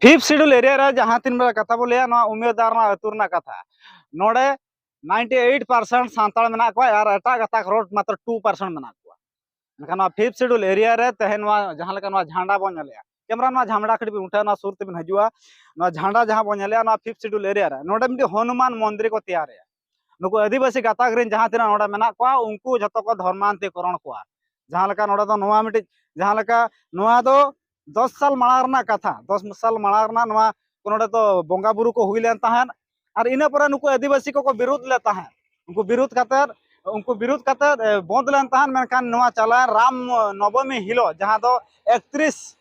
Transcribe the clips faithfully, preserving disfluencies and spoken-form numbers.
Fifth schedule area ᱨᱮ ᱡᱟᱦᱟᱸ ᱛᱤᱱ ᱵᱮᱲᱟ ᱠᱟᱛᱷᱟ ᱵᱚ ᱞᱟᱹᱭᱟ, ᱱᱚᱣᱟ ᱩᱢᱮᱨᱫᱟ ᱨᱮᱱᱟᱜ ᱟᱹᱛᱩ ᱨᱮᱱᱟᱜ ᱠᱟᱛᱷᱟ, ᱱᱚᱰᱮ ᱱᱟᱭᱤᱱᱴᱤ ᱮᱭᱤᱴ ᱯᱟᱨᱥᱮᱱᱴ ᱥᱟᱱᱛᱟᱲ ᱢᱮᱱᱟᱜ ᱠᱚᱣᱟ ᱟᱨ ᱮᱴᱟᱜ ᱜᱟᱛᱟᱠ ᱨᱳᱰ ᱢᱟᱛᱨᱚ ᱴᱩ ᱯᱟᱨᱥᱮᱱᱴ ᱢᱮᱱᱟᱜ ᱠᱚᱣᱟ᱾ ᱢᱮᱱᱠᱷᱟᱱ ᱱᱚᱣᱟ ᱯᱷᱤᱯᱛᱷ ᱥᱤᱰᱩᱞ ᱮᱨᱤᱭᱟ ᱨᱮ ᱛᱮᱦᱮᱧ ᱱᱚᱣᱟ ᱡᱟᱦᱟᱸ ᱞᱮᱠᱟ ᱱᱚᱣᱟ ᱡᱷᱟᱱᱰᱟ ᱵᱚᱱ ᱧᱮᱞᱮᱜᱼᱟ, ᱠᱮᱢᱮᱨᱟ ᱱᱚᱣᱟ ᱡᱷᱟᱱᱰᱟ ᱠᱟᱹᱴᱤᱡ ᱵᱤᱱ ᱩᱴᱷᱟᱹᱣᱟ, ᱱᱚᱣᱟ ᱥᱩᱨ ᱛᱮᱵᱤᱱ ᱦᱤᱡᱩᱜᱼᱟ, ᱱᱚᱣᱟ ᱡᱷᱟᱱᱰᱟ ᱡᱟᱦᱟᱸ ᱵᱚᱱ ᱧᱮᱞᱮᱜᱼᱟ, ᱱᱚᱣᱟ ᱯᱷᱤᱯᱛᱷ ᱥᱤᱰᱩᱞ ᱮᱨᱤᱭᱟ ᱨᱮ ᱱᱚᱰᱮ ᱢᱤᱫᱴᱤᱡ ᱦᱚᱱᱩᱢᱟᱱ ᱢᱚᱱᱫᱤᱨ ᱠᱚ ᱛᱮᱭᱟᱨᱮᱜᱼᱟ᱾ ᱱᱩᱠᱩ ᱟᱹᱫᱤᱵᱟᱹᱥᱤ ᱜᱟᱛᱟᱠ ᱨᱮᱱ ᱡᱟᱦᱟᱸ ᱛᱤᱱᱟᱹᱜ ᱱᱚᱰᱮ ᱢᱮᱱᱟᱜ ᱠᱚᱣᱟ, ᱩᱱᱠᱩ ᱡᱷᱚᱛᱚ ᱠᱚ ᱫᱷᱚᱨᱢᱟᱱᱛᱤᱠᱚᱨᱚᱱ ᱠᱚᱣᱟ᱾ ᱡᱟᱦᱟᱸ ᱞᱮᱠᱟ ᱱᱚᱰᱮ ᱫᱚ ᱱᱚᱣᱟ ᱢᱤᱫᱴᱤᱡ, ᱡᱟᱦᱟᱸ ᱞᱮᱠᱟ ᱱᱚᱣᱟ ᱫᱚ ᱫᱚᱥ ᱥᱟᱞ ᱢᱟᱲᱟᱝ ᱨᱮᱱᱟᱜ ᱠᱟᱛᱷᱟ, ᱫᱚᱥ ᱥᱟᱞ ᱢᱟᱲᱟᱝ ᱨᱮᱱᱟᱜ ᱱᱚᱣᱟ ᱱᱚᱰᱮ ᱫᱚ ᱵᱚᱸᱜᱟ ᱵᱩᱨᱩ ᱠᱚ ᱦᱩᱭ ᱞᱮᱱ ᱛᱟᱦᱮᱸᱫ᱾ ᱟᱨ ᱤᱱᱟᱹ ᱯᱚᱨᱮ ᱱᱩᱠᱩ ᱟᱹᱫᱤᱵᱟᱹᱥᱤ ᱠᱚᱠᱚ ᱵᱤᱨᱩᱫᱷ ᱞᱮᱫ ᱛᱟᱦᱮᱸᱫ᱾ ᱩᱱᱠᱩ ᱵᱤᱨᱩᱫᱷ ᱠᱟᱛᱮᱫ, ᱩᱱᱠᱩ ᱵᱤᱨᱩᱫᱷ ᱠᱟᱛᱮᱫ, ᱮ, ᱵᱚᱸᱫ ᱞᱮᱱ ᱛᱟᱦᱮᱸᱫ᱾ ᱢᱮᱱᱠᱷᱟᱱ ᱱᱚᱣᱟ ᱪᱟᱞᱟᱣᱮᱱ ᱨᱟᱢ ᱱᱚᱵᱚᱢᱤ ᱦᱤᱞᱳᱜ, ᱡᱟᱦᱟᱸ ᱫᱚ ᱮᱠᱛᱨᱤᱥ,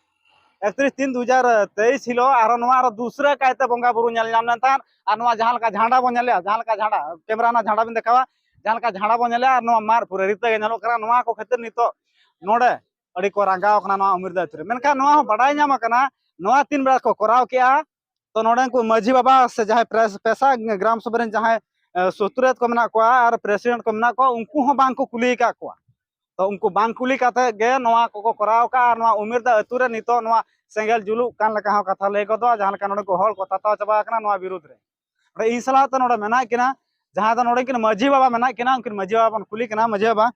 ᱮᱠᱛᱨᱤᱥ ᱛᱤᱱ ᱫᱩ ᱦᱟᱡᱟᱨ ᱛᱮᱭᱤᱥ ᱦᱤᱞᱳᱜ, ᱟᱨᱦᱚᱸ ᱱᱚᱣᱟ ᱟᱨᱦᱚᱸ ᱫᱩᱥᱨᱟᱹ ᱠᱟᱭᱛᱮ ᱵᱚᱸᱜᱟ ᱵᱩᱨᱩ ᱧᱮᱞ ᱧᱟᱢ ᱞᱮᱱ ᱛᱟᱦᱮᱸᱫ᱾ ᱟᱨ ᱱᱚᱣᱟ ᱡᱟᱦᱟᱸ ᱞᱮᱠᱟ ᱡᱷᱟᱱᱰᱟ ᱵᱚᱱ ᱧᱮᱞᱮᱜᱼᱟ, ᱡᱟᱦᱟᱸ ᱞᱮᱠᱟ ᱡᱷᱟᱱᱰᱟ, ᱠᱮᱢᱮᱨᱟ ᱨᱮᱱᱟᱜ ᱡᱷᱟᱱᱰᱟ ᱵᱤᱱ ᱫᱮᱠᱷᱟᱣᱟ, ᱡᱟᱦᱟᱸ ᱞᱮᱠᱟ ᱡᱷᱟᱱᱰᱟ ᱵᱚᱱ ᱧᱮᱞᱮᱜᱼᱟ, ᱟᱨ ᱱᱚᱣᱟ ᱢᱟᱨ ᱯᱩᱨᱟᱹ ᱨᱤᱛᱟᱹ ᱜᱮ ᱧᱮᱞᱚᱜ ᱠᱟᱱᱟ᱾ ᱱᱚᱣᱟ ᱠᱚ ᱠᱷᱟᱹᱛᱤᱨ ᱱᱤᱛᱚᱜ ᱱᱚᱰᱮ ᱟᱹᱰᱤ ᱠᱚ ᱨᱟᱸᱜᱟᱣ ᱠᱟᱱᱟ ᱱᱚᱣᱟ ᱩᱢᱮᱨᱫᱟ ᱟᱹᱛᱩ ᱨᱮ᱾ ᱢᱮᱱᱠᱷᱟᱱ ᱱᱚᱣᱟ ᱦᱚᱸ ᱵᱟᱰᱟᱭ ᱧᱟᱢ ᱟᱠᱟᱱᱟ, ᱱᱚᱣᱟ ᱛᱤᱱ ᱵᱮᱲᱟ ᱠᱚ ᱠᱚᱨᱟᱣ ᱠᱮᱜᱼᱟ, ᱛᱚ ᱱᱚᱰᱮ ᱩᱱᱠᱩ ᱢᱟᱹᱡᱷᱤ ᱵᱟᱵᱟ ᱥᱮ ᱡᱟᱦᱟᱸᱭ ᱯᱨᱮᱥ-, ᱯᱮᱥᱟ ᱜᱨᱟᱢ ᱥᱚᱵᱷᱟ ᱨᱮᱱ ᱡᱟᱦᱟᱸᱭ, ᱮ, ᱥᱩᱛᱨᱮᱛ ᱠᱚ ᱢᱮᱱᱟᱜ ᱠᱚᱣᱟ ᱟᱨ ᱯᱨᱮᱥᱤᱰᱮᱱᱴ ᱠᱚ ᱢᱮᱱᱟᱜ ᱠᱚᱣᱟ, ᱩᱱᱠᱩ ᱦᱚᱸ ᱵᱟᱝ ᱠᱚ ᱠᱩᱞᱤ ᱟᱠᱟᱫ ᱠᱚᱣᱟ᱾ ᱛᱚ ᱩᱱᱠᱩ ᱵᱟᱝ ᱠᱩᱞᱤ ᱠᱟᱛᱮ ᱜᱮ ᱱᱚᱣᱟ ᱠᱚᱠᱚ ᱠᱚᱨᱟᱣ ᱟᱠᱟᱫᱼᱟ᱾ ᱟᱨ ᱱᱚᱣᱟ ᱩᱢᱮᱨᱫᱟ ᱟᱹᱛᱩ ᱨᱮ ᱱᱤᱛᱚᱜ ᱱᱚᱣᱟ ᱥᱮᱸᱜᱮᱞ ᱡᱩᱞᱩᱜ ᱠᱟᱱ ᱞᱮᱠᱟ ᱦᱚᱸ ᱠᱟᱛᱷᱟ ᱞᱟᱹᱭ ᱜᱚᱫᱚᱜᱼᱟ, ᱡᱟᱦᱟᱸ ᱞᱮᱠᱟ ᱱᱚᱰᱮ ᱠᱚ ᱦᱚᱲ ᱠᱚ ᱛᱟᱛᱟᱣ ᱪᱟᱵᱟ ᱟᱠᱟᱱᱟ ᱱᱚᱣᱟ ᱵᱤᱨᱩᱫᱽ ᱨᱮ᱾ ᱚᱸᱰᱮ ᱤᱧ ᱥᱟᱞᱟᱜ ᱛᱮ ᱱᱚᱰᱮ ᱢᱮᱱᱟᱜ ᱠᱤᱱᱟ, ᱡᱟᱦᱟᱸ ᱫᱚ ᱱᱚᱰᱮ ᱠᱤᱱ ᱢᱟᱹᱡᱷᱤ ᱵᱟᱵᱟ ᱢᱮᱱᱟᱜ ᱠᱤᱱᱟ, ᱩᱱᱠᱤᱱ ᱢᱟᱹᱡᱷᱤ ᱵᱟᱵᱟ ᱵᱚᱱ ᱠᱩᱞᱤ ᱠᱤᱱᱟ᱾ ᱢᱟᱹᱡᱷᱤ ᱵᱟᱵᱟ,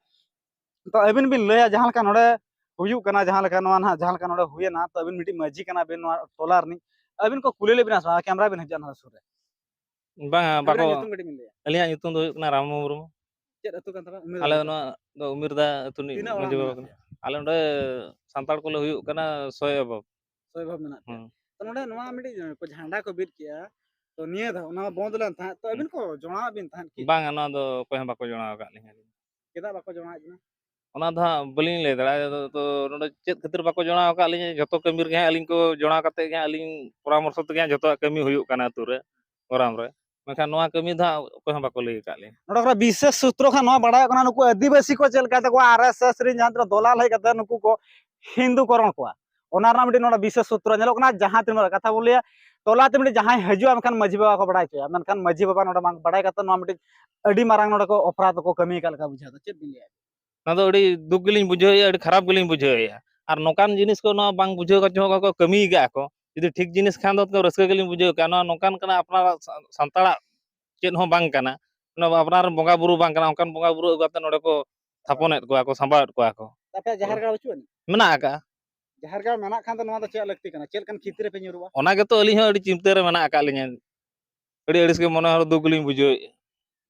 ᱛᱚ ᱟᱹᱵᱤᱱ ᱵᱤᱱ ᱞᱟᱹᱭᱟ ᱡᱟᱦᱟᱸ ᱞᱮᱠᱟ ᱱᱚᱰᱮ ᱦᱩᱭᱩᱜ ᱠᱟᱱᱟ, ᱡᱟᱦᱟᱸ ᱞᱮᱠᱟ ᱱᱚᱣᱟ ᱱᱟᱦᱟᱜ, ᱡᱟᱦᱟᱸ ᱞᱮᱠᱟ ᱱᱚᱰᱮ ᱦᱩᱭᱮᱱᱟ, ᱛᱚ ᱟᱹᱵᱤᱱ ᱢᱤᱫᱴᱤᱡ ᱢᱟᱹᱡᱷᱤ ᱠᱟᱱᱟ ᱵᱤᱱ ᱱᱚᱣᱟ ᱴᱚᱞᱟ ᱨᱤᱱᱤᱡ, ᱟᱹᱵᱤᱱ ᱠᱚ ᱠᱩᱞᱤ ᱞᱮᱫ ᱵᱤᱱᱟ ᱥᱮ ᱵᱟᱝ? ᱠᱮᱢᱨᱟ ᱵᱤᱱ ᱦᱤᱡᱩᱜᱼᱟ ᱱᱚᱣᱟ ᱥᱩᱨ ᱨᱮ᱾ ᱵᱟᱝᱟ, ᱵᱟᱠᱚ᱾ ᱟᱹᱵᱤᱱᱟᱜ ᱧᱩᱛᱩᱢ ᱠᱟᱹᱴᱤᱡ ᱵᱤᱱ ᱞᱟᱹᱭᱟ? ᱟᱹᱞᱤᱧᱟᱜ ᱧᱩᱛᱩᱢ ᱫᱚ ᱦᱩᱭᱩᱜ ᱠᱟᱱᱟ ᱨᱟᱢ ᱢᱩᱨᱢᱩ᱾ ᱪᱮᱫ ᱟᱹᱛᱩ ᱠᱟᱱ ᱛᱟᱵᱮᱱᱟ? ᱩᱢᱮᱨ ᱟᱞᱮ ᱟᱹᱛᱩ᱾ ᱱᱚᱣᱟ ᱫᱚ ᱩᱢᱮᱨᱫᱟ ᱟᱹᱛᱩ ᱨᱤᱱᱤᱡ ᱛᱤᱱᱟᱹᱜ ᱚᱲᱟᱜ ᱢᱟᱹᱡᱷᱤ ᱵᱟᱵᱟ ᱢᱮᱱᱟᱜ ᱠᱟᱱᱟ᱾ ᱯᱮᱭᱟ? ᱟᱞᱮ ᱱᱚᱸᱰᱮ ᱥᱟᱱᱛᱟᱲ ᱠᱚᱞᱮ ᱦᱩᱭᱩᱜ ᱠᱟᱱᱟ ᱥᱚᱭ ᱚᱵᱷᱟᱵ᱾ ᱥᱚᱭ ᱚᱵᱷᱟᱵ ᱢᱮᱱᱟᱜ ᱯᱮᱭᱟ᱾ ᱦᱩᱸ᱾ ᱛᱚ ᱱᱚᱸᱰᱮ ᱱᱚᱣᱟ ᱢᱤᱫᱴᱤᱡ ᱡᱷᱟᱱᱰᱟ ᱠᱚ ᱵᱤᱫ ᱠᱮᱜᱼᱟ, ᱛᱚ ᱱᱤᱭᱟᱹ ᱫᱷᱟᱣ ᱚᱱᱟ ᱵᱚᱱᱫ ᱞᱮᱱ ᱛᱟᱦᱮᱸᱫ, ᱛᱚ ᱦᱩᱸ᱾ ᱟᱹᱵᱤᱱ ᱠᱚ ᱡᱚᱲᱟᱣᱟᱜ ᱵᱤᱱ ᱛᱟᱦᱮᱸᱫ ᱠᱤ? ᱵᱟᱝᱟ, ᱱᱚᱣᱟ ᱫᱚ ᱚᱠᱚᱭ ᱦᱚᱸ ᱵᱟᱠᱚ ᱡᱚᱲᱟᱣ ᱟᱠᱟᱫ ᱞᱤᱧᱟ᱾ ᱪᱮᱫᱟᱜ ᱵᱟᱠᱚ ᱡᱚᱲᱟᱣᱮᱫ ᱵᱤᱱᱟ? ᱚᱱᱟ ᱫᱚ ᱦᱟᱸᱜ ᱵᱟᱹᱞᱤᱧ ᱞᱟᱹᱭ ᱫᱟᱲᱮᱭᱟᱜᱼᱟ᱾ ᱛᱚ ᱱᱚᱰᱮ ᱪᱮᱫ ᱠᱷᱟᱹᱛᱤᱨ ᱵᱟᱠᱚ ᱡᱚᱲᱟᱣ ᱟᱠᱟᱫ ᱞᱤᱧᱟ, ᱡᱚᱛᱚ ᱠᱟᱹᱢᱤ ᱨᱮᱜᱮ ᱦᱟᱸᱜ ᱟᱹᱞᱤᱧ ᱠᱚ ᱡᱚᱲᱟᱣ ᱠᱟᱛᱮᱫ ᱜᱮ ᱦᱟᱸᱜ ᱟᱹᱞᱤᱧ ᱯᱚᱨᱟᱢᱚᱨᱥᱚ ᱛᱮᱜᱮ ᱦᱟᱸᱜ ᱡᱚᱛᱚᱣᱟᱜ ᱠᱟᱹᱢᱤ ᱦᱩᱭᱩᱜ ᱠᱟᱱᱟ ᱟᱹᱛᱩ ᱨᱮ, ᱜᱚᱨᱟᱢ ᱨᱮ᱾ ᱢᱮᱱᱠᱷᱟᱱ ᱱᱚᱣᱟ ᱠᱟᱹᱢᱤ ᱫᱚ ᱦᱟᱸᱜ ᱚᱠᱚᱭ ᱦᱚᱸ ᱵᱟᱠᱚ ᱞᱟᱹᱭ ᱟᱠᱟᱫ ᱞᱤᱧᱟ᱾ ᱱᱚᱰᱮ ᱠᱷᱚᱱᱟᱜ ᱵᱤᱥᱮᱥ ᱥᱩᱛᱨᱚ ᱠᱷᱟᱱ ᱱᱚᱣᱟ ᱵᱟᱲᱟᱭᱚᱜ ᱠᱟᱱᱟ, ᱱᱩᱠᱩ ᱟᱹᱫᱤᱵᱟᱹᱥᱤ ᱠᱚ ᱪᱮᱫ ᱞᱮᱠᱟ ᱛᱮᱠᱚ ᱟᱨ ᱮᱥ ᱮᱥ ᱨᱮᱱ ᱡᱟᱦᱟᱸ ᱛᱤᱱᱟᱹᱜ ᱫᱚᱞᱟᱞ ᱦᱮᱡ ᱠᱟᱛᱮ ᱱᱩᱠᱩ ᱠᱚ ᱦᱤᱱᱫᱩ ᱠᱚᱨᱚᱱ ᱠᱚᱣᱟ, ᱚᱱᱟ ᱨᱮᱱᱟᱜ ᱢᱤᱫᱴᱤᱡ ᱱᱚᱰᱮ ᱵᱤᱥᱮᱥ ᱥᱩᱛᱨᱚ ᱧᱮᱞᱚᱜ ᱠᱟᱱᱟ᱾ ᱡᱟᱦᱟᱸ ᱛᱤᱱᱟᱹᱜ ᱠᱟᱛᱷᱟ ᱵᱚᱱ ᱞᱟᱹᱭᱟ, ᱴᱚᱞᱟ ᱛᱮ ᱢᱤᱫᱴᱤᱡ ᱡᱟᱦᱟᱸᱭ ᱦᱤᱡᱩᱜᱼᱟ, ᱢᱮᱱᱠᱷᱟᱱ ᱢᱟᱹᱡᱷᱤ ᱵᱟᱵᱟ ᱠᱚ ᱵᱟᱲᱟᱭ ᱦᱚᱪᱚᱭᱟ, ᱢᱮᱱᱠᱷᱟᱱ ᱢᱟᱹᱡᱷᱤ ᱵᱟᱵᱟ ᱱᱚᱰᱮ ᱵᱟᱝ ᱵᱟᱲᱟᱭ ᱠᱟᱛᱮ ᱱᱚᱣᱟ ᱢᱤᱫᱴᱤᱡ ᱟᱹᱰᱤ ᱢᱟᱨᱟᱝ ᱱᱚᱰᱮ ᱠᱚ ᱚᱯᱨᱟᱫᱷ ᱠᱚ ᱠᱟᱹᱢᱤ ᱟᱠᱟᱫ ᱞᱮᱠᱟ ᱵᱩᱡᱷᱟᱹᱣ ᱮᱫᱟ᱾ ᱪᱮᱫ ᱵᱤᱱ ᱞᱟᱹᱭᱟ? ᱚᱱᱟ ᱫᱚ ᱟᱹᱰᱤ ᱫᱩᱠ ᱜᱮᱞᱤᱧ ᱵᱩᱡᱷᱟᱹᱣᱮᱫᱼᱟ, ᱟᱹᱰᱤ ᱠᱷᱟᱨᱟᱯ ᱜᱮᱞᱤᱧ ᱵᱩᱡᱷᱟᱹᱣᱮᱫᱼᱟ᱾ ᱟᱨ ᱱᱚᱝᱠᱟᱱ ᱡᱤᱱᱤᱥ ᱠᱚ ᱱᱚᱣᱟ ᱵᱟᱝ ᱵᱩᱡᱷᱟᱹᱣ ᱠᱟᱛᱮ ᱦᱚᱸ ᱠᱚ ᱠᱟᱹᱢᱤ ᱟᱠᱟᱫᱼᱟ ᱠᱚ, ᱡᱩᱫᱤ ᱴᱷᱤᱠ ᱡᱤᱱᱤᱥ ᱠᱷᱟᱱ ᱫᱚ ᱨᱟᱹᱥᱠᱟᱹ ᱜᱮᱞᱤᱧ ᱵᱩᱡᱷᱟᱹᱣ ᱠᱮᱭᱟ᱾ ᱱᱚᱣᱟ ᱱᱚᱝᱠᱟᱱ ᱠᱟᱱᱟ, ᱟᱯᱱᱟᱨᱟᱜ ᱥᱟ-, ᱥᱟᱱᱛᱟᱲᱟᱜ ᱪᱮᱫ ᱦᱚᱸ ᱵᱟᱝ ᱠᱟᱱᱟ, ᱱᱚᱣᱟ ᱟᱯᱱᱟᱨ ᱨᱮᱱ ᱵᱚᱸᱜᱟ ᱵᱩᱨᱩ ᱵᱟᱝ ᱠᱟᱱᱟ, ᱚᱱᱠᱟᱱ ᱵᱚᱸᱜᱟ ᱵᱩᱨᱩ ᱟᱹᱜᱩ ᱠᱟᱛᱮ ᱱᱚᱰᱮ ᱠᱚ ᱛᱷᱟᱯᱚᱱᱮᱫ ᱠᱚᱣᱟ ᱠᱚ, ᱥᱟᱢᱵᱟᱣᱮᱫ ᱠᱚᱣᱟ ᱠᱚ᱾ ᱟᱯᱮᱭᱟᱜ ᱡᱟᱦᱮᱨ ᱜᱟᱲ ᱵᱟᱹᱪᱩᱜ ᱟᱹᱱᱤᱡ? ᱢᱮᱱᱟᱜ ᱟᱠᱟᱜᱼᱟ᱾ ᱡᱟᱦᱮᱨ ᱜᱟᱲ ᱢᱮᱱᱟᱜ ᱠᱷᱟᱱ ᱫᱚ ᱱᱚᱣᱟ ᱫᱚ ᱪᱮᱫ ᱞᱟᱹᱠᱛᱤ ᱠᱟᱱᱟ? ᱪᱮᱫ ᱞᱮᱠᱟᱱ ᱠᱷᱮᱛᱨᱮ ᱯᱮ ᱧᱩᱨᱩᱜᱼᱟ? ᱚᱱᱟ ᱜᱮᱛᱚ ᱟᱹᱞᱤᱧ ᱦᱚᱸ ᱟᱹᱰᱤ ᱪᱤᱱᱛᱟᱹ ᱨᱮ ᱢᱮᱱᱟᱜ ᱟᱠᱟᱫ ᱞᱤᱧᱟᱹ, ᱟᱹᱰᱤ ᱟᱹᱲᱤᱥ ᱜᱮ ᱢᱚᱱᱮ ᱦᱚᱸ ᱫᱩᱠ ᱞᱤᱧ ᱵᱩᱡᱷᱟᱹᱣᱮᱫᱼᱟ᱾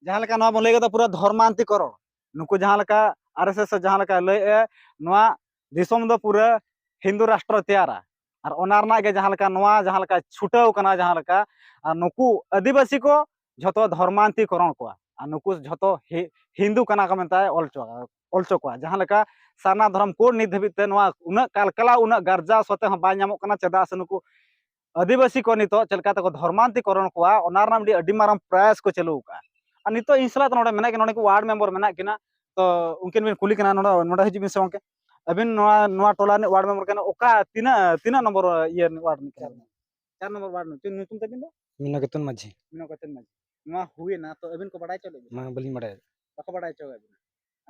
ᱡᱟᱦᱟᱸ ᱞᱮᱠᱟ ᱱᱚᱣᱟ ᱵᱚᱱ ᱞᱟᱹᱭ ᱠᱮᱫᱟ ᱯᱩᱨᱟᱹ ᱫᱷᱚᱨᱢᱟᱱᱛᱤᱠᱚᱨᱚᱬ, ᱱᱩᱠᱩ ᱡᱟᱦᱟᱸ ᱞᱮᱠᱟ ᱟᱨ ᱮᱥ ᱮᱥ ᱡᱟᱦᱟᱸ ᱞᱮᱠᱟ ᱞᱟᱹᱭᱮᱫᱼᱟ, ᱱᱚᱣᱟ ᱫᱤᱥᱚᱢ ᱫᱚ ᱯᱩᱨᱟᱹ ᱦᱤᱱᱫᱩ ᱨᱟᱥᱴᱨᱚ ᱛᱮᱭᱟᱨᱟ, ᱟᱨ ᱚᱱᱟ ᱨᱮᱱᱟᱜ ᱜᱮ ᱡᱟᱦᱟᱸ ᱞᱮᱠᱟ ᱱᱚᱣᱟ ᱡᱟᱦᱟᱸ ᱞᱮᱠᱟ ᱪᱷᱩᱴᱟᱹᱣ ᱠᱟᱱᱟ, ᱡᱟᱦᱟᱸ ᱞᱮᱠᱟ, ᱟᱨ ᱱᱩᱠᱩ ᱟᱹᱫᱤᱵᱟᱹᱥᱤ ᱠᱚ ᱡᱷᱚᱛᱚ ᱫᱷᱚᱨᱢᱟᱱᱛᱤᱠᱚᱨᱚᱬ ᱠᱚᱣᱟ, ᱟᱨ ᱱᱩᱠᱩ ᱡᱷᱚᱛᱚ ᱦᱤ-, ᱦᱤᱱᱫᱩ ᱠᱟᱱᱟ ᱠᱚ ᱢᱮᱱᱛᱮ ᱚᱞ ᱦᱚᱪᱚ, ᱚᱞ ᱦᱚᱪᱚ ᱠᱚᱣᱟ᱾ ᱡᱟᱦᱟᱸ ᱞᱮᱠᱟ ᱥᱟᱨᱱᱟ ᱫᱷᱚᱨᱚᱢ ᱠᱳᱰ ᱱᱤᱛ ᱫᱷᱟᱹᱵᱤᱡ ᱛᱮ ᱱᱚᱣᱟ ᱩᱱᱟᱹᱜ ᱠᱟᱞᱠᱟᱞᱟ, ᱩᱱᱟᱹᱜ ᱜᱟᱨᱡᱟ ᱥᱚᱛᱮ ᱦᱚᱸ ᱵᱟᱭ ᱧᱟᱢᱚᱜ ᱠᱟᱱᱟ, ᱪᱮᱫᱟᱜ ᱥᱮ ᱱᱩᱠᱩ ᱟᱹᱫᱤᱵᱟᱹᱥᱤ ᱠᱚ ᱱᱤᱛᱚᱜ ᱪᱮᱫ ᱞᱮᱠᱟ ᱛᱮᱠᱚ ᱫᱷᱚᱨᱢᱟᱱᱛᱤᱠᱚᱨᱚᱬ ᱠᱚᱣᱟ, ᱚᱱᱟ ᱨᱮᱱᱟᱜ ᱢᱤᱫᱴᱤᱡ ᱟᱹᱰᱤ ᱢᱟᱨᱟᱝ ᱯᱨᱚᱭᱟᱥ ᱠᱚ ᱪᱟᱹᱞᱩ ᱟᱠᱟᱫᱼᱟ᱾ ᱟᱨ ᱱᱤᱛᱚᱜ ᱤᱧ ᱥᱟᱞᱟᱜ ᱫᱚ ᱱᱚᱰᱮ ᱢᱮᱱᱟᱜ ᱠᱤᱱᱟ, ᱱᱚᱰᱮ ᱠᱚ ᱣᱟᱨᱰ ᱢᱮᱢᱵᱟᱨ ᱢᱮᱱᱟᱜ ᱠᱤᱱᱟ, ᱛᱚ ᱩᱱᱠᱤᱱ ᱵᱤᱱ ᱠᱩᱞᱤ ᱠᱤᱱᱟ᱾ ᱱᱚᱰᱮ, ᱱᱚᱰᱮ ᱦᱤᱡᱩᱜ ᱵᱤᱱ ᱥᱮ ᱜᱚᱢᱠᱮ, ᱟᱹᱵᱤᱱ ᱱᱚᱣᱟ, ᱱᱚᱣᱟ ᱴᱚᱞᱟ ᱨᱤᱱᱤᱡ ᱣᱟᱨᱰ ᱢᱮᱢᱵᱟᱨ ᱠᱟᱱᱟ, ᱚᱠᱟ ᱛᱤᱱᱟᱹᱜ, ᱛᱤᱱᱟᱹᱜ ᱱᱚᱢᱵᱚᱨ ᱤᱭᱟᱹ ᱨᱤᱱᱤᱡ ᱣᱟᱨᱰ ᱨᱤᱱᱤᱡ ᱠᱟᱱᱟ ᱵᱤᱱ? ᱪᱟᱨ ᱱᱚᱢᱵᱚᱨ ᱣᱟᱨᱰ ᱨᱤᱱᱤᱡ᱾ ᱪᱮᱫ ᱧᱩᱛᱩᱢ ᱛᱟᱵᱤᱱ ᱫᱚ? ᱢᱤᱱᱚᱠᱮᱛᱚᱱ ᱢᱟᱹᱡᱷᱤ᱾ ᱢᱤᱱᱚᱠᱮᱛᱚᱱ ᱢᱟᱹᱡᱷᱤ᱾ ᱱᱚᱣᱟ ᱦᱩᱭᱮᱱᱟ, ᱛᱚ ᱟᱹᱵᱤᱱ ᱠᱚ ᱵᱟᱰᱟᱭ ᱦᱚᱪᱚ ᱞᱮᱫ ᱵᱤᱱᱟ? ᱢᱟ ᱵᱟᱹᱞᱤᱧ ᱵᱟᱰᱟᱭᱟ᱾ ᱵᱟᱠᱚ ᱵᱟᱰᱟᱭ ᱦᱚᱪᱚ ᱟᱠᱟᱫ ᱵᱤᱱᱟ?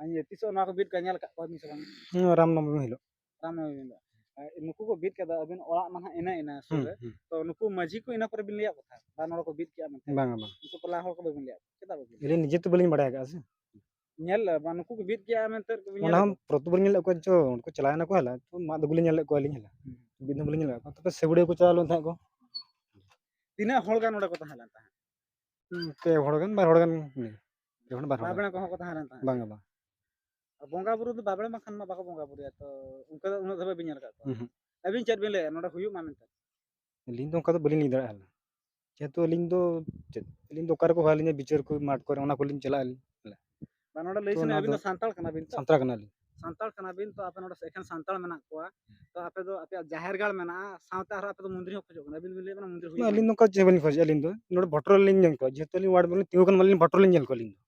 ᱟᱨ ᱤᱭᱟᱹ, ᱛᱤᱥᱚᱜ ᱱᱚᱣᱟ ᱠᱚ ᱵᱤᱫ ᱠᱟᱜ ᱧᱮᱞ ᱟᱠᱟᱫ ᱠᱚᱣᱟ ᱵᱤᱱ ᱥᱮ ᱵᱟᱝ? ᱦᱩᱸ, ᱨᱟᱢᱱᱚᱵᱚᱢᱤ ᱦᱤᱞᱳᱜ᱾ ᱨᱟᱢᱱᱚᱢᱤ ᱦᱤᱞᱳᱜ᱾ ᱟᱨ ᱱᱩᱠᱩ ᱠᱚ ᱵᱤᱫ ᱠᱟᱫᱟ, ᱟᱹᱵᱤᱱ ᱚᱲᱟᱜ ᱢᱟ ᱱᱟᱦᱟᱜ ᱤᱱᱟᱹ ᱤᱱᱟᱹ ᱥᱩᱨ ᱦᱩᱸ, ᱨᱮ᱾ ᱦᱩᱸ᱾ ᱛᱚ ᱱᱩᱠᱩ ᱢᱟᱹᱡᱷᱤ ᱠᱚ ᱤᱱᱟᱹ ᱯᱚᱨᱮ ᱵᱤᱱ ᱞᱟᱹᱭᱟᱫ ᱠᱚ ᱛᱟᱦᱮᱸᱫ? ᱵᱟ, ᱱᱚᱰᱮ ᱠᱚ ᱵᱤᱫ ᱠᱮᱜᱼᱟ ᱢᱮᱱᱛᱮ? ᱵᱟᱝᱟ, ᱵᱟᱝ᱾ ᱱᱩᱠᱩ ᱴᱚᱞᱟ ᱦᱚᱲ ᱠᱚ ᱵᱟᱹᱵᱤᱱ ᱞᱟᱹᱭᱟᱫ ᱠᱚᱣᱟ? ᱪᱮᱫᱟᱜ ᱵᱟᱹᱵᱤᱱ ᱞᱟᱹᱭᱟᱫ ᱠᱚᱣᱟ? ᱟᱹᱞᱤᱧ ᱱᱤᱡᱮ ᱛᱚ ᱵᱟᱹᱞᱤᱧ ᱵᱟᱲᱟᱭ ᱟᱠᱟᱫᱼᱟ ᱥᱮ᱾ ᱧᱮᱞ, ᱵᱟ, ᱱᱩᱠᱩ ᱠᱚ ᱵᱤᱫ ᱠᱮᱜᱼᱟ ᱢᱮᱱᱛᱮ ᱠᱚ ᱵᱤᱱ ᱚᱱᱟ ᱧᱮᱞ ᱦᱚᱸ ᱟᱠᱟᱫ ᱯᱨᱚᱛᱚ ᱵᱟᱹᱞᱤᱧ ᱧᱮᱞ ᱞᱮᱫ ᱠᱚᱣᱟ, ᱪᱚ ᱩᱱᱠᱩ ᱪᱟᱞᱟᱣ ᱮᱱᱟ ᱠᱚ ᱦᱟᱞᱟ, ᱛᱚ ᱢᱟᱫ ᱟᱹᱜᱩ ᱞᱤᱧ ᱧᱮᱞ ᱞᱮᱫ ᱠᱚᱣᱟ, ᱦᱮᱸ᱾ ᱦᱩᱸ᱾ ᱵᱤᱫ ᱦᱚᱸ ᱵᱟᱹᱞᱤᱧ ᱧᱮᱞ ᱞᱮᱫ ᱠᱚᱣᱟ᱾ ᱛᱚᱵᱮ ᱥᱮᱵᱲᱤᱭᱟᱹ ᱠᱚ ᱪᱟᱞᱟᱣ ᱞᱮᱱ ᱛᱟᱦᱮᱸᱫ ᱠᱚ᱾ ᱛᱤᱱᱟᱹᱜ ᱦᱚᱲ ᱜᱟᱱ ᱱᱚᱰᱮ ᱠᱚ ᱛᱟᱦᱮᱸ ᱞᱮᱱ ᱛᱟᱦᱮᱸᱫ? ᱦᱩᱸ, ᱯᱮ ᱦᱚᱲ ᱜᱟᱱ, ᱵᱟᱨ ᱦᱚᱲ ᱜᱟᱱ ᱦᱩᱭᱩᱜᱼᱟ᱾ ᱯᱮ ᱦᱚᱲ, ᱵᱟᱨ ᱦᱚᱲ ᱜᱟᱱ᱾ ᱵᱟᱵᱲᱮ ᱠᱚᱦᱚᱸ ᱠᱚ ᱛᱟᱦᱮᱸ ᱞᱮᱱ ᱛᱟᱦᱮᱸᱫ? ᱵᱟᱝᱟ, ᱵᱟᱝ᱾ ᱟᱨ ᱵᱚᱸᱜᱟ ᱵᱩᱨᱩ ᱫᱚ ᱵᱟᱵᱲᱮ ᱵᱟᱝᱠᱷᱟᱱ ᱢᱟ ᱵᱟᱠᱚ ᱵᱚᱸᱜᱟ ᱵᱩᱨᱩᱭᱟ, ᱛᱚ ᱚᱱᱠᱟ ᱫᱚ ᱩᱱᱟᱹᱜ ᱫᱷᱟᱹᱵᱤᱡ ᱵᱤᱱ ᱧᱮᱞ ᱟᱠᱟᱫ ᱠᱚᱣᱟ? ᱦᱩᱸ, ᱦᱩᱸ᱾ ᱟᱹᱵᱤᱱ ᱪᱮᱫ ᱵᱤᱱ ᱞᱟᱹᱭᱟ ᱱᱚᱰᱮ ᱦᱩᱭᱩᱜ ᱢᱟ ᱢᱮᱱᱛᱮ? ᱟᱹᱞᱤᱧ ᱫᱚ ᱚᱱᱠᱟ ᱫᱚ ᱵᱟᱹᱞᱤᱧ ᱞᱟᱹᱭ ᱫᱟᱲᱮᱭᱟᱜᱼᱟ᱾ ᱡᱮᱦᱮᱛᱩ ᱟᱹᱞᱤᱧ ᱫᱚ ᱪᱮᱫ, ᱟᱹᱞᱤᱧ ᱫᱚ ᱚᱠᱟ ᱨᱮᱠᱚ ᱦᱚᱦᱚ ᱟᱹᱞᱤᱧᱟ ᱵᱤᱪᱟᱹᱨ ᱠᱚ, ᱢᱟᱴᱷ ᱠᱚᱨᱮ, ᱚᱱᱟ ᱠᱚᱞᱤᱧ ᱪᱟᱞᱟᱜ ᱟᱹᱞᱤᱧ᱾ ᱵᱟᱝ, ᱱᱚᱰᱮ ᱞᱟᱹᱭ ᱛᱚ ᱥᱟᱱᱟᱭᱮᱫ, ᱚᱱᱟ ᱟᱹᱵᱤᱱ ᱫᱚ ᱫᱚ ᱥᱟᱱᱛᱟᱲ ᱠᱟᱱᱟ ᱵᱤᱱ ᱛᱚ? ᱥᱟᱱᱛᱟᱲ ᱠᱟᱱᱟᱞᱤᱧ᱾ ᱥᱟᱱᱛᱟᱲ ᱠᱟᱱᱟ ᱵᱤᱱ ᱛᱚ, ᱟᱯᱮ ᱱᱚᱰᱮ ᱮᱠᱷᱮᱱ ᱥᱟᱱᱛᱟᱲ ᱢᱮᱱᱟᱜ ᱠᱚᱣᱟ, ᱛᱚ ᱟᱯᱮ ᱫᱚ ᱟᱯᱮᱭᱟᱜ ᱡᱟᱦᱮᱨ ᱜᱟᱲ ᱢᱮᱱᱟᱜᱼᱟ, ᱥᱟᱶᱛᱮ ᱟᱨᱦᱚᱸ ᱟᱯᱮ ᱫᱚ ᱢᱚᱱᱫᱤᱨ ᱦᱚᱸ ᱠᱷᱚᱡᱚᱜ ᱠᱟᱱᱟ, ᱟᱹᱵᱤᱱ ᱵᱤᱱ ᱞᱟᱹᱭᱮᱫ ᱠᱟᱱᱟ ᱢᱚᱱᱫᱤᱨ ᱦᱩᱭᱩᱜ ᱢᱟ᱾ ᱟᱹᱞᱤᱧ ᱫᱚ ᱚᱱᱠᱟ ᱪᱮᱫ ᱦᱚᱸ ᱵᱟᱹᱞᱤᱧ ᱠᱷᱚᱡᱚᱜᱼᱟ, ᱟᱹᱞᱤᱧ ᱫᱚ ᱱᱚᱰᱮ ᱵᱷᱳᱴ ᱨᱮᱞᱤᱧ ᱧᱮᱞ ᱠᱚᱣᱟ, ᱡᱮᱦᱮᱛᱩ ᱟᱹᱞᱤᱧ ᱣᱟᱨᱰ ᱢᱮᱢᱵᱟᱨ ᱞᱤᱧ ᱛᱤᱸᱜᱩ ᱠᱟᱱ, ᱢᱟᱱᱮ ᱵᱷᱳᱴ ᱨᱮᱞᱤᱧ ᱧᱮᱞ ᱠᱚᱣᱟ ᱟᱹᱞᱤᱧ ᱫᱚ᱾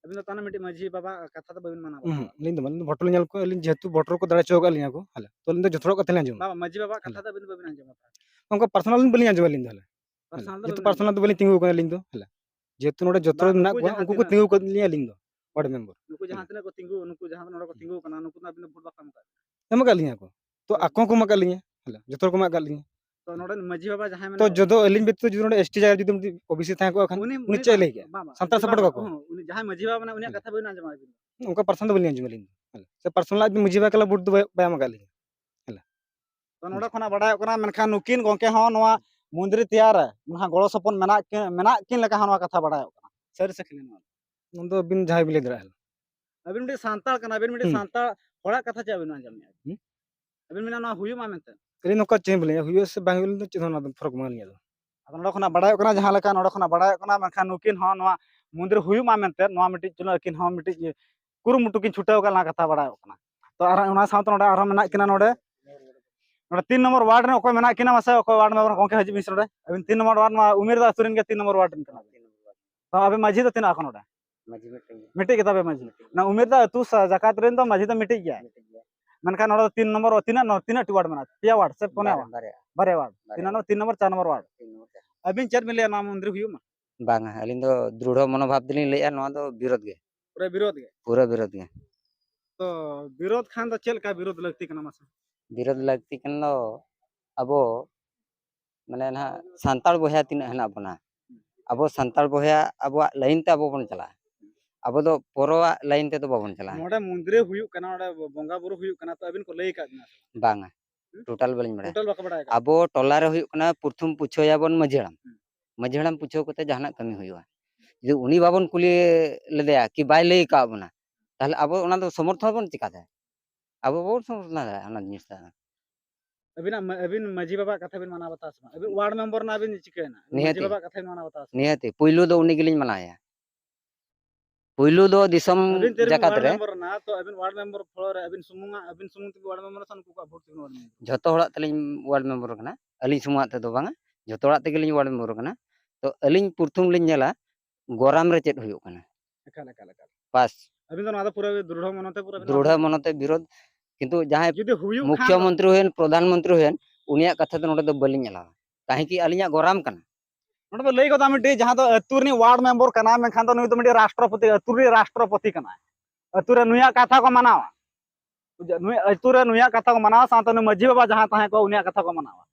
ᱟᱹᱵᱤᱱ ᱫᱚ ᱛᱟᱦᱚᱞᱮ ᱢᱤᱫᱴᱤᱡ ᱢᱟᱹᱡᱷᱤ ᱵᱟᱵᱟ ᱠᱟᱛᱷᱟ ᱫᱚ ᱵᱟᱹᱵᱤᱱ ᱢᱟᱱᱟᱣ ᱦᱩᱸ, ᱵᱟᱛᱟᱣᱟ? ᱦᱩᱸ, ᱟᱹᱞᱤᱧ ᱫᱚ ᱵᱟᱝ, ᱟᱹᱞᱤᱧ ᱫᱚ ᱵᱷᱳᱴ ᱨᱮᱞᱤᱧ ᱧᱮᱞ ᱠᱚᱣᱟ, ᱟᱹᱞᱤᱧ ᱡᱮᱦᱮᱛᱩ ᱵᱷᱳᱴ ᱨᱮᱠᱚ ᱫᱟᱲᱮ ᱦᱚᱪᱚ ᱟᱠᱟᱫ ᱞᱤᱧᱟ ᱠᱚ, ᱦᱮᱸ, ᱛᱚ ᱟᱹᱞᱤᱧ ᱫᱚ ᱡᱚᱛᱚ ᱦᱚᱲᱟᱜ ᱠᱟᱛᱷᱟ ᱞᱤᱧ ᱟᱸᱡᱚᱢᱟ᱾ ᱵᱟᱵᱟ, ᱢᱟᱹᱡᱷᱤ ᱵᱟᱵᱟ ᱠᱟᱛᱷᱟ ᱦᱮᱸ᱾ ᱫᱚ ᱟᱹᱵᱤᱱ ᱫᱚ ᱵᱟᱹᱵᱤᱱ ᱟᱸᱡᱚᱢᱟ ᱛᱚ? ᱚᱱᱠᱟ ᱯᱟᱨᱥᱚᱱᱟᱞ ᱵᱟᱹᱞᱤᱧ ᱟᱸᱡᱚᱢᱟ ᱟᱹᱞᱤᱧ ᱫᱚ, ᱦᱮᱸ᱾ ᱯᱟᱨᱥᱚᱱᱟᱞ ᱫᱚ ᱡᱮᱦᱮᱛᱩ ᱵᱟᱹᱵᱤᱱ ᱯᱟᱨᱥᱚᱱᱟᱞ ᱟᱸᱡᱚᱢᱟ? ᱫᱚ ᱵᱟᱹᱞᱤᱧ ᱛᱤᱸᱜᱩ ᱟᱠᱟᱱᱟ ᱟᱹᱞᱤᱧ ᱫᱚ, ᱦᱮᱸ᱾ ᱡᱮᱦᱮᱛᱩ ᱱᱚᱰᱮ ᱵᱟᱝ, ᱡᱚᱛᱚ ᱱᱩᱠᱩ ᱢᱮᱱᱟᱜ ᱠᱚᱣᱟ, ᱡᱟᱦᱟᱸ ᱩᱱᱠᱩ ᱠᱚ ᱛᱤᱱᱟᱹᱜ ᱛᱤᱸᱜᱩ ᱟᱠᱟᱫ ᱞᱤᱧᱟ ᱟᱹᱞᱤᱧ ᱫᱚ, ᱣᱟᱨᱰ ᱢᱮᱢᱵᱟᱨ᱾ ᱱᱩᱠᱩ ᱡᱟᱦᱟᱸ ᱦᱮᱸ᱾ ᱛᱤᱱᱟᱹᱜ ᱠᱚ ᱛᱤᱸᱜᱩ, ᱱᱩᱠᱩ ᱡᱟᱦᱟᱸ ᱱᱚᱰᱮ ᱠᱚ ᱛᱤᱸᱜᱩ ᱟᱠᱟᱱᱟ, ᱱᱩᱠᱩ ᱫᱚ ᱟᱹᱵᱤᱱ ᱫᱚ ᱵᱷᱳᱴ ᱵᱟᱠᱚ ᱮᱢ ᱟᱠᱟᱫ ᱵᱤᱱᱟ? ᱮᱢ ᱟᱠᱟᱫ ᱞᱤᱧᱟ ᱠᱚ᱾ ᱛᱚ ᱦᱮᱸ᱾ ᱟᱠᱚ ᱦᱚᱸᱠᱚ ᱮᱢ ᱟᱠᱟᱫ ᱞᱤᱧᱟ, ᱦᱮᱸ, ᱡᱚᱛᱚ ᱦᱚᱲ ᱠᱚ ᱮᱢ ᱟᱠᱟᱫ ᱞᱤᱧᱟ᱾ ᱛᱚ ᱱᱚᱰᱮ ᱢᱟᱹᱡᱷᱤ ᱵᱟᱵᱟ ᱡᱟᱦᱟᱸᱭ ᱛᱚ ᱢᱮᱱᱟᱭᱟ, ᱡᱚᱫᱚ ᱟᱹᱞᱤᱧ ᱵᱮᱛᱤᱛᱚ ᱡᱩᱫᱤ ᱱᱚᱰᱮ ᱮᱥ ᱴᱤ ᱡᱟᱭᱜᱟ ᱨᱮ ᱡᱩᱫᱤ ᱢᱤᱫᱴᱤᱡ ᱳ ᱵᱤ ᱥᱤ ᱛᱟᱦᱮᱸ ᱠᱚᱜ ᱠᱷᱟᱱ, ᱩᱱᱤ, ᱩᱱᱤ ᱩᱱᱤ ᱪᱮᱫ ᱮ ᱵᱟᱝ, ᱞᱟᱹᱭ ᱠᱮᱭᱟ? ᱵᱟᱝ, ᱵᱟᱝ᱾ ᱥᱟᱱᱛᱟᱲ ᱩᱱᱤ ᱥᱟᱯᱚᱨᱴ ᱵᱟᱝ, ᱠᱚᱣᱟ ᱠᱚ? ᱦᱚᱸ, ᱩᱱᱤ ᱡᱟᱦᱟᱸᱭ ᱢᱟᱹᱡᱷᱤ ᱵᱟᱵᱟ ᱢᱮᱱᱟᱭᱟ, ᱩᱱᱤᱭᱟᱜ ᱦᱩᱸ᱾ ᱠᱟᱛᱷᱟ ᱵᱤᱱ ᱟᱸᱡᱚᱢᱟ ᱟᱹᱵᱤᱱ ᱫᱚ᱾ ᱦᱩᱸ, ᱚᱱᱠᱟ ᱯᱟᱨᱥᱚᱱᱟᱞ ᱫᱚ ᱵᱟᱹᱞᱤᱧ ᱟᱸᱡᱚᱢᱟ ᱟᱹᱞᱤᱧ ᱫᱚ᱾ ᱦᱮᱸ, ᱥᱮ ᱯᱟᱨᱥᱚᱱᱟᱞ ᱟᱡ ᱢᱟᱹᱡᱷᱤ ᱵᱟᱵᱟ ᱮᱠᱞᱟ ᱵᱷᱳᱴ ᱫᱚ ᱵᱟᱭ, ᱵᱟᱭ ᱮᱢ ᱟᱠᱟᱫ ᱞᱤᱧᱟ᱾ ᱦᱮᱸ᱾ ᱛᱚ ᱱᱚᱰᱮ ᱠᱷᱚᱱᱟᱜ ᱵᱟᱰᱟᱭᱚᱜ ᱠᱟᱱᱟ, ᱢᱮᱱᱠᱷᱟᱱ ᱱᱩᱠᱤᱱ ᱜᱚᱝᱠᱮ ᱦᱚᱸ ᱱᱚᱣᱟ ᱢᱚᱱᱫᱤᱨ ᱛᱮᱭᱟᱨ ᱨᱮ ᱱᱟᱦᱟᱜ ᱜᱚᱲᱚ ᱥᱚᱯᱚᱦᱚᱫ ᱢᱮᱱᱟᱜ ᱠᱤᱱ, ᱢᱮᱱᱟᱜ ᱠᱤᱱ ᱞᱮᱠᱟ ᱦᱚᱸ ᱱᱚᱣᱟ ᱠᱟᱛᱷᱟ ᱵᱟᱰᱟᱭᱚᱜ ᱠᱟᱱᱟ᱾ ᱥᱟᱹᱨᱤ ᱥᱮ ᱠᱷᱟᱹᱞᱤ ᱱᱚᱣᱟ? ᱚᱱᱟ ᱫᱚ ᱟᱹᱵᱤᱱ ᱡᱟᱦᱟᱸᱭ ᱵᱤᱱ ᱞᱟᱹᱭ ᱫᱟᱲᱮᱭᱟᱜᱼᱟ᱾ ᱟᱹᱵᱤᱱ ᱢᱤᱫᱴᱤᱡ ᱥᱟᱱᱛᱟᱲ ᱠᱟᱱᱟ, ᱟᱹᱵᱤᱱ ᱢᱤᱫᱴᱤᱡ ᱦᱩᱸ᱾ ᱥᱟᱱᱛᱟᱲ ᱦᱚᱲᱟᱜ ᱠᱟᱛᱷᱟ ᱪᱮᱫ ᱵᱤᱱ ᱟᱸᱡᱚᱢᱮᱫᱼᱟ? ᱦᱩᱸ᱾ ᱟᱹᱵᱤᱱ ᱢᱮᱱᱟ ᱱᱚᱣᱟ ᱦᱩᱭᱩᱜ ᱢᱟ ᱢᱮᱱᱛᱮ᱾ ᱟᱹᱞᱤᱧ ᱱᱚᱝᱠᱟ ᱪᱮᱫ ᱦᱚᱸ ᱵᱟᱹᱞᱤᱧ, ᱦᱩᱭᱩᱜᱼᱟ ᱥᱮ ᱵᱟᱝ ᱦᱩᱭᱩᱜᱼᱟ, ᱟᱹᱞᱤᱧ ᱫᱚ ᱪᱮᱫ ᱦᱚᱸ ᱚᱱᱟ ᱫᱚ ᱯᱷᱚᱨᱚᱠ ᱵᱟᱝ ᱟᱹᱞᱤᱧᱟᱜ ᱫᱚ᱾ ᱟᱫᱚ ᱱᱚᱰᱮ ᱠᱷᱚᱱᱟᱜ ᱵᱟᱲᱟᱭᱚᱜ ᱠᱟᱱᱟ, ᱡᱟᱦᱟᱸ ᱞᱮᱠᱟ ᱱᱚᱰᱮ ᱠᱷᱚᱱᱟᱜ ᱵᱟᱲᱟᱭᱚᱜ ᱠᱟᱱᱟ, ᱢᱮᱱᱠᱷᱟᱱ ᱱᱩᱠᱤᱱ ᱦᱚᱸ ᱱᱚᱣᱟ ᱢᱚᱱᱫᱤᱨ ᱦᱩᱭᱩᱜ ᱢᱟ ᱢᱮᱱᱛᱮ ᱱᱚᱣᱟ ᱢᱤᱫᱴᱤᱡ ᱪᱩᱱᱟᱹ ᱟᱹᱠᱤᱱ ᱦᱚᱸ ᱢᱤᱫᱴᱤᱡ ᱠᱩᱨᱩᱢᱩᱴᱩ ᱠᱤᱱ ᱪᱷᱩᱴᱟᱹᱣ ᱟᱠᱟᱱ ᱠᱟᱛᱷᱟ ᱵᱟᱲᱟᱭᱚᱜ ᱠᱟᱱᱟ᱾ ᱛᱚ ᱟᱨ ᱚᱱᱟ ᱥᱟᱶᱛᱮ ᱱᱚᱰᱮ ᱟᱨᱦᱚᱸ ᱢᱮᱱᱟᱜ ᱠᱤᱱᱟ ᱱᱚᱰᱮ, ᱱᱚᱰᱮ ᱛᱤᱱ ᱱᱚᱢᱵᱚᱨ ᱣᱟᱨᱰ ᱨᱮᱱ ᱚᱠᱚᱭ ᱢᱮᱱᱟᱜ ᱠᱤᱱᱟ ᱢᱟᱥᱮ, ᱚᱠᱚᱭ ᱣᱟᱨᱰ ᱢᱮᱢᱵᱟᱨ ᱜᱚᱝᱠᱮ ᱦᱤᱡᱩᱜ ᱵᱤᱱ ᱥᱮ ᱱᱚᱰᱮ᱾ ᱟᱹᱵᱤᱱ ᱛᱤᱱ ᱱᱚᱢᱵᱚᱨ ᱣᱟᱨᱰ, ᱱᱚᱣᱟ ᱩᱢᱮᱨ ᱫᱚ ᱟᱹᱛᱩ ᱨᱮᱱ ᱜᱮ ᱛᱤᱱ ᱱᱚᱢᱵᱚᱨ ᱣᱟᱨᱰ ᱨᱮᱱ ᱠᱟᱱᱟ᱾ ᱛᱚ ᱟᱹᱵᱤᱱ ᱢᱟᱹᱡᱷᱤ ᱫᱚ ᱛᱤᱱᱟᱹᱜ ᱟᱠᱚ ᱱᱚᱰᱮ? ᱢᱟᱹᱡᱷᱤ ᱢᱤᱫᱴᱮᱱ ᱜᱮ᱾ ᱢᱤᱫᱴᱤᱡ ᱜᱮ ᱛᱟᱵᱮ ᱢᱟᱹᱡᱷᱤ? ᱢᱤᱫᱴᱤᱡ ᱜᱮ᱾ ᱚᱱᱟ ᱩᱢᱮᱨ ᱫᱚ ᱟᱹᱛᱩ ᱥᱟ-, ᱡᱟᱠᱟᱛ ᱨᱮᱱ ᱫᱚ ᱢᱟᱹᱡᱷᱤ ᱫᱚ ᱢᱤᱫᱴᱤᱡ ᱜᱮᱭᱟ᱾ ᱢᱤᱫᱴᱤᱡ ᱜᱮᱭᱟ᱾ ᱢᱮᱱᱠᱷᱟᱱ ᱱᱚᱰᱮ ᱫᱚ ᱛᱤᱱ ᱱᱚᱢᱵᱚᱨ, ᱛᱤᱱᱟᱹᱜ ᱱᱚ-, ᱛᱤᱱᱟᱹᱜ ᱴᱤ ᱣᱟᱨᱰ ᱢᱮᱱᱟᱜᱼᱟ? ᱯᱮᱭᱟ ᱣᱟᱨᱰ ᱥᱮ ᱯᱩᱱᱭᱟ ᱵᱟᱨᱭᱟ, ᱣᱟᱨᱰ? ᱵᱟᱨᱭᱟ᱾ ᱵᱟᱨᱭᱟ ᱣᱟᱨᱰ᱾ ᱵᱟᱨᱭᱟ ᱛᱤᱱᱟᱹᱜ ᱱᱚ-, ᱣᱟᱨᱰ᱾ ᱛᱤᱱ ᱱᱚᱢᱵᱚᱨ, ᱪᱟᱨ ᱱᱚᱢᱵᱚᱨ ᱣᱟᱨᱰ᱾ ᱛᱤᱱ ᱱᱚᱢᱵᱚᱨ, ᱪᱟᱨ ᱱᱚᱢᱵᱚᱨ᱾ ᱟᱹᱵᱤᱱ ᱪᱮᱫ ᱵᱤᱱ ᱞᱟᱹᱭᱟ, ᱱᱚᱣᱟ ᱢᱚᱱᱫᱤᱨ ᱦᱩᱭᱩᱜ ᱢᱟ? ᱵᱟᱝᱟ, ᱟᱹᱞᱤᱧ ᱫᱚ ᱫᱨᱩᱲᱦᱚ ᱢᱚᱱᱳᱵᱷᱟᱵ ᱛᱮᱞᱤᱧ ᱞᱟᱹᱭᱮᱫᱼᱟ, ᱱᱚᱣᱟ ᱫᱚ ᱵᱤᱨᱳᱫᱷ ᱜᱮ᱾ ᱯᱩᱨᱟᱹ ᱵᱤᱨᱳᱫᱷ ᱜᱮ? ᱯᱩᱨᱟᱹ ᱵᱤᱨᱳᱫᱷ ᱜᱮ᱾ ᱛᱚ ᱵᱤᱨᱳᱫᱷ ᱠᱷᱟᱱ ᱫᱚ ᱪᱮᱫ ᱞᱮᱠᱟ ᱵᱤᱨᱳᱫᱷ ᱞᱟᱹᱠᱛᱤ ᱠᱟᱱᱟ ᱢᱟᱥᱮ? ᱵᱤᱨᱳᱫᱷ ᱞᱟᱹᱠᱛᱤ ᱠᱟᱱ ᱫᱚ ᱟᱵᱚ ᱢᱟᱱᱮ ᱱᱟᱦᱟᱜ ᱥᱟᱱᱛᱟᱲ ᱵᱚᱭᱦᱟ ᱛᱤᱱᱟᱹᱜ ᱦᱮᱱᱟᱜ ᱵᱚᱱᱟ, ᱟᱵᱚ ᱥᱟᱱᱛᱟᱲ ᱵᱚᱭᱦᱟ ᱟᱵᱚᱣᱟᱜ ᱞᱟᱭᱤᱱ ᱛᱮ ᱟᱵᱚ ᱵᱚᱱ ᱪᱟᱞᱟᱜᱼᱟ᱾ ᱟᱵᱚ ᱫᱚ ᱯᱚᱨᱚᱣᱟᱜ ᱞᱟᱭᱤᱱ ᱛᱮᱫᱚ ᱵᱟᱵᱚᱱ ᱪᱟᱞᱟᱜᱼᱟ᱾ ᱱᱚᱰᱮ ᱢᱚᱱᱫᱤᱨ ᱨᱮ ᱦᱩᱭᱩᱜ ᱠᱟᱱᱟ, ᱱᱚᱰᱮ ᱵᱚᱸᱜᱟ ᱵᱩᱨᱩ ᱦᱩᱭᱩᱜ ᱠᱟᱱᱟ, ᱛᱚ ᱟᱹᱵᱤᱱ ᱠᱚ ᱞᱟᱹᱭ ᱟᱠᱟᱫ ᱵᱤᱱᱟ ᱥᱮ ᱵᱟᱝ? ᱵᱟᱝᱟ, ᱦᱩᱸ? ᱴᱳᱴᱟᱞ ᱵᱟᱹᱞᱤᱧ ᱵᱟᱲᱟᱭᱟ᱾ ᱴᱳᱴᱟᱞ ᱵᱟᱠᱚ ᱵᱟᱲᱟᱭ ᱟᱠᱟᱫ? ᱟᱵᱚ ᱴᱚᱞᱟ ᱨᱮ ᱦᱩᱭᱩᱜ ᱠᱟᱱᱟ, ᱯᱨᱚᱛᱷᱚᱢ ᱯᱩᱪᱷᱟᱹᱭᱟᱵᱚᱱ ᱢᱟᱹᱡᱷᱤ ᱦᱟᱲᱟᱢ᱾ ᱦᱩᱸ᱾ ᱢᱟᱹᱡᱷᱤ ᱦᱟᱲᱟᱢ ᱯᱩᱪᱷᱟᱹᱣ ᱠᱟᱛᱮ ᱡᱟᱦᱟᱱᱟᱜ ᱠᱟᱹᱢᱤ ᱦᱩᱭᱩᱜᱼᱟ᱾ ᱡᱩᱫᱤ ᱩᱱᱤ ᱵᱟᱵᱚᱱ ᱠᱩᱞᱤ ᱞᱮᱫᱮᱭᱟ ᱠᱤ ᱵᱟᱭ ᱞᱟᱹᱭ ᱟᱠᱟᱫ ᱵᱚᱱᱟ, ᱛᱟᱦᱚᱞᱮ ᱟᱵᱚ ᱚᱱᱟ ᱫᱚ ᱥᱚᱢᱚᱨᱛᱷᱚᱱ ᱵᱚᱱ ᱪᱤᱠᱟᱛᱮ? ᱟᱵᱚ ᱵᱟᱵᱚᱱ ᱥᱚᱢᱚᱨᱛᱷᱚᱱ ᱫᱟᱲᱮᱭᱟᱜᱼᱟ ᱚᱱᱟ ᱡᱤᱱᱤᱥ ᱫᱚ᱾ ᱟᱹᱵᱤᱱᱟᱜ ᱢᱟ-, ᱟᱹᱵᱤᱱ ᱢᱟᱹᱡᱷᱤ ᱵᱟᱵᱟᱣᱟᱜ ᱠᱟᱛᱷᱟ ᱵᱤᱱ ᱢᱟᱱᱟᱣ ᱵᱟᱛᱟᱣᱟ ᱥᱮ ᱵᱟᱝ? ᱟᱹᱵᱤᱱ ᱣᱟᱨᱰ ᱢᱮᱢᱵᱚᱨ ᱨᱮᱱᱟᱜ ᱟᱹᱵᱤᱱ ᱪᱤᱠᱟᱹᱭᱮᱱᱟ? ᱱᱤᱦᱟᱹᱛᱤ᱾ ᱢᱟᱹᱡᱷᱤ ᱵᱟᱵᱟᱣᱟᱜ ᱠᱟᱛᱷᱟ ᱵᱤᱱ ᱢᱟᱱᱟᱣ ᱵᱟᱛᱟᱣᱟ ᱥᱮ ᱵᱟᱝ? ᱱᱤᱦᱟᱹᱛᱤ, ᱯᱩᱭᱞᱩ ᱫᱚ ᱩᱱᱤ ᱜᱮᱞᱤᱧ ᱢᱟᱱᱟᱣᱮᱭᱟ᱾ ᱯᱩᱭᱞᱩ ᱫᱚ ᱫᱤᱥᱚᱢ ᱟᱹᱵᱤᱱ ᱛᱤᱨᱤᱵᱤᱱ ᱡᱟᱠᱟᱛ ᱣᱟᱨᱰ ᱨᱮ᱾ ᱢᱮᱢᱵᱚᱨ ᱨᱮᱱᱟ, ᱛᱚ ᱟᱹᱵᱤᱱ ᱣᱟᱨᱰ ᱢᱮᱢᱵᱚᱨ ᱯᱷᱞᱳᱨ ᱨᱮ ᱟᱹᱵᱤᱱ ᱥᱩᱢᱩᱝᱟᱜ, ᱟᱹᱵᱤᱱ ᱥᱩᱢᱩᱝ ᱛᱮᱵᱤᱱ ᱣᱟᱨᱰ ᱢᱮᱢᱵᱚᱨ ᱥᱮ ᱱᱩᱠᱩ ᱠᱚᱣᱟᱜ ᱵᱷᱳᱴ ᱛᱮᱵᱤᱱ ᱣᱟᱨᱰ ᱢᱮᱢᱵᱚᱨ? ᱡᱷᱚᱛᱚ ᱦᱚᱲᱟᱜ ᱛᱮᱞᱤᱧ ᱣᱟᱨᱰ ᱢᱮᱢᱵᱚᱨ ᱠᱟᱱᱟ᱾ ᱟᱹᱞᱤᱧ ᱥᱩᱢᱩᱝᱟᱜ ᱛᱮᱫᱚ ᱵᱟᱝᱟ, ᱡᱷᱚᱛᱚ ᱦᱚᱲᱟᱜ ᱛᱮᱜᱮᱞᱤᱧ ᱣᱟᱨᱰ ᱢᱮᱢᱵᱚᱨ ᱠᱟᱱᱟ᱾ ᱛᱚ ᱟᱹᱞᱤᱧ ᱯᱨᱚᱛᱷᱚᱢ ᱞᱤᱧ ᱧᱮᱞᱟ ᱜᱚᱨᱟᱢ ᱨᱮ ᱪᱮᱫ ᱦᱩᱭᱩᱜ ᱠᱟᱱᱟ᱾ ᱮᱠᱟᱞ, ᱮᱠᱟᱞ, ᱮᱠᱟᱞ᱾ ᱯᱟᱥ᱾ ᱟᱹᱵᱤᱱ ᱫᱚ ᱱᱚᱣᱟ ᱫᱚ ᱯᱩᱨᱟᱹ ᱫᱨᱩᱲᱦᱚ ᱢᱚᱱᱚᱛᱮ ᱯᱩᱨᱟᱹ ᱵᱤᱱ ᱫᱨᱩᱲᱦᱚ ᱢᱚᱱᱚᱛᱮ ᱵᱤᱨᱳᱫᱷ, ᱠᱤᱱᱛᱩ ᱡᱟᱦᱟᱸᱭ ᱡᱩᱫᱤ ᱦᱩᱭᱩᱜ ᱠᱷᱟᱱ ᱫᱚ ᱢᱩᱠᱷᱭᱚᱢᱚᱱᱛᱨᱤ ᱦᱩᱭᱮᱱ, ᱯᱨᱚᱫᱷᱟᱱ ᱢᱚᱱᱛᱨᱤ ᱦᱩᱭᱮᱱ, ᱩᱱᱤᱭᱟᱜ ᱠᱟᱛᱷᱟ ᱫᱚ ᱱᱚᱰᱮ ᱫᱚ ᱵᱟᱹᱞᱤᱧ ᱮᱞᱟᱣᱟ᱾ ᱠᱟᱦᱮᱸ ᱠᱤ ᱟᱹᱞᱤᱧᱟᱜ ᱜᱚᱨᱟᱢ ᱠᱟᱱᱟ᱾ ᱱᱚᱰᱮ ᱫᱚ ᱞᱟᱹᱭ ᱜᱚᱫᱟ ᱢᱤᱫᱴᱤᱡ, ᱡᱟᱦᱟᱸ ᱫᱚ ᱟᱹᱛᱩ ᱨᱤᱱᱤᱡ ᱣᱟᱨᱰ ᱢᱮᱢᱵᱚᱨ ᱠᱟᱱᱟᱭ, ᱢᱮᱱᱠᱷᱟᱱ ᱫᱚ ᱱᱩᱭ ᱫᱚ ᱢᱤᱫᱴᱤᱡ ᱨᱟᱥᱴᱨᱚᱯᱚᱛᱤ, ᱟᱹᱛᱩ ᱨᱤᱱᱤᱡ ᱨᱟᱥᱴᱨᱚᱯᱚᱛᱤ ᱠᱟᱱᱟᱭ᱾ ᱟᱹᱛᱩ ᱨᱮ ᱱᱩᱭᱟᱜ ᱠᱟᱛᱷᱟ ᱠᱚ ᱢᱟᱱᱟᱣᱟ᱾ ᱵᱩᱡᱷᱟᱹᱣ? ᱱᱩᱭ ᱟᱹᱛᱩ ᱨᱮ ᱱᱩᱭᱟᱜ ᱠᱟᱛᱷᱟ ᱠᱚ ᱢᱟᱱᱟᱣᱟ, ᱥᱟᱶᱛᱮ ᱱᱩᱭ ᱢᱟᱹᱡᱷᱤ ᱵᱟᱵᱟ ᱡᱟᱦᱟᱸᱭ ᱛᱟᱦᱮᱸ ᱠᱚᱜ, ᱩᱱᱤᱭᱟᱜ ᱠᱟᱛᱷᱟ ᱠᱚ ᱢᱟᱱᱟᱣᱟ᱾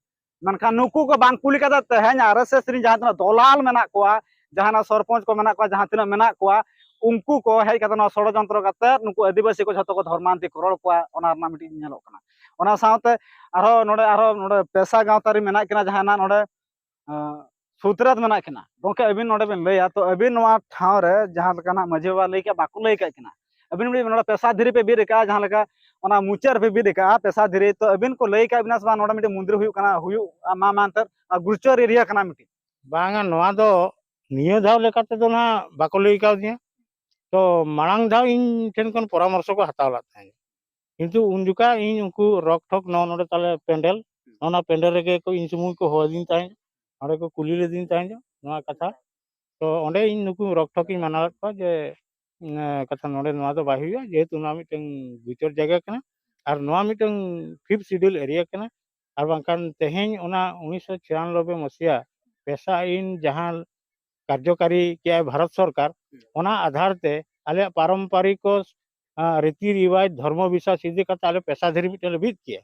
ᱢᱮᱱᱠᱷᱟᱱ ᱱᱩᱠᱩ ᱠᱚ ᱵᱟᱝ ᱠᱩᱞᱤ ᱠᱟᱛᱮ ᱛᱮᱦᱮᱧ ᱟᱨ ᱮᱥ ᱮᱥ ᱨᱮᱱ ᱡᱟᱦᱟᱸ ᱛᱤᱱᱟᱹᱜ ᱫᱚᱞᱟᱞ ᱢᱮᱱᱟᱜ ᱠᱚᱣᱟ, ᱡᱟᱦᱟᱸ ᱥᱚᱨᱯᱚᱧᱪ ᱠᱚ ᱢᱮᱱᱟᱜ ᱠᱚᱣᱟ, ᱡᱟᱦᱟᱸ ᱛᱤᱱᱟᱹᱜ ᱢᱮᱱᱟᱜ ᱠᱚᱣᱟ, ᱩᱱᱠᱩ ᱠᱚ ᱦᱮᱡ ᱠᱟᱛᱮ ᱱᱚᱣᱟ ᱥᱚᱲᱚᱡᱚᱱᱛᱨᱚ ᱠᱟᱛᱮ ᱱᱩᱠᱩ ᱟᱹᱫᱤᱵᱟᱹᱥᱤ ᱠᱚ ᱡᱷᱚᱛᱚ ᱠᱚ ᱫᱷᱚᱨᱢᱟᱱᱛᱤ ᱠᱚ ᱨᱚᱲ ᱠᱚᱣᱟ, ᱚᱱᱟ ᱨᱮᱱᱟᱜ ᱢᱤᱫᱴᱤᱡ ᱧᱮᱞᱚᱜ ᱠᱟᱱᱟ᱾ ᱚᱱᱟ ᱥᱟᱶᱛᱮ ᱟᱨᱦᱚᱸ ᱱᱚᱰᱮ, ᱟᱨᱦᱚᱸ ᱱᱚᱰᱮ ᱯᱮᱥᱟ ᱜᱟᱶᱛᱟ ᱨᱮ ᱢᱮᱱᱟᱜ ᱠᱤᱱᱟ, ᱡᱟᱦᱟᱸ ᱱᱟᱜ ᱱᱚᱰᱮ ᱟᱸ, ᱥᱩᱛᱨᱮᱛ ᱢᱮᱱᱟᱜ ᱠᱤᱱᱟ᱾ ᱜᱚᱢᱠᱮ, ᱟᱹᱵᱤᱱ ᱱᱚᱰᱮ ᱵᱤᱱ ᱞᱟᱹᱭᱟ, ᱛᱚ ᱟᱹᱵᱤᱱ ᱱᱚᱣᱟ ᱴᱷᱟᱶ ᱨᱮ ᱡᱟᱦᱟᱸ ᱞᱮᱠᱟ ᱱᱟᱜ ᱢᱟᱹᱡᱷᱤ ᱵᱟᱵᱟ ᱞᱟᱹᱭ ᱠᱮᱫ, ᱵᱟᱠᱚ ᱞᱟᱹᱭ ᱠᱟᱜ ᱠᱤᱱᱟ, ᱟᱹᱵᱤᱱ ᱵᱤᱱ ᱱᱚᱰᱮ ᱯᱮᱥᱟ ᱫᱷᱤᱨᱤ ᱯᱮ ᱵᱤᱫ ᱟᱠᱟᱫᱼᱟ, ᱡᱟᱦᱟᱸ ᱞᱮᱠᱟ ᱚᱱᱟ ᱢᱩᱪᱟᱹᱫ ᱨᱮᱯᱮ ᱵᱤᱫ ᱟᱠᱟᱫᱼᱟ ᱯᱮᱥᱟ ᱫᱷᱤᱨᱤ, ᱛᱚ ᱟᱹᱵᱤᱱ ᱠᱚ ᱞᱟᱹᱭ ᱠᱟᱜ ᱵᱤᱱᱟ ᱥᱮ ᱵᱟᱝ ᱱᱚᱰᱮ ᱢᱤᱫᱴᱮᱱ ᱢᱚᱱᱫᱤᱨ ᱦᱩᱭᱩᱜ ᱠᱟᱱᱟ, ᱦᱩᱭᱩᱜ ᱢᱟ ᱢᱮᱱᱛᱮ ᱜᱩᱨᱪᱚᱨ ᱮᱨᱤᱭᱟ ᱠᱟᱱᱟ ᱢᱤᱫᱴᱤᱡ? ᱵᱟᱝᱟ, ᱱᱚᱣᱟ ᱫᱚ ᱱᱤᱭᱟᱹ ᱫᱷᱟᱣ ᱞᱮᱠᱟ ᱛᱮᱫᱚ ᱱᱟᱦᱟᱜ ᱵᱟᱠᱚ ᱞᱟᱹᱭ ᱠᱟᱣᱫᱤᱧᱟ᱾ ᱛᱚ ᱢᱟᱲᱟᱝ ᱫᱷᱟᱣ ᱤᱧ ᱴᱷᱮᱱ ᱠᱷᱚᱱ ᱯᱚᱨᱟᱢᱚᱨᱥᱚ ᱠᱚ ᱦᱟᱛᱟᱣ ᱞᱮᱫ ᱛᱟᱦᱮᱸᱫ, ᱠᱤᱱᱛᱩ ᱩᱱ ᱡᱚᱠᱷᱟ ᱤᱧ ᱩᱱᱠᱩ ᱨᱚᱠ ᱴᱷᱚᱠ ᱱᱚᱣᱟ ᱱᱚᱰᱮ ᱛᱟᱞᱮ ᱯᱮᱱᱰᱮᱞ, ᱚᱱᱟ ᱯᱮᱱᱰᱮᱞ ᱨᱮᱜᱮ ᱠᱚ ᱤᱧ ᱥᱩᱢᱩᱝ ᱠᱚ ᱦᱚᱦᱚ ᱟᱹᱫᱤᱧ ᱛᱟᱦᱮᱸᱫ, ᱚᱸᱰᱮ ᱠᱚ ᱠᱩᱞᱤ ᱞᱮᱫᱤᱧ ᱛᱟᱦᱮᱸᱫ ᱱᱚᱣᱟ ᱠᱟᱛᱷᱟ᱾ ᱛᱚ ᱚᱸᱰᱮ ᱤᱧ ᱱᱩᱠᱩ ᱨᱚᱠ ᱴᱷᱚᱠ ᱤᱧ ᱢᱟᱱᱟᱣ ᱞᱮᱫ ᱠᱚᱣᱟ ᱡᱮ, ᱮᱸ, ᱠᱟᱛᱷᱟ ᱱᱚᱰᱮ ᱱᱚᱣᱟ ᱫᱚ ᱵᱟᱭ ᱦᱩᱭᱩᱜᱼᱟ, ᱡᱮᱦᱮᱛᱩ ᱱᱚᱣᱟ ᱢᱤᱫᱴᱟᱝ ᱜᱩᱪᱚᱨ ᱡᱟᱭᱜᱟ ᱠᱟᱱᱟ ᱟᱨ ᱱᱚᱣᱟ ᱢᱤᱫᱴᱟᱝ ᱯᱷᱤᱯᱛᱷ ᱥᱤᱰᱤᱭᱩᱞ ᱮᱨᱤᱭᱟ ᱠᱟᱱᱟ᱾ ᱟᱨ ᱵᱟᱝᱠᱷᱟᱱ ᱛᱮᱦᱮᱧ ᱚᱱᱟ ᱩᱱᱤᱥᱥᱚ ᱪᱷᱤᱭᱟᱱᱚᱵᱵᱳᱭ ᱢᱟᱥᱤᱭᱟ ᱯᱮᱥᱟ ᱟᱹᱭᱤᱱ ᱡᱟᱦᱟᱸ ᱠᱟᱨᱡᱚᱠᱟᱨᱤ ᱠᱮᱜᱼᱟᱭ ᱵᱷᱟᱨᱚᱛ ᱥᱚᱨᱠᱟᱨ, ᱚᱱᱟ ᱟᱫᱷᱟᱨ ᱛᱮ ᱟᱞᱮᱭᱟᱜ ᱯᱟᱨᱚᱢᱯᱟᱨᱤᱠ, ᱟᱸ, ᱨᱤᱛᱤ ᱨᱤᱣᱟᱡᱽ, ᱫᱷᱚᱨᱢᱚ ᱵᱤᱥᱣᱟᱥ ᱤᱫᱤ ᱠᱟᱛᱮ ᱟᱞᱮ ᱯᱮᱥᱟ ᱫᱷᱤᱨᱤ ᱢᱤᱫᱴᱮᱱ ᱞᱮ ᱵᱤᱫ ᱠᱮᱜᱼᱟ᱾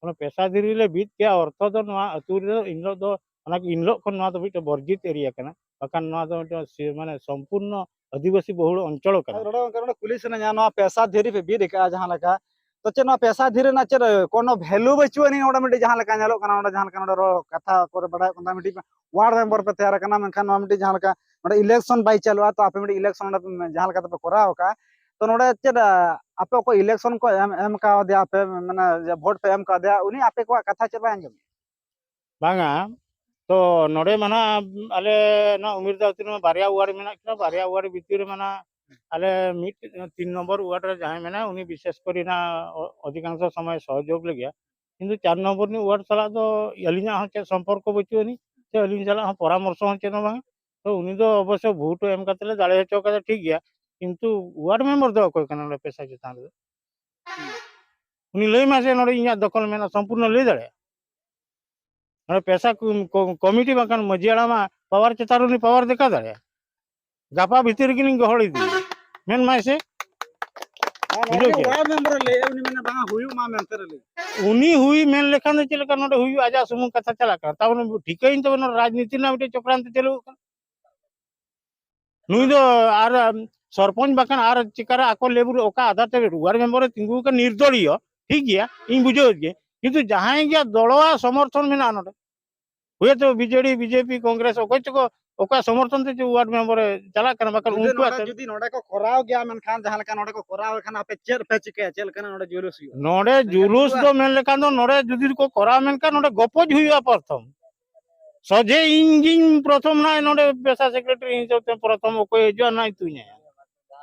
ᱚᱱᱟ ᱯᱮᱥᱟ ᱫᱷᱤᱨᱤ ᱞᱮ ᱵᱤᱫ ᱠᱮᱜᱼᱟ, ᱚᱨᱛᱷᱚ ᱫᱚ ᱱᱚᱣᱟ ᱟᱹᱛᱩ ᱨᱮᱫᱚ ᱤᱱ ᱦᱤᱞᱳᱜ ᱫᱚ, ᱚᱱᱟ ᱤᱱ ᱦᱤᱞᱳᱜ ᱠᱷᱚᱱ ᱱᱚᱣᱟ ᱫᱚ ᱢᱤᱫᱴᱮᱱ ᱵᱚᱨᱡᱤᱛ ᱮᱨᱤᱭᱟ ᱠᱟᱱᱟ, ᱵᱟᱠᱷᱟᱱ ᱱᱚᱣᱟ ᱫᱚ ᱢᱤᱫᱴᱮᱱ ᱥᱤ-, ᱢᱟᱱᱮ ᱥᱚᱢᱯᱩᱨᱱᱚ ᱟᱹᱫᱤᱵᱟᱹᱥᱤ ᱵᱚᱦᱩᱞ ᱚᱧᱪᱚᱞ ᱠᱟᱱᱟ᱾ ᱟᱫᱚ ᱱᱚᱰᱮ ᱜᱚᱝᱠᱮ, ᱱᱚᱰᱮ ᱠᱩᱞᱤ ᱥᱟᱱᱟᱧᱟ, ᱱᱚᱣᱟ ᱯᱮᱥᱟ ᱫᱷᱤᱨᱤ ᱯᱮ ᱵᱤᱫ ᱟᱠᱟᱫᱼᱟ ᱡᱟᱦᱟᱸ ᱞᱮᱠᱟ, ᱛᱚ ᱪᱮᱫ ᱱᱚᱣᱟ ᱯᱮᱥᱟ ᱫᱷᱤᱨᱤ ᱨᱮᱱᱟᱜ ᱪᱮᱫ ᱠᱳᱱᱳ ᱵᱷᱮᱞᱩ ᱵᱟᱹᱪᱩᱜ ᱟᱹᱱᱤᱡ? ᱱᱚᱰᱮ ᱢᱤᱫᱴᱤᱡ ᱡᱟᱦᱟᱸ ᱞᱮᱠᱟ ᱧᱮᱞᱚᱜ ᱠᱟᱱᱟ, ᱱᱚᱰᱮ ᱡᱟᱦᱟᱸ ᱞᱮᱠᱟ ᱱᱚᱰᱮ ᱨᱚᱲ ᱠᱟᱛᱷᱟ ᱠᱚᱨᱮ ᱵᱟᱲᱟᱭᱚᱜ ᱠᱟᱱ ᱛᱟᱦᱮᱸ, ᱢᱤᱫᱴᱤᱡ ᱣᱟᱨᱰ ᱢᱮᱢᱵᱟᱨ ᱯᱮ ᱛᱮᱭᱟᱨ ᱟᱠᱟᱱᱟ, ᱢᱮᱱᱠᱷᱟᱱ ᱱᱚᱣᱟ ᱢᱤᱫᱴᱤᱡ ᱡᱟᱦᱟᱸ ᱞᱮᱠᱟ ᱱᱚᱰᱮ ᱤᱞᱮᱠᱥᱚᱱ ᱵᱟᱭ ᱪᱟᱹᱞᱩᱜᱼᱟ, ᱛᱚ ᱟᱯᱮ ᱢᱤᱫᱴᱤᱡ ᱤᱞᱮᱠᱥᱚᱱ ᱱᱚᱰᱮ ᱯᱮ, ᱡᱟᱦᱟᱸ ᱞᱮᱠᱟ ᱛᱮᱯᱮ ᱠᱚᱨᱟᱣ ᱟᱠᱟᱫᱼᱟ, ᱛᱚ ᱱᱚᱰᱮ ᱪᱮᱫ, ᱟ, ᱟᱯᱮ ᱚᱠᱚᱭ ᱤᱞᱮᱠᱥᱚᱱ ᱠᱚ ᱮᱢ, ᱮᱢ ᱠᱟᱣᱫᱮᱭᱟ ᱯᱮ, ᱢᱟᱱᱮ ᱡᱮ ᱵᱷᱳᱴ ᱯᱮ ᱮᱢ ᱠᱟᱣᱫᱮᱭᱟ, ᱩᱱᱤ ᱟᱯᱮ ᱠᱚᱣᱟᱜ ᱠᱟᱛᱷᱟ ᱪᱮᱫ ᱵᱟᱭ ᱟᱸᱡᱚᱢ? ᱵᱟᱝᱟ, ᱛᱚ ᱱᱚᱰᱮ ᱢᱟ ᱱᱟᱦᱟᱜ ᱟᱞᱮ ᱱᱚᱣᱟ ᱩᱢᱤᱨᱫᱟ ᱟᱹᱛᱩ ᱨᱮᱢᱟ ᱵᱟᱨᱭᱟ ᱣᱟᱨᱰ ᱢᱮᱱᱟᱜ ᱠᱤᱱᱟ, ᱵᱟᱨᱭᱟ ᱣᱟᱨᱰ ᱵᱷᱤᱛᱤᱨ ᱨᱮ ᱢᱟᱱᱟ ᱟᱞᱮ ᱢᱤᱫ, ᱛᱤᱱ ᱱᱚᱢᱵᱚᱨ ᱣᱟᱨᱰ ᱨᱮ ᱡᱟᱦᱟᱸᱭ ᱢᱮᱱᱟᱭᱟ, ᱩᱱᱤ ᱵᱤᱥᱮᱥ ᱠᱚᱨᱮ ᱱᱟᱜ ᱚ-, ᱚᱫᱷᱤᱠᱟᱝᱥᱚ ᱥᱚᱢᱚᱭ ᱥᱚᱦᱚᱡᱳᱜᱽ ᱞᱟᱹᱜᱤᱫ, ᱠᱤᱱᱛᱩ ᱪᱟᱨ ᱱᱚᱢᱵᱚᱨ ᱨᱤᱱᱤᱡ ᱣᱟᱨᱰ ᱥᱟᱞᱟᱜ ᱫᱚ ᱟᱹᱞᱤᱧᱟᱜ ᱦᱚᱸ ᱪᱮᱫ ᱥᱚᱢᱯᱚᱨᱠᱚ ᱵᱟᱹᱪᱩᱜ ᱟᱹᱱᱤᱡ, ᱥᱮ ᱟᱹᱞᱤᱧ ᱥᱟᱞᱟᱜ ᱦᱚᱸ ᱯᱚᱨᱟᱢᱚᱨᱥᱚ ᱦᱚᱸ ᱪᱮᱫ ᱦᱚᱸ ᱵᱟᱝ᱾ ᱛᱚ ᱩᱱᱤ ᱫᱚ ᱚᱵᱚᱥᱥᱚ ᱵᱷᱳᱴ ᱮᱢ ᱠᱟᱛᱮ ᱞᱮ ᱫᱟᱲᱮ ᱦᱚᱪᱚ ᱠᱟᱫᱟ, ᱴᱷᱤᱠ ᱜᱮᱭᱟ, ᱠᱤᱱᱛᱩ ᱣᱟᱨᱰ ᱢᱮᱢᱵᱟᱨ ᱫᱚ ᱚᱠᱚᱭ ᱠᱟᱱᱟ ᱱᱚᱰᱮ ᱯᱮᱥᱟ ᱪᱮᱛᱟᱱ ᱨᱮᱫᱚ? ᱩᱱᱤ ᱞᱟᱹᱭ ᱢᱟᱥᱮ, ᱱᱚᱰᱮ ᱤᱧᱟᱹᱜ ᱫᱚᱠᱷᱚᱞ ᱢᱮᱱᱟᱜᱼᱟ, ᱥᱚᱢᱯᱩᱨᱱᱚ ᱞᱟᱹᱭ ᱫᱟᱲᱮᱭᱟᱜᱼᱟ᱾ ᱱᱚᱰᱮ ᱯᱮᱥᱟ ᱠᱚ-, ᱠᱚ-, ᱠᱚᱢᱤᱴᱤ ᱵᱟᱝᱠᱷᱟᱱ ᱢᱟᱹᱡᱷᱤ ᱦᱟᱲᱟᱢᱟᱜ ᱯᱟᱣᱟᱨ ᱪᱮᱛᱟᱱ ᱨᱮ ᱩᱱᱤ ᱯᱟᱣᱟᱨ ᱫᱮᱠᱷᱟᱣ ᱫᱟᱲᱮᱭᱟᱜᱼᱟ᱾ ᱜᱟᱯᱟ ᱵᱷᱤᱛᱤᱨ ᱨᱮᱜᱮ ᱞᱤᱧ ᱜᱚᱦᱚᱲ ᱤᱫᱤᱭᱟ, ᱢᱮᱱ ᱢᱟᱭ ᱥᱮ᱾ ᱟᱨ ᱵᱩᱡᱷᱟᱹᱣ ᱱᱚᱰᱮ ᱠᱮᱫᱟ? ᱚᱲᱟᱜ ᱢᱮᱢᱵᱟᱨ ᱞᱟᱹᱭᱮᱫ, ᱩᱱᱤ ᱢᱮᱱᱟ ᱵᱟᱝ ᱦᱩᱭᱩᱜ ᱢᱟ ᱢᱮᱱᱛᱮ ᱨᱮ ᱞᱟᱹᱭ᱾ ᱩᱱᱤ ᱦᱩᱭ ᱢᱮᱱ ᱞᱮᱠᱷᱟᱱ ᱫᱚ ᱪᱮᱫ ᱞᱮᱠᱟ ᱱᱚᱰᱮ ᱦᱩᱭᱩᱜᱼᱟ? ᱟᱡᱟᱜ ᱥᱩᱢᱩᱝ ᱠᱟᱛᱷᱟ ᱪᱟᱞᱟᱜ ᱠᱟᱱᱟ, ᱛᱟᱵᱚᱱ ᱴᱷᱤᱠᱟᱹᱭᱤᱱ ᱛᱟᱵᱚᱱ ᱨᱟᱡᱽᱱᱤᱛᱤ ᱨᱮᱱᱟᱜ ᱢᱤᱫᱴᱮᱱ ᱪᱚᱠᱨᱟᱱᱛᱚ ᱪᱟᱹᱞᱩᱜ ᱠᱟᱱᱟ᱾ ᱱᱩᱭ ᱫᱚ ᱟᱨ ᱥᱚᱨᱯᱚᱧᱪ ᱵᱟᱠᱷᱟᱱ ᱟᱨ ᱪᱮᱠᱟᱨᱮ ᱟᱠᱚ ᱞᱮᱵᱩᱞ ᱚᱠᱟ ᱟᱫᱷᱟᱨ ᱛᱮ ᱣᱟᱨᱰ ᱢᱮᱢᱵᱟᱨ ᱮ ᱛᱤᱸᱜᱩ ᱟᱠᱟᱱ ᱱᱤᱨᱫᱚᱞᱤᱭᱚ, ᱴᱷᱤᱠ ᱜᱮᱭᱟ, ᱤᱧ ᱵᱩᱡᱷᱟᱹᱣᱮᱫ ᱜᱮ, ᱠᱤᱱᱛᱩ ᱡᱟᱦᱟᱸᱭ ᱜᱮ ᱫᱚᱞᱣᱟᱜ ᱥᱚᱢᱚᱨᱛᱷᱚᱱ ᱢᱮᱱᱟᱜᱼᱟ ᱱᱚᱰᱮ, ᱦᱩᱭᱛᱚ ᱵᱤᱡᱮᱰᱤ, ᱵᱤᱡᱮᱯᱤ, ᱠᱚᱝᱜᱨᱮᱥ, ᱚᱠᱚᱭ ᱪᱚᱠᱚ ᱚᱠᱟ ᱥᱚᱢᱚᱨᱛᱷᱚᱱ ᱛᱮ ᱪᱚ ᱣᱟᱨᱰ ᱢᱮᱢᱵᱟᱨ ᱮ ᱪᱟᱞᱟᱜ ᱠᱟᱱᱟ, ᱵᱟᱠᱷᱟᱱ ᱡᱩᱫᱤ ᱩᱱᱠᱩᱣᱟᱜ ᱱᱚᱰᱮ ᱛᱮ ᱡᱩᱫᱤ ᱱᱚᱰᱮ ᱠᱚ ᱠᱚᱨᱟᱣ ᱜᱮᱭᱟ, ᱢᱮᱱᱠᱷᱟᱱ ᱡᱟᱦᱟᱸ ᱞᱮᱠᱟ ᱱᱚᱰᱮ ᱠᱚ ᱠᱚᱨᱟᱣ ᱞᱮᱠᱷᱟᱱ ᱟᱯᱮ ᱪᱮᱫ ᱯᱮ ᱪᱤᱠᱟᱹᱭᱟ? ᱪᱮᱫ ᱞᱮᱠᱟᱱᱟᱜ ᱱᱚᱰᱮ ᱡᱩᱞᱩᱥ ᱦᱩᱭᱩᱜᱼᱟ? ᱱᱚᱰᱮ ᱢᱮᱱᱠᱷᱟᱱ ᱡᱩᱞᱩᱥ ᱩᱱᱠᱩᱣᱟᱜ ᱫᱚ ᱢᱮᱱ ᱞᱮᱠᱷᱟᱱ ᱫᱚ ᱱᱚᱰᱮ ᱡᱩᱫᱤ ᱠᱚ ᱠᱚᱨᱟᱣ ᱢᱮᱱᱠᱷᱟᱱ ᱱᱚᱰᱮ ᱜᱚᱯᱚᱡ ᱦᱩᱭᱩᱜᱼᱟ ᱯᱨᱚᱛᱷᱚᱢ᱾ ᱥᱚᱡᱷᱮ ᱤᱧ ᱜᱤᱧ ᱯᱨᱚᱛᱷᱚᱢ ᱱᱟᱭ ᱱᱚᱰᱮ ᱯᱮᱥᱟ ᱥᱮᱠᱨᱮᱴᱟᱨᱤ ᱦᱤᱥᱟᱹᱵ ᱛᱮ ᱯᱨᱚᱛᱷᱚᱢ ᱚᱠᱚᱭ ᱦᱤᱡᱩᱜᱼᱟ ᱱᱟᱭ ᱛᱩᱧᱟᱭᱟ᱾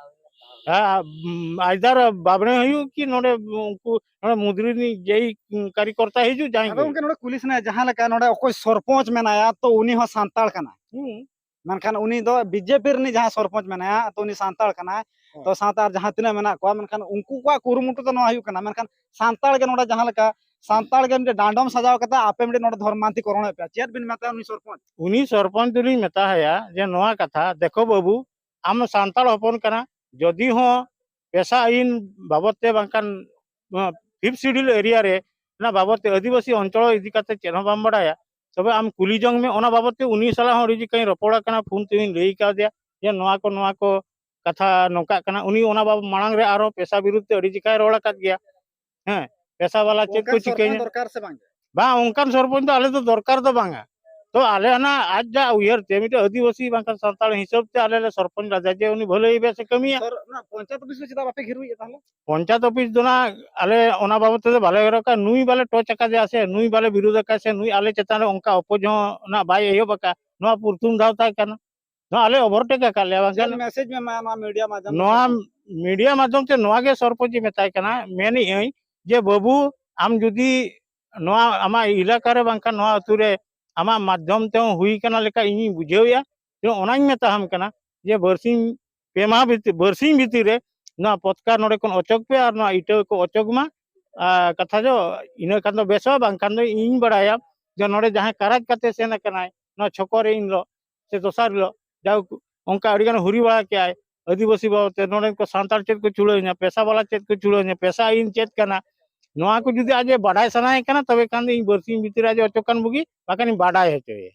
ᱦᱮᱸ, ᱟᱭᱫᱟᱨ ᱵᱟᱵᱽᱲᱮ ᱦᱩᱭᱩᱜ ᱠᱤ ᱱᱚᱰᱮ ᱩᱱᱠᱩ ᱱᱚᱰᱮ ᱢᱩᱫᱽ ᱨᱤᱱᱤᱡ ᱡᱮᱭ ᱠᱟᱨᱤᱠᱚᱨᱛᱟ ᱦᱤᱡᱩᱜ ᱡᱟᱦᱟᱸᱭ ᱟᱫᱚ ᱜᱮ᱾ ᱜᱚᱝᱠᱮ, ᱱᱚᱰᱮ ᱠᱩᱞᱤ ᱥᱟᱱᱟᱭᱟ, ᱡᱟᱦᱟᱸ ᱞᱮᱠᱟ ᱱᱚᱰᱮ ᱚᱠᱚᱭ ᱥᱚᱨᱯᱚᱧᱪ ᱢᱮᱱᱟᱭᱟ, ᱛᱚ ᱩᱱᱤ ᱦᱚᱸ ᱥᱟᱱᱛᱟᱲ ᱠᱟᱱᱟᱭ᱾ ᱦᱩᱸ᱾ ᱢᱮᱱᱠᱷᱟᱱ ᱩᱱᱤ ᱫᱚ ᱵᱤᱡᱮᱯᱤ ᱨᱤᱱᱤᱡ ᱡᱟᱦᱟᱸᱭ ᱥᱚᱨᱯᱚᱧᱪ ᱢᱮᱱᱟᱭᱟ, ᱛᱚ ᱩᱱᱤ ᱥᱟᱱᱛᱟᱲ ᱠᱟᱱᱟᱭ᱾ ᱦᱮᱸ᱾ ᱛᱚ ᱥᱟᱶᱛᱮ ᱟᱨ ᱡᱟᱦᱟᱸ ᱛᱤᱱᱟᱹᱜ ᱢᱮᱱᱟᱜ ᱠᱚᱣᱟ, ᱢᱮᱱᱠᱷᱟᱱ ᱩᱱᱠᱩ ᱠᱚᱣᱟᱜ ᱠᱩᱨᱩᱢᱩᱴᱩ ᱫᱚ ᱱᱚᱣᱟ ᱦᱩᱭᱩᱜ ᱠᱟᱱᱟ, ᱢᱮᱱᱠᱷᱟᱱ ᱥᱟᱱᱛᱟᱲ ᱜᱮ ᱱᱚᱰᱮ ᱡᱟᱦᱟᱸ ᱞᱮᱠᱟ ᱥᱟᱱᱛᱟᱲ ᱜᱮ ᱢᱤᱫᱴᱮᱱ ᱰᱟᱸᱰᱚᱢ ᱥᱟᱡᱟᱣ ᱠᱟᱛᱮ ᱟᱯᱮ ᱢᱤᱫᱴᱮᱱ ᱱᱚᱰᱮ ᱫᱷᱚᱨᱢᱟᱱᱛᱤ ᱠᱚᱨᱚᱱᱮᱫ ᱯᱮᱭᱟ, ᱪᱮᱫ ᱵᱤᱱ ᱢᱮᱛᱟᱭᱟ ᱩᱱᱤ ᱥᱚᱨᱯᱚᱧᱪ? ᱩᱱᱤ ᱥᱚᱨᱯᱚᱧᱪ ᱫᱚᱞᱤᱧ ᱢᱮᱛᱟ ᱦᱟᱭᱟ ᱡᱮ ᱱᱚᱣᱟ ᱠᱟᱛᱷᱟ, ᱫᱮᱠᱷᱚ ᱵᱟᱹᱵᱩ, ᱟᱢ ᱥᱟᱱᱛᱟᱲ ᱦᱚᱯᱚᱱ ᱠᱟᱱᱟ, ᱡᱚᱫᱤ ᱦᱚᱸ ᱯᱮᱥᱟ ᱟᱹᱭᱤᱱ ᱵᱟᱵᱚᱫ ᱛᱮ ᱵᱟᱝᱠᱷᱟᱱ ᱱᱚᱣᱟ ᱯᱷᱤᱯᱛᱷ ᱥᱤᱰᱩᱞ ᱮᱨᱤᱭᱟ ᱨᱮ ᱚᱱᱟ ᱵᱟᱵᱚᱫ ᱛᱮ ᱟᱹᱫᱤᱵᱟᱹᱥᱤ ᱚᱧᱪᱚᱞ ᱤᱫᱤ ᱠᱟᱛᱮ ᱪᱮᱫ ᱦᱚᱸ ᱵᱟᱢ ᱵᱟᱲᱟᱭᱟ, ᱛᱚᱵᱮ ᱟᱢ ᱠᱩᱞᱤ ᱡᱚᱝ ᱢᱮ᱾ ᱚᱱᱟ ᱵᱟᱵᱚᱫ ᱛᱮ ᱩᱱᱤ ᱥᱟᱞᱟᱜ ᱦᱚᱸ ᱟᱹᱰᱤ ᱡᱚᱠᱷᱟᱧ ᱨᱚᱯᱚᱲ ᱟᱠᱟᱱᱟ, ᱯᱷᱳᱱ ᱛᱮᱦᱚᱧ ᱞᱟᱹᱭ ᱠᱟᱣᱫᱮᱭᱟ ᱡᱮ ᱱᱚᱣᱟ ᱠᱚ, ᱱᱚᱣᱟ ᱠᱚ ᱠᱟᱛᱷᱟ ᱱᱚᱝᱠᱟᱜ ᱠᱟᱱᱟ᱾ ᱩᱱᱤ ᱚᱱᱟ ᱵᱟᱵᱚᱫ ᱢᱟᱲᱟᱝ ᱨᱮ ᱟᱨᱦᱚᱸ ᱯᱮᱥᱟ ᱵᱤᱨᱩᱫᱷ ᱛᱮ ᱟᱹᱰᱤ ᱡᱚᱠᱷᱟᱭ ᱨᱚᱲ ᱟᱠᱟᱫ ᱜᱮᱭᱟ᱾ ᱦᱮᱸ, ᱯᱮᱥᱟ ᱵᱟᱞᱟ ᱪᱮᱫ ᱠᱚ ᱚᱱᱠᱟᱱ ᱥᱚᱨᱯᱚᱧᱪ ᱪᱤᱠᱟᱹᱭᱟ? ᱫᱚᱨᱠᱟᱨ ᱥᱮ ᱵᱟᱝ? ᱵᱟᱝ, ᱚᱱᱠᱟᱱ ᱥᱚᱨᱯᱚᱧᱪ ᱫᱚ ᱟᱞᱮ ᱫᱚ ᱫᱚᱨᱠᱟᱨ ᱫᱚ ᱵᱟᱝᱟ᱾ ᱛᱚ ᱟᱞᱮ ᱚᱱᱟ ᱟᱡ ᱡᱟ ᱩᱭᱦᱟᱹᱨ ᱛᱮ ᱢᱤᱫᱴᱮᱱ ᱟᱹᱫᱤᱵᱟᱹᱥᱤ ᱵᱟᱝᱠᱷᱟᱱ ᱥᱟᱱᱛᱟᱲ ᱦᱤᱥᱟᱹᱵ ᱛᱮ ᱟᱞᱮ ᱞᱮ ᱥᱚᱨᱯᱚᱧᱪ ᱞᱮᱫᱟ ᱡᱮ ᱩᱱᱤ ᱵᱷᱟᱹᱞᱟᱹᱭ ᱵᱮᱥ ᱮ ᱠᱟᱹᱢᱤᱭᱟ᱾ ᱥᱚᱨ-, ᱚᱱᱟ ᱯᱚᱧᱪᱟᱭᱮᱛ ᱚᱯᱷᱤᱥ ᱨᱮ ᱪᱮᱫᱟᱜ ᱵᱟᱯᱮ ᱜᱷᱮᱨᱩᱭᱮᱫ ᱛᱟᱦᱞᱮ? ᱯᱚᱧᱪᱟᱭᱮᱛ ᱚᱯᱷᱤᱥ ᱫᱚ ᱱᱟᱜ ᱟᱞᱮ ᱚᱱᱟ ᱵᱟᱵᱚᱫ ᱛᱮᱫᱚ ᱵᱟᱞᱮ ᱜᱷᱮᱨᱟᱣ ᱠᱟᱜᱼᱟ, ᱱᱩᱭ ᱵᱟᱞᱮ ᱴᱚᱪ ᱟᱠᱟᱫᱮᱭᱟ ᱥᱮ, ᱱᱩᱭ ᱵᱟᱞᱮ ᱵᱤᱨᱩᱫᱷ ᱟᱠᱟᱫ ᱥᱮ, ᱱᱩᱭ ᱟᱞᱮ ᱪᱮᱛᱟᱱ ᱨᱮ ᱚᱱᱠᱟ ᱚᱯᱚᱡ ᱦᱚᱸ ᱱᱟᱜ ᱵᱟᱭ ᱮᱦᱚᱵ ᱟᱠᱟᱫ᱾ ᱱᱚᱣᱟ ᱯᱨᱚᱛᱷᱚᱢ ᱫᱷᱟᱣ ᱛᱟᱭ ᱠᱟᱱᱟ, ᱱᱚᱣᱟ ᱟᱞᱮ ᱚᱵᱷᱚᱨᱴᱮᱠ ᱟᱠᱟᱫ ᱞᱮᱭᱟ, ᱪᱮᱫ ᱵᱟᱝᱠᱷᱟᱱ ᱢᱮᱥᱮᱡᱽ ᱢᱮ ᱮᱢᱟ ᱱᱚᱣᱟ ᱢᱤᱰᱤᱭᱟ ᱢᱟᱫᱽᱫᱷᱚᱢ ᱛᱮ ᱱᱚᱣᱟ ᱥᱚᱨᱠᱟᱨ? ᱢᱤᱰᱤᱭᱟ ᱢᱟᱫᱽᱫᱷᱚᱢ ᱛᱮ ᱱᱚᱣᱟ ᱜᱮ ᱥᱚᱨᱯᱚᱧᱪ ᱤᱧ ᱢᱮᱛᱟᱭ ᱠᱟᱱᱟ, ᱢᱮᱱᱮᱫ ᱟᱹᱧ ᱡᱮ ᱵᱟᱹᱵᱩ, ᱟᱢ ᱡᱩᱫᱤ ᱱᱚᱣᱟ ᱟᱢᱟᱜ ᱮᱞᱟᱠᱟ ᱨᱮ ᱵᱟᱝᱠᱷᱟᱱ ᱱᱚᱣᱟ ᱟᱹᱛᱩ ᱨᱮ ᱟᱢᱟᱜ ᱢᱟᱫᱽᱫᱷᱚᱢ ᱛᱮᱦᱚᱸ ᱦᱩᱭ ᱠᱟᱱᱟ ᱞᱮᱠᱟ ᱤᱧᱤᱧ ᱵᱩᱡᱷᱟᱹᱣᱮᱫᱼᱟ, ᱛᱚ ᱚᱱᱟᱧ ᱢᱮᱛᱟᱦᱟᱢ ᱠᱟᱱᱟ ᱡᱮ ᱵᱟᱨᱥᱤᱧ, ᱯᱮ ᱢᱟᱦᱟ ᱵᱷᱤᱛᱤᱨ, ᱵᱟᱨᱥᱤᱧ ᱵᱷᱤᱛᱤᱨ ᱨᱮ ᱱᱚᱣᱟ ᱯᱚᱛᱠᱟ ᱱᱚᱰᱮ ᱠᱷᱚᱱ ᱚᱪᱚᱜ ᱯᱮ ᱟᱨ ᱱᱚᱣᱟ ᱤᱴᱟᱹ ᱠᱚ ᱚᱪᱚᱜ ᱢᱟ᱾ ᱟᱨ ᱠᱟᱛᱷᱟ ᱫᱚ ᱤᱱᱟᱹ ᱠᱷᱟᱱ ᱫᱚ ᱵᱮᱥᱚᱜᱼᱟ, ᱵᱟᱝᱠᱷᱟᱱ ᱫᱚ ᱤᱧ ᱵᱟᱲᱟᱭᱟ ᱡᱮ ᱱᱚᱰᱮ ᱡᱟᱦᱟᱸᱭ ᱠᱟᱨᱟᱡᱽ ᱠᱟᱛᱮ ᱥᱮᱱ ᱟᱠᱟᱱᱟᱭ ᱱᱚᱣᱟ ᱪᱷᱚᱠᱚ ᱨᱮ ᱤᱱ ᱦᱤᱞᱳᱜ ᱥᱮ ᱫᱚᱥᱟᱨ ᱦᱤᱞᱳᱜ, ᱡᱟᱭᱦᱳᱠ ᱚᱱᱠᱟ ᱟᱹᱰᱤᱜᱟᱱ ᱦᱩᱨᱤ ᱵᱟᱲᱟ ᱠᱮᱜᱼᱟᱭ, ᱟᱹᱫᱤᱵᱟᱹᱥᱤ ᱵᱟᱵᱚᱫ ᱛᱮ, ᱱᱚᱰᱮᱱ ᱠᱚ ᱥᱟᱱᱛᱟᱲ ᱪᱮᱫ ᱠᱚ ᱪᱩᱲᱟᱹᱣᱤᱧᱟ, ᱯᱮᱥᱟ ᱵᱟᱞᱟ ᱪᱮᱫ ᱠᱚ ᱪᱩᱲᱟᱹᱣᱤᱧᱟ, ᱯᱮᱥᱟ ᱤᱧ ᱪᱮᱫ ᱠᱟᱱᱟ, ᱱᱚᱣᱟ ᱠᱚ ᱡᱩᱫᱤ ᱟᱡ ᱮ ᱵᱟᱰᱟᱭ ᱥᱟᱱᱟᱭᱮ ᱠᱟᱱᱟ, ᱛᱚᱵᱮ ᱠᱷᱟᱱ ᱫᱚ ᱤᱧ ᱵᱟᱨᱥᱤᱧ ᱵᱷᱤᱛᱤᱨ ᱨᱮ ᱟᱡ ᱚᱪᱚ ᱠᱟᱱ ᱵᱩᱜᱤ, ᱵᱟᱠᱷᱟᱱ ᱤᱧ ᱵᱟᱰᱟᱭ ᱦᱚᱪᱚᱭᱮ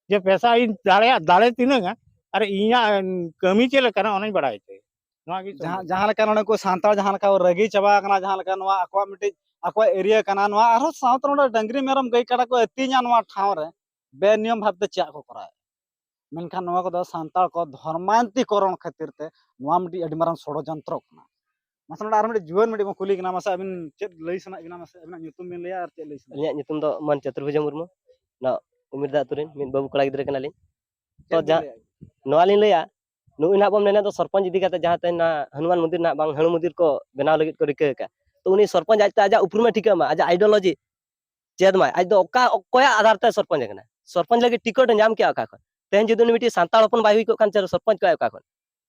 ᱡᱮ ᱯᱮᱥᱟ ᱤᱧ ᱫᱟᱲᱮᱭᱟᱜ ᱫᱟᱲᱮ ᱛᱤᱱᱟᱹᱝᱟ ᱟᱨ ᱤᱧᱟᱹᱜ ᱠᱟᱹᱢᱤ ᱪᱮᱫ ᱞᱮᱠᱟᱱᱟ, ᱚᱱᱟᱧ ᱵᱟᱰᱟᱭ ᱦᱚᱪᱚᱭᱮ᱾ ᱱᱚᱣᱟ ᱜᱮ ᱡᱟᱦᱟᱸ, ᱡᱟᱦᱟᱸ ᱞᱮᱠᱟ ᱱᱚᱰᱮ ᱠᱚ ᱥᱟᱱᱛᱟᱲ ᱡᱟᱦᱟᱸ ᱞᱮᱠᱟ ᱠᱚ ᱨᱟᱹᱜᱤ ᱪᱟᱵᱟ ᱟᱠᱟᱱᱟ, ᱡᱟᱦᱟᱸ ᱞᱮᱠᱟ ᱱᱚᱣᱟ ᱟᱠᱚᱣᱟᱜ ᱢᱤᱫᱴᱤᱡ ᱟᱠᱚᱣᱟᱜ ᱮᱨᱤᱭᱟ ᱠᱟᱱᱟ, ᱱᱚᱣᱟ ᱟᱨᱦᱚᱸ ᱥᱟᱶᱛᱮ ᱱᱚᱰᱮ ᱰᱟᱹᱝᱨᱤ ᱢᱮᱨᱚᱢ ᱜᱟᱹᱭ ᱠᱟᱰᱟ ᱠᱚ ᱟᱹᱛᱤᱧᱟ ᱱᱚᱣᱟ ᱴᱷᱟᱶ ᱨᱮ, ᱵᱮᱱᱤᱭᱚᱢ ᱵᱷᱟᱵᱛᱮ ᱪᱮᱫ ᱠᱚ ᱠᱚᱨᱟᱣᱮᱫ? ᱢᱮᱱᱠᱷᱟᱱ ᱱᱚᱣᱟ ᱠᱚᱫᱚ ᱥᱟᱱᱛᱟᱲ ᱠᱚ ᱫᱷᱚᱨᱢᱟᱱᱛᱤᱠᱚᱨᱚᱱ ᱠᱷᱟᱹᱛᱤᱨ ᱛᱮ ᱱᱚᱣᱟ ᱢᱤᱫᱴᱤᱡ ᱟᱹᱰᱤ ᱢᱟᱨᱟᱝ ᱥᱚᱲᱚᱡᱚᱱᱛᱨᱚ ᱠᱟᱱᱟ᱾ ᱢᱟᱥᱮ ᱱᱚᱰᱮ ᱟᱨ ᱢᱤᱫᱴᱤᱡ ᱡᱩᱣᱟᱹᱱ ᱢᱤᱫᱴᱤᱡ ᱵᱚᱱ ᱠᱩᱞᱤ ᱠᱟᱱᱟ, ᱢᱟᱥᱮ ᱟᱹᱵᱤᱱ ᱪᱮᱫ ᱞᱟᱹᱭ ᱥᱟᱱᱟᱭᱮᱫ ᱵᱤᱱᱟ? ᱢᱟᱥᱮ ᱟᱹᱵᱤᱱᱟᱜ ᱧᱩᱛᱩᱢ ᱵᱤᱱ ᱞᱟᱹᱭᱟ ᱟᱨ ᱪᱮᱫ ᱞᱟᱹᱭ ᱥᱟᱱᱟᱭᱮᱫ ᱟᱹᱞᱤᱧᱟᱜ ᱧᱩᱛᱩᱢ ᱫᱚ ᱢᱟᱹᱱ ᱪᱚᱛᱩᱨᱵᱷᱩᱡᱟ ᱢᱩᱨᱢᱩ, ᱱᱚᱣᱟ ᱩᱢᱤᱨᱫᱟ ᱟᱹᱛᱩ ᱨᱮᱱ ᱢᱤᱫ ᱵᱟᱹᱵᱩ ᱠᱚᱲᱟ ᱜᱤᱫᱽᱨᱟᱹ ᱠᱟᱱᱟᱞᱤᱧ᱾ ᱛᱚ ᱪᱮᱫ ᱵᱤᱱ ᱡᱟ-, ᱞᱟᱹᱭᱟ? ᱱᱚᱣᱟ ᱞᱤᱧ ᱞᱟᱹᱭᱟ, ᱱᱩᱭ ᱱᱟᱦᱟᱜ ᱵᱚᱱ ᱢᱮᱱᱮᱫ ᱫᱚ ᱥᱚᱨᱯᱚᱧᱪ ᱤᱫᱤ ᱠᱟᱛᱮ, ᱡᱟᱦᱟᱸ ᱛᱮᱦᱮᱧ ᱱᱚᱣᱟ ᱦᱚᱱᱩᱢᱟᱱ ᱢᱚᱱᱫᱤᱨ ᱱᱟᱦᱟᱜ ᱵᱟᱝ ᱦᱟᱹᱬᱩ ᱢᱚᱱᱫᱤᱨ ᱠᱚ ᱵᱮᱱᱟᱣ ᱞᱟᱹᱜᱤᱫ ᱠᱚ ᱨᱤᱠᱟᱹ ᱟᱠᱟᱫ, ᱛᱚ ᱩᱱᱤ ᱥᱚᱨᱯᱚᱧᱪ ᱟᱡᱛᱮ ᱟᱡᱟᱜ ᱩᱯᱨᱩᱢᱮ ᱴᱷᱤᱠᱟᱹ ᱢᱟ, ᱟᱡᱟᱜ ideology ᱪᱮᱫ ᱢᱟᱭ, ᱟᱡ ᱫᱚ ᱚᱠᱟ, ᱚᱠᱚᱭᱟᱜ ᱟᱫᱷᱟᱨ ᱛᱮ ᱥᱚᱨᱯᱚᱧᱪ ᱟᱠᱟᱱᱟ? ᱥᱚᱨᱯᱚᱧᱪ ᱞᱟᱹᱜᱤᱫ ᱴᱤᱠᱤᱴ ᱮ ᱧᱟᱢ ᱠᱮᱜᱼᱟ ᱚᱠᱟ ᱠᱷᱚᱱ? ᱛᱮᱦᱮᱧ ᱡᱩᱫᱤ ᱩᱱᱤ ᱢᱤᱫᱴᱤᱡ ᱥᱟᱱᱛᱟᱲ ᱦᱚᱯᱚᱱ ᱵᱟᱭ ᱦᱩᱭ ᱠᱚᱜ ᱠᱷᱟᱱ, ᱪᱮᱫ ᱥᱚᱨᱯᱚᱧᱪ ᱠᱚᱜᱼᱟᱭ ᱚᱠᱟ ᱠᱷᱚᱱ?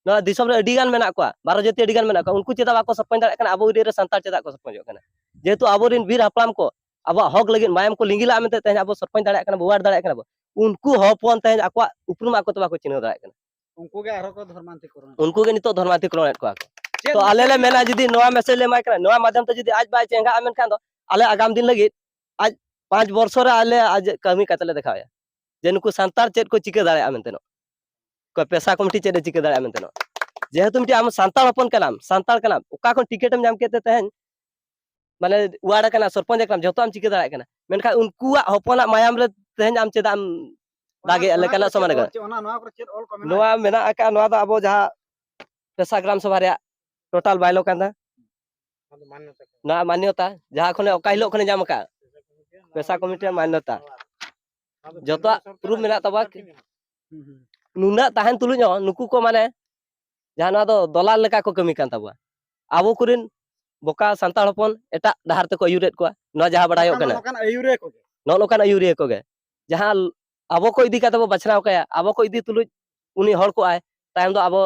ᱱᱚᱣᱟ ᱫᱤᱥᱚᱢ ᱨᱮ ᱟᱹᱰᱤ ᱜᱟᱱ ᱢᱮᱱᱟᱜ ᱠᱚᱣᱟ, ᱵᱟᱨᱚ ᱡᱟᱹᱛᱤ ᱟᱹᱰᱤ ᱜᱟᱱ ᱢᱮᱱᱟᱜ ᱠᱚᱣᱟ, ᱩᱱᱠᱩ ᱪᱮᱫᱟᱜ ᱵᱟᱠᱚ ᱥᱚᱨᱯᱚᱧᱪ ᱫᱟᱲᱮᱭᱟᱜ ᱠᱟᱱᱟ? ᱟᱵᱚ area ᱨᱮ ᱥᱟᱱᱛᱟᱲ ᱪᱮᱫᱟᱜ ᱠᱚ ᱥᱚᱨᱯᱚᱧᱪᱚᱜ ᱠᱟᱱᱟ? ᱡᱮᱦᱮᱛᱩ ᱟᱵᱚᱨᱮᱱ ᱵᱤᱨ ᱦᱟᱯᱲᱟᱢ ᱠᱚ ᱟᱵᱚᱣᱟᱜ ᱦᱚᱠ ᱞᱟᱹᱜᱤᱫ ᱢᱟᱭᱟᱢ ᱠᱚ ᱞᱤᱸᱜᱤ ᱞᱟᱜᱼᱟ ᱢᱮᱱᱛᱮ ᱛᱮᱦᱮᱧ ᱟᱵᱚ ᱥᱚᱨᱯᱚᱧᱪ ᱫᱟᱲᱮᱭᱟᱜ ᱠᱟᱱᱟ ᱵᱚ, ward ᱫᱟᱲᱮᱭᱟᱜ ᱠᱟᱱᱟ ᱵᱚ᱾ ᱩᱱᱠᱩ ᱦᱚᱯᱚᱱ ᱛᱮᱦᱮᱧ ᱟᱠᱚᱣᱟᱜ ᱩᱯᱨᱩᱢ ᱟᱠᱚ ᱛᱮ ᱵᱟᱠᱚ ᱪᱤᱱᱦᱟᱹᱣ ᱫᱟᱲᱮᱭᱟᱜ ᱠᱟᱱᱟ᱾ ᱩᱱᱠᱩ ᱜᱮ ᱟᱨᱦᱚᱸ ᱠᱚ ᱫᱷᱚᱨᱢᱟᱱᱛᱤᱠᱚᱨᱚᱱ ᱮᱫ ᱩᱱᱠᱩ ᱜᱮ ᱱᱤᱛᱚᱜ ᱫᱷᱚᱨᱢᱟᱱᱛᱤᱠᱚᱨᱚᱱ ᱮᱫ ᱠᱚᱣᱟ ᱠᱚ᱾ ᱪᱮᱫ ᱛᱚ ᱟᱞᱮ ᱞᱮ ᱢᱮᱱᱟ, ᱡᱩᱫᱤ ᱱᱚᱣᱟ message ᱞᱮ ᱮᱢᱟᱭ ᱠᱟᱱᱟ, ᱱᱚᱣᱟ ᱢᱟᱫᱽᱫᱷᱚᱢ ᱛᱮ ᱡᱩᱫᱤ ᱟᱡ ᱵᱟᱭ ᱪᱮᱸᱜᱷᱟᱜᱼᱟ ᱢᱮᱱᱠᱷᱟᱱ ᱫᱚ ᱟᱞᱮ ᱟᱜᱟᱢ ᱫᱤᱱ ᱞᱟᱹᱜᱤᱫ ᱟᱡ ᱯᱟᱸᱪ ᱵᱚᱨᱥᱚ ᱨᱮ ᱟᱞᱮ ᱟᱡ ᱠᱟᱹᱢᱤ ᱠᱟᱛᱮ ᱞᱮ ᱫᱮᱠᱷᱟᱣᱮᱭᱟ ᱡᱮ ᱱᱩᱠᱩ ᱥᱟᱱᱛᱟᱲ ᱪᱮᱫ ᱠᱚ ᱪᱤᱠᱟᱹ ᱫᱟᱲᱮᱭᱟᱜᱼᱟ ᱢᱮᱱᱛᱮ ᱱᱚ᱾ ᱚᱠᱚᱭ ᱯᱮᱥᱟ ᱠᱚᱢᱤᱴᱤ ᱪᱮᱫ ᱮ ᱪᱤᱠᱟᱹ ᱫᱟᱲᱮᱭᱟᱜᱼᱟ ᱢᱮᱱᱛᱮ ᱱᱚ᱾ ᱡᱮᱦᱮᱛᱩ ᱢᱤᱫᱴᱤᱡ ᱟᱢ ᱥᱟᱱᱛᱟᱲ ᱦᱚᱯᱚᱱ ᱠᱟᱱᱟᱢ, ᱥᱟᱱᱛᱟᱲ ᱠᱟᱱᱟᱢ, ᱚᱠᱟ ᱠᱷᱚᱱ ᱴᱤᱠᱤᱴ ᱮᱢ ᱧᱟᱢ ᱠᱮᱫ ᱛᱮ ᱛᱮᱦᱮᱧ ᱢᱟᱱᱮ ward ᱠᱟᱱᱟ, ᱥᱚᱨᱯᱚᱧᱪ ᱠᱟᱱᱟᱢ, ᱡᱷᱚᱛᱚ ᱟᱢ ᱪᱤᱠᱟᱹ ᱫᱟᱲᱮᱭᱟᱜ ᱠᱟᱱᱟ, ᱢᱮᱱᱠᱷᱟᱱ ᱩᱱᱠᱩᱣᱟᱜ ᱦᱚᱯᱚᱱᱟᱜ ᱢᱟᱭᱟᱢ ᱨᱮ ᱛᱮᱦᱮᱧ ᱟᱢ ᱪᱮᱫᱟᱜ ᱮᱢ ᱚᱱᱟ, ᱫᱟᱜᱮᱜᱼᱟ ᱚᱱᱟ ᱞᱮᱠᱟᱱᱟᱜ ᱠᱚᱨᱮ ᱪᱮᱫ ᱥᱚᱢᱟᱱ ᱚᱞ ᱠᱟᱱᱟ? ᱪᱮᱫ, ᱚᱱᱟ, ᱱᱚᱣᱟ ᱠᱚᱨᱮ ᱪᱮᱫ ᱚᱞ ᱠᱚ ᱢᱮᱱᱟᱜᱼᱟ? ᱱᱚᱣᱟ ᱢᱮᱱᱟᱜ ᱟᱠᱟᱫ, ᱱᱚᱣᱟ ᱫᱚ ᱟᱵᱚ ᱡᱟᱦᱟᱸ ᱯᱮᱥᱟ ᱜᱨᱟᱢ ᱥᱚᱵᱷᱟ ᱨᱮᱭᱟᱜ total bylaw ᱠᱟᱱᱟ᱾ ᱚᱱᱟ ᱫᱚ ᱢᱟᱱᱭᱚᱛᱟ ᱠᱟᱱᱟ᱾ ᱱᱚᱣᱟ ᱢᱟᱱᱭᱚᱛᱟ ᱡᱟᱦᱟᱸ ᱠᱷᱚᱱᱮ ᱚᱠᱟ ᱦᱤᱞᱳᱜ ᱠᱷᱚᱱᱮ ᱧᱟᱢ ᱟᱠᱟᱫ, ᱯᱮᱥᱟ ᱠᱚᱢᱤᱴᱤ ᱨᱮᱭᱟᱜ ᱢᱟᱱᱭᱚᱛᱟ᱾ ᱚᱱᱟ ᱫᱚ ᱡᱚᱛᱚᱣᱟᱜ ᱠᱮᱱᱫᱨᱚ ᱥᱚᱨᱠᱟᱨᱟᱜ proof ᱢᱮᱱᱟᱜ ᱛᱟᱵᱚᱱᱟ᱾ ᱡᱚᱛᱚ ᱠᱤ ᱢᱮᱱᱟᱜᱼᱟ? ᱦᱩᱸ, ᱦᱩᱸ᱾ ᱱᱩᱱᱟᱹᱜ ᱛᱟᱦᱮᱱ ᱛᱩᱞᱩᱡ ᱦᱚᱸ ᱱᱩᱠᱩ ᱠᱚ ᱢᱟᱱᱮ ᱡᱟᱦᱟᱸ ᱱᱚᱣᱟ ᱫᱚ ᱫᱚᱞᱟᱞ ᱞᱮᱠᱟ ᱠᱚ ᱠᱟᱹᱢᱤ ᱠᱟᱱ ᱛᱟᱵᱚᱣᱟ᱾ ᱟᱵᱚ ᱠᱚᱨᱮᱱ ᱵᱚᱠᱟ ᱥᱟᱱᱛᱟᱲ ᱦᱚᱯᱚᱱ ᱮᱴᱟᱜ ᱰᱟᱦᱟᱨ ᱛᱮᱠᱚ ᱟᱹᱭᱩᱨᱮᱫ ᱠᱚᱣᱟ, ᱱᱚᱣᱟ ᱡᱟᱦᱟᱸ ᱵᱟᱲᱟᱭᱚᱜ ᱱᱚᱝᱠᱟᱱ, ᱠᱟᱱᱟ᱾ ᱱᱚᱝᱠᱟᱱ ᱟᱹᱭᱩᱨᱤᱭᱟᱹ ᱠᱚᱜᱮ᱾ ᱱᱚᱜᱼᱚ ᱱᱚᱝᱠᱟᱱ ᱟᱹᱭᱩᱨᱤᱭᱟᱹ ᱠᱚᱜᱮ᱾ ᱡᱟᱦᱟᱸ ᱟᱵᱚ ᱠᱚ ᱤᱫᱤ ᱠᱟᱛᱮ ᱵᱚ ᱵᱟᱪᱷᱱᱟᱣ ᱠᱟᱭᱟ, ᱟᱵᱚ ᱠᱚ ᱤᱫᱤ ᱛᱩᱞᱩᱡ ᱩᱱᱤ ᱦᱚᱲ ᱠᱚᱜᱼᱟᱭ, ᱛᱟᱭᱚᱢ ᱫᱚ ᱟᱵᱚ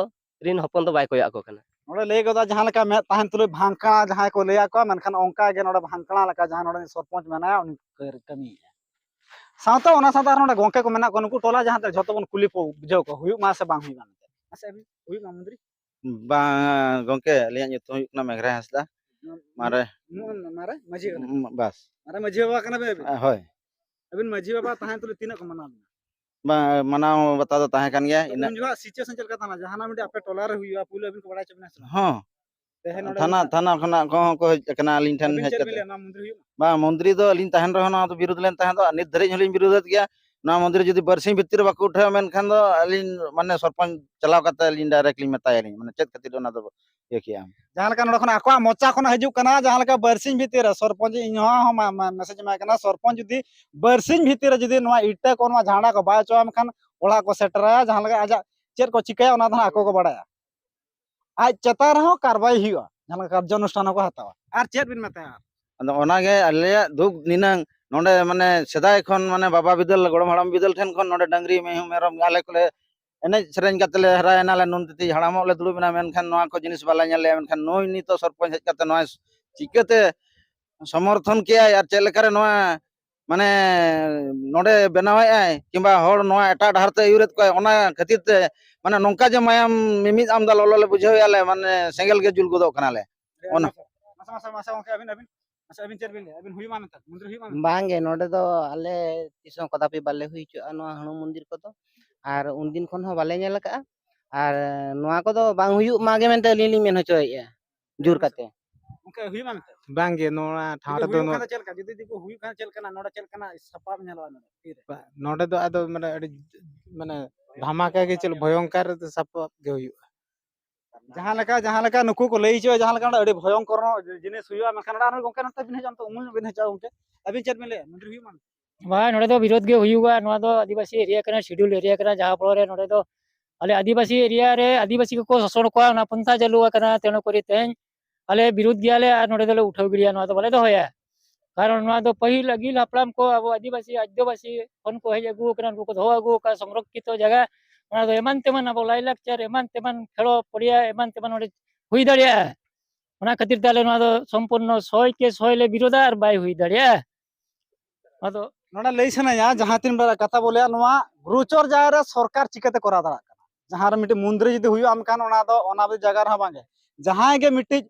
ᱨᱤᱱ ᱦᱚᱯᱚᱱ ᱫᱚ ᱵᱟᱭ ᱠᱚᱭᱚᱜ ᱟᱠᱚ ᱠᱟᱱᱟ᱾ ᱱᱚᱰᱮ ᱞᱟᱹᱭ ᱜᱚᱫᱟ, ᱡᱟᱦᱟᱸ ᱞᱮᱠᱟ ᱢᱮᱫ ᱛᱟᱦᱮᱱ ᱛᱩᱞᱩᱡ ᱵᱷᱟᱝᱠᱲᱟ ᱡᱟᱦᱟᱸᱭ ᱠᱚ ᱞᱟᱹᱭ ᱟᱠᱚᱣᱟ, ᱢᱮᱱᱠᱷᱟᱱ ᱚᱱᱠᱟ ᱜᱮ ᱱᱚᱰᱮ ᱵᱷᱟᱝᱠᱲᱟ ᱞᱮᱠᱟ ᱡᱟᱦᱟᱸᱭ ᱱᱚᱰᱮ ᱥᱚᱨᱯᱚᱧᱪ ᱢᱮᱱᱟᱭᱟ, ᱩᱱᱤ ᱠᱟᱹ-, ᱠᱟᱹᱢᱤᱭᱮᱫᱼᱟ᱾ ᱥᱟᱶᱛᱮ ᱚᱱᱟ ᱥᱟᱶᱛᱮ ᱟᱨ ᱱᱚᱰᱮ ᱜᱚᱝᱠᱮ ᱠᱚ ᱢᱮᱱᱟᱜ ᱠᱚᱣᱟ, ᱱᱩᱠᱩ ᱴᱚᱞᱟ ᱡᱟᱦᱟᱸ ᱛᱮ ᱡᱷᱚᱛᱚ ᱵᱚᱱ ᱠᱩᱞᱤ ᱠᱚ ᱵᱩᱡᱷᱟᱹᱣ ᱠᱚᱣᱟ, ᱦᱩᱭᱩᱜ ᱢᱟ ᱥᱮ ᱵᱟᱝ ᱦᱩᱭᱩᱜ ᱢᱟ ᱢᱮᱱᱛᱮ᱾ ᱢᱟᱥᱮ ᱟᱹᱵᱤᱱ, ᱦᱩᱭᱩᱜ ᱢᱟ ᱢᱚᱱᱛᱨᱤ? ᱵᱟᱝ ᱜᱚᱝᱠᱮ, ᱟᱹᱞᱤᱧᱟᱜ ᱧᱩᱛᱩᱢ ᱦᱩᱭᱩᱜ ᱠᱟᱱᱟ ᱢᱮᱜᱷᱨᱟᱭ ᱦᱟᱸᱥᱫᱟ᱾ ᱢᱟᱨᱮ ᱢᱟᱨᱮ ᱢᱟᱹᱡᱷᱤ ᱠᱟᱱᱟ᱾ ᱵᱟᱥ᱾ ᱢᱟᱨᱮ ᱢᱟᱹᱡᱷᱤ ᱵᱟᱵᱟ ᱠᱟᱱᱟ ᱵᱮᱱ ᱟᱹᱵᱤᱱ? ᱦᱳᱭ᱾ ᱟᱹᱵᱤᱱ ᱢᱟᱹᱡᱷᱤ ᱵᱟᱵᱟ ᱛᱟᱦᱮᱸ ᱛᱩᱞᱩᱡ ᱛᱤᱱᱟᱹᱜ ᱠᱚ ᱢᱟᱱᱟᱣ ᱵᱤᱱᱟ? ᱵᱟᱝ, ᱢᱟᱱᱟᱣ ᱵᱟᱛᱟᱣ ᱫᱚ ᱛᱟᱦᱮᱸ ᱠᱟᱱ ᱜᱮᱭᱟ᱾ ᱩᱱ ᱡᱚᱠᱷᱚᱱ situation ᱪᱮᱫ ᱞᱮᱠᱟ ᱛᱟᱦᱮᱸ ᱞᱮᱱᱟ? ᱡᱟᱦᱟᱱᱟᱜ ᱢᱤᱫᱴᱮᱡ ᱟᱯᱮ ᱴᱚᱞᱟ ᱨᱮ ᱦᱩᱭᱩᱜᱼᱟ, ᱯᱩᱭᱞᱩ ᱟᱹᱵᱤᱱ ᱠᱚ ᱵᱟᱲᱟᱭ ᱦᱚᱪᱚ ᱵᱤᱱᱟ ᱥᱮ ᱵᱟᱝ? ᱦᱚᱸ᱾ ᱛᱮᱦᱮᱧ ᱱᱚᱰᱮ ᱛᱷᱟᱱᱟ ᱵᱤᱱ ᱛᱷᱟᱱᱟ ᱠᱷᱚᱱᱟᱜ ᱠᱚᱦᱚᱸ ᱠᱚ ᱦᱮᱡ ᱟᱠᱟᱱᱟ ᱟᱹᱞᱤᱧ ᱴᱷᱮᱱ᱾ ᱟᱹᱵᱤᱱ ᱦᱮᱡ ᱪᱮᱫ ᱵᱤᱱ ᱠᱟᱛᱮ ᱞᱟᱹᱭᱟ? ᱱᱚᱣᱟ ᱢᱚᱱᱫᱤᱨ ᱦᱩᱭᱩᱜ ᱢᱟ? ᱵᱟᱝ, ᱢᱚᱱᱫᱤᱨ ᱫᱚ ᱟᱹᱞᱤᱧ ᱛᱟᱦᱮᱱ ᱨᱮᱦᱚᱸ ᱱᱚᱣᱟ ᱫᱚ ᱵᱤᱨᱳᱫᱷ ᱞᱮᱱ ᱛᱟᱦᱮᱸ ᱫᱚ, ᱟᱨ ᱱᱤᱛ ᱫᱷᱟᱹᱨᱤᱡ ᱦᱚᱸᱞᱤᱧ ᱵᱤᱨᱳᱫᱷᱮᱫ ᱜᱮᱭᱟ᱾ ᱱᱚᱣᱟ ᱢᱚᱱᱫᱤᱨ ᱡᱩᱫᱤ ᱵᱟᱨᱥᱤᱧ ᱵᱷᱤᱛᱤᱨ ᱨᱮ ᱵᱟᱠᱚ ᱩᱴᱷᱟᱹᱣᱟ ᱢᱮᱱᱠᱷᱟᱱ ᱫᱚ ᱟᱹᱞᱤᱧ ᱢᱟᱱᱮ ᱥᱚᱨᱯᱚᱧᱪ ᱪᱟᱞᱟᱣ ᱠᱟᱛᱮ ᱟᱹᱞᱤᱧ direct ᱞᱤᱧ ᱢᱮᱛᱟᱭᱟᱞᱤᱧ, ᱢᱟᱱᱮ ᱪᱮᱫ ᱠᱷᱟᱹᱛᱤᱨ ᱚᱱᱟ ᱫᱚ ᱤᱭᱟᱹ ᱠᱮᱜᱼᱟ᱾ ᱡᱟᱦᱟᱸ ᱞᱮᱠᱟ ᱱᱚᱰᱮ ᱠᱷᱚᱱ ᱟᱠᱚᱣᱟᱜ ᱢᱚᱪᱟ ᱠᱷᱚᱱᱟᱜ ᱦᱤᱡᱩᱜ ᱠᱟᱱᱟ, ᱡᱟᱦᱟᱸ ᱞᱮᱠᱟ ᱵᱟᱨᱥᱤᱧ ᱵᱷᱤᱛᱤᱨ ᱨᱮ ᱥᱚᱨᱯᱚᱧᱪ, ᱤᱧ ᱦᱚᱸ, ᱦᱚᱸ ᱢᱟ-, ᱢᱟ-, message ᱮᱢᱟᱭ ᱠᱟᱱᱟ, ᱥᱚᱨᱯᱚᱧᱪ ᱡᱩᱫᱤ ᱵᱟᱨᱥᱤᱧ ᱵᱷᱤᱛᱤᱨ ᱨᱮ ᱡᱩᱫᱤ ᱱᱚᱣᱟ ᱤᱴᱟᱹ ᱠᱚ, ᱱᱚᱣᱟ ᱡᱷᱟᱸᱰᱟ ᱠᱚ ᱵᱟᱭ ᱦᱚᱪᱚᱣᱟᱢ ᱠᱷᱟᱱ ᱚᱲᱟᱜ ᱠᱚ ᱥᱮᱴᱮᱨᱟᱭᱟ, ᱡᱟᱦᱟᱸ ᱞᱮᱠᱟ ᱟᱡᱟᱜ ᱪᱮᱫ ᱠᱚ ᱪᱤᱠᱟᱹᱭᱟ ᱚᱱᱟ ᱫᱚ ᱦᱟᱸᱜ ᱟᱠᱚ ᱠᱚ ᱵᱟᱲᱟᱭᱟ᱾ ᱟᱡ ᱪᱮᱛᱟᱱ ᱨᱮᱦᱚᱸ ᱠᱟᱨᱵᱟᱭ ᱦᱩᱭᱩᱜᱼᱟ, ᱡᱟᱦᱟᱸ ᱞᱮᱠᱟ ᱠᱟᱨᱡᱟᱱᱩᱥᱴᱷᱟᱱ ᱦᱚᱸᱠᱚ ᱦᱟᱛᱟᱣᱟ᱾ ᱟᱨ ᱪᱮᱫ ᱵᱤᱱ ᱢᱮᱛᱟᱭᱟ? ᱟᱫᱚ ᱚᱱᱟᱜᱮ ᱟᱞᱮᱭᱟᱜ ᱫᱩᱠ ᱱᱤᱱᱟᱹᱝ, ᱱᱚᱰᱮ ᱢᱟᱱᱮ ᱥᱮᱫᱟᱭ ᱠᱷᱚᱱ ᱢᱟᱱᱮ ᱵᱟᱵᱟ ᱵᱤᱫᱟᱹᱞ, ᱜᱚᱲᱚᱢ ᱦᱟᱲᱟᱢ ᱵᱤᱫᱟᱹᱞ ᱴᱷᱮᱱ ᱠᱷᱚᱱ ᱱᱚᱰᱮ ᱰᱟᱹᱝᱨᱤ, ᱢᱤᱦᱩ, ᱢᱮᱨᱚᱢ ᱟᱞᱮ ᱠᱚᱞᱮ ᱮᱱᱮᱡ ᱥᱮᱨᱮᱧ ᱠᱟᱛᱮ ᱞᱮ ᱦᱟᱨᱟᱭᱮᱱᱟ, ᱞᱮ ᱱᱩᱱ ᱛᱤᱛᱤᱡ ᱦᱟᱲᱟᱢᱚᱜ ᱞᱮ ᱫᱩᱲᱩᱵ ᱮᱱᱟ, ᱢᱮᱱᱠᱷᱟᱱ ᱱᱚᱣᱟ ᱠᱚ ᱡᱤᱱᱤᱥ ᱵᱟᱞᱮ ᱧᱮᱞ ᱞᱮᱜᱼᱟ᱾ ᱢᱮᱱᱠᱷᱟᱱ ᱱᱩᱭ ᱱᱤᱛᱚᱜ ᱥᱚᱨᱯᱚᱧᱪ ᱦᱮᱡ ᱠᱟᱛᱮ ᱱᱚᱣᱟ ᱪᱤᱠᱟᱹᱛᱮ ᱥᱚᱢᱚᱨᱛᱷᱚᱱ ᱠᱮᱜᱼᱟᱭ ᱟᱨ ᱪᱮᱫ ᱞᱮᱠᱟᱨᱮ ᱱᱚᱣᱟ ᱢᱟᱱᱮ ᱱᱚᱰᱮ ᱵᱮᱱᱟᱣᱮᱫᱼᱟᱭ ᱠᱤᱝᱵᱟ ᱦᱚᱲ ᱱᱚᱣᱟ ᱮᱴᱟᱜ ᱰᱟᱦᱟᱨ ᱛᱮ ᱟᱹᱭᱩᱨᱮᱫ ᱠᱚᱣᱟᱭ, ᱚᱱᱟ ᱠᱷᱟᱹᱛᱤᱨ ᱛᱮ ᱢᱟᱱᱮ ᱱᱚᱝᱠᱟ ᱡᱮ ᱢᱟᱭᱟᱢ ᱢᱤᱢᱤᱫ ᱟᱢᱫᱟ ᱞᱚᱞᱚ ᱞᱮ ᱵᱩᱡᱷᱟᱹᱣᱮᱫᱼᱟ ᱞᱮ, ᱢᱟᱱᱮ ᱥᱮᱸᱜᱮᱞ ᱜᱮ ᱡᱩᱞ ᱜᱚᱫᱚᱜ ᱠᱟᱱᱟᱞᱮ᱾ ᱚᱱᱟ ᱢᱟᱥᱮ, ᱢᱟᱥᱮ, ᱢᱟᱥᱮ ᱜᱚᱝᱠᱮ, ᱟᱹᱵᱤᱱ, ᱟᱹᱵᱤᱱ, ᱢᱟᱥᱮ, ᱟᱹᱵᱤᱱ ᱪᱮᱫ ᱵᱤᱱ ᱞᱟᱹᱭᱟ? ᱟᱹᱵᱤᱱ ᱦᱩᱭ ᱮᱢᱟᱱ ᱱᱮᱛᱟᱨ, ᱢᱚᱱᱫᱤᱨ ᱦᱩᱭ ᱮᱢᱟᱱ ᱱᱮᱛᱟᱨ? ᱵᱟᱝᱜᱮ, ᱱᱚᱰᱮ ᱫᱚ ᱟᱞᱮ ᱛᱤᱥ ᱦᱚᱸ ᱠᱚᱫᱟᱯᱤ ᱵᱟᱞᱮ ᱦᱩᱭ ᱦᱚᱪᱚᱜᱼᱟ ᱱᱚᱣᱟ ᱦᱩᱲᱩ ᱢᱚᱱᱫᱤᱨ ᱠᱚᱫᱚ, ᱟᱨ ᱩᱱᱫᱤᱱ ᱠᱷᱚᱱ ᱦᱚᱸ ᱵᱟᱞᱮ ᱧᱮᱞ ᱟᱠᱟᱜᱼᱟ, ᱟᱨ ᱱᱚᱣᱟ ᱠᱚᱫᱚ ᱵᱟᱝ ᱦᱩᱭᱩᱜ ᱢᱟ ᱜᱮ ᱢᱮᱱᱛᱮ ᱟᱹᱞᱤᱧ ᱞᱤᱧ ᱢᱮᱱ ᱦᱚᱪᱚᱭᱮᱫᱼᱟ ᱡᱳᱨ ᱠᱟᱛᱮ᱾ ᱜᱚᱝᱠᱮ, ᱦᱩᱭ ᱮᱢᱟᱱ ᱱᱮᱛᱟᱨ? ᱵᱟᱝᱜᱮ, ᱱᱚᱣᱟ ᱴᱷᱟᱶ ᱡᱩᱫᱤ ᱨᱮᱫᱚ ᱦᱩᱭᱩᱜ ᱱᱚᱣᱟ ᱠᱷᱟᱱ ᱫᱚ ᱪᱮᱫ ᱞᱮᱠᱟ? ᱡᱩᱫᱤ, ᱡᱩᱫᱤ ᱠᱚ ᱦᱩᱭᱩᱜ ᱠᱷᱟᱱ ᱪᱮᱫ ᱞᱮᱠᱟᱱᱟᱜ, ᱱᱚᱰᱮ ᱪᱮᱫ ᱞᱮᱠᱟᱱᱟᱜ ᱥᱟᱯᱟᱵ ᱧᱮᱞᱚᱜᱼᱟ ᱱᱚᱰᱮ ᱛᱤᱨᱮ? ᱵᱟ-, ᱱᱚᱰᱮ ᱫᱚ ᱟᱫᱚ ᱢᱟᱱᱮ ᱟᱹᱰᱤ ᱢᱟᱱᱮ ᱫᱷᱟᱢᱟᱠᱟ ᱜᱮ, ᱪᱮᱫ ᱵᱷᱚᱭᱚᱝᱠᱟᱨ ᱥᱟᱯᱟᱵ ᱜᱮ ᱦᱩᱭᱩᱜᱼᱟ᱾ ᱡᱟᱦᱟᱸ ᱞᱮᱠᱟ, ᱡᱟᱦᱟᱸ ᱞᱮᱠᱟ ᱱᱩᱠᱩ ᱠᱚ ᱞᱟᱹᱭ ᱦᱚᱪᱚᱭᱟ, ᱡᱟᱦᱟᱸ ᱞᱮᱠᱟ ᱱᱚᱰᱮ ᱟᱹᱰᱤ ᱵᱷᱚᱭᱚᱝᱠᱚᱨ ᱡᱤᱱᱤᱥ ᱦᱩᱭᱩᱜᱼᱟ, ᱢᱮᱱᱠᱷᱟᱱ ᱱᱚᱰᱮ ᱟᱨᱦᱚᱸ ᱜᱚᱝᱠᱮ ᱱᱚᱛᱮ ᱵᱤᱱ ᱦᱮᱡ ᱚᱱᱛᱮ ᱩᱢᱩᱞ ᱧᱚᱜ ᱵᱤᱱ ᱦᱮᱡ ᱜᱚᱝᱠᱮ, ᱟᱹᱵᱤᱱ ᱪᱮᱫ ᱵᱤᱱ ᱞᱟᱹᱭᱟ? ᱢᱚᱱᱫᱤᱨ ᱦᱩᱭᱩᱜ ᱢᱟ? ᱵᱟᱝ, ᱱᱚᱰᱮ ᱫᱚ ᱵᱤᱨᱳᱫᱷ ᱜᱮ ᱦᱩᱭᱩᱜᱼᱟ᱾ ᱱᱚᱣᱟ ᱫᱚ ᱟᱹᱫᱤᱵᱟᱹᱥᱤ area ᱠᱟᱱᱟ, schedule area ᱠᱟᱱᱟ, ᱡᱟᱦᱟᱸ ᱯᱚᱨᱮ ᱱᱚᱰᱮ ᱫᱚ ᱟᱞᱮ ᱟᱹᱫᱤᱵᱟᱹᱥᱤ area ᱨᱮ ᱟᱹᱫᱤᱵᱟᱹᱥᱤ ᱠᱚᱠᱚ ᱥᱟᱥᱚᱱ ᱠᱚᱣᱟ, ᱚᱱᱟ ᱯᱚᱱᱛᱷᱟ ᱪᱟᱹᱞᱩ ᱟᱠᱟᱱᱟ᱾ ᱛᱮᱱᱚ ᱠᱚᱨᱮ ᱛᱮᱦᱮᱧ ᱟᱞᱮ ᱵᱤᱨᱳᱫᱷ ᱜᱮᱭᱟᱞᱮ ᱟᱨ ᱱᱚᱰᱮ ᱫᱚᱞᱮ ᱩᱴᱷᱟᱹᱣ ᱜᱤᱰᱤᱭᱟ, ᱱᱚᱣᱟ ᱫᱚ ᱵᱟᱞᱮ ᱫᱚᱦᱚᱭᱟ᱾ ᱠᱟᱨᱚᱱ ᱱᱚᱣᱟ ᱫᱚ ᱯᱟᱹᱦᱤᱞ ᱟᱹᱜᱤᱞ ᱦᱟᱯᱲᱟᱢ ᱠᱚ ᱟᱵᱚ ᱟᱹᱫᱤᱵᱟᱹᱥᱤ ᱟᱡᱽᱫᱚᱵᱟᱹᱥᱤ ᱠᱷᱚᱱ ᱠᱚ ᱦᱮᱡ ᱟᱹᱜᱩ ᱟᱠᱟᱱᱟ, ᱩᱱᱠᱩ ᱠᱚ ᱫᱚᱦᱚ ᱟᱹᱜᱩ ᱟᱠᱟᱫ ᱥᱚᱝᱨᱚᱠᱠᱷᱤᱛᱚ ᱡᱟᱭᱜᱟ᱾ ᱚᱱᱟ ᱫᱚ ᱮᱢᱟᱱ ᱛᱮᱢᱟᱱ ᱟᱵᱚ ᱞᱟᱭᱼᱞᱟᱠᱪᱟᱨ, ᱮᱢᱟᱱ ᱛᱮᱢᱟᱱ ᱠᱷᱮᱞᱳ ᱯᱚᱲᱤᱭᱟ, ᱮᱢᱟᱱ ᱛᱮᱢᱟᱱ ᱚᱸᱰᱮ ᱦᱩᱭ ᱫᱟᱲᱮᱭᱟᱜᱼᱟ᱾ ᱚᱱᱟ ᱠᱷᱟᱹᱛᱤᱨ ᱛᱮ ᱟᱞᱮ ᱱᱚᱣᱟ ᱫᱚ ᱥᱚᱢᱯᱩᱨᱱᱚ ᱥᱚᱭ ᱠᱮ ᱥᱚᱭ ᱞᱮ ᱵᱤᱨᱳᱫᱷᱟ ᱟᱨ ᱵᱟᱭ ᱦᱩᱭ ᱫᱟᱲᱮᱭᱟᱜᱼᱟ᱾ ᱟᱫᱚ ᱱᱚᱰᱮ ᱞᱟᱹᱭ ᱥᱟᱱᱟᱧᱟ, ᱡᱟᱦᱟᱸ ᱛᱤᱱ ᱵᱮᱲᱟ ᱠᱟᱛᱷᱟ ᱵᱚᱞᱮ, ᱱᱚᱣᱟ ᱜᱨᱳᱪᱚᱨ ᱡᱟᱭᱜᱟ ᱨᱮ ᱥᱚᱨᱠᱟᱨ ᱪᱤᱠᱟᱹᱛᱮ ᱠᱚᱨᱟᱣ ᱫᱟᱲᱮᱭᱟᱜ ᱠᱟᱱᱟ? ᱡᱟᱦᱟᱸ ᱨᱮ ᱢᱤᱫᱴᱤᱡ ᱢᱚᱱᱫᱤᱨ ᱡᱩᱫᱤ ᱦᱩᱭᱩᱜᱼᱟ, ᱢᱮᱱᱠᱷᱟᱱ ᱚᱱᱟ ᱫᱚ, ᱚᱱᱟ ᱫᱚ ᱡᱟᱭᱜᱟ ᱨᱮᱦᱚᱸ ᱵᱟᱝᱜᱮ᱾ ᱡᱟᱦᱟᱸᱭ ᱜᱮ ᱢᱤᱫᱴᱤᱡ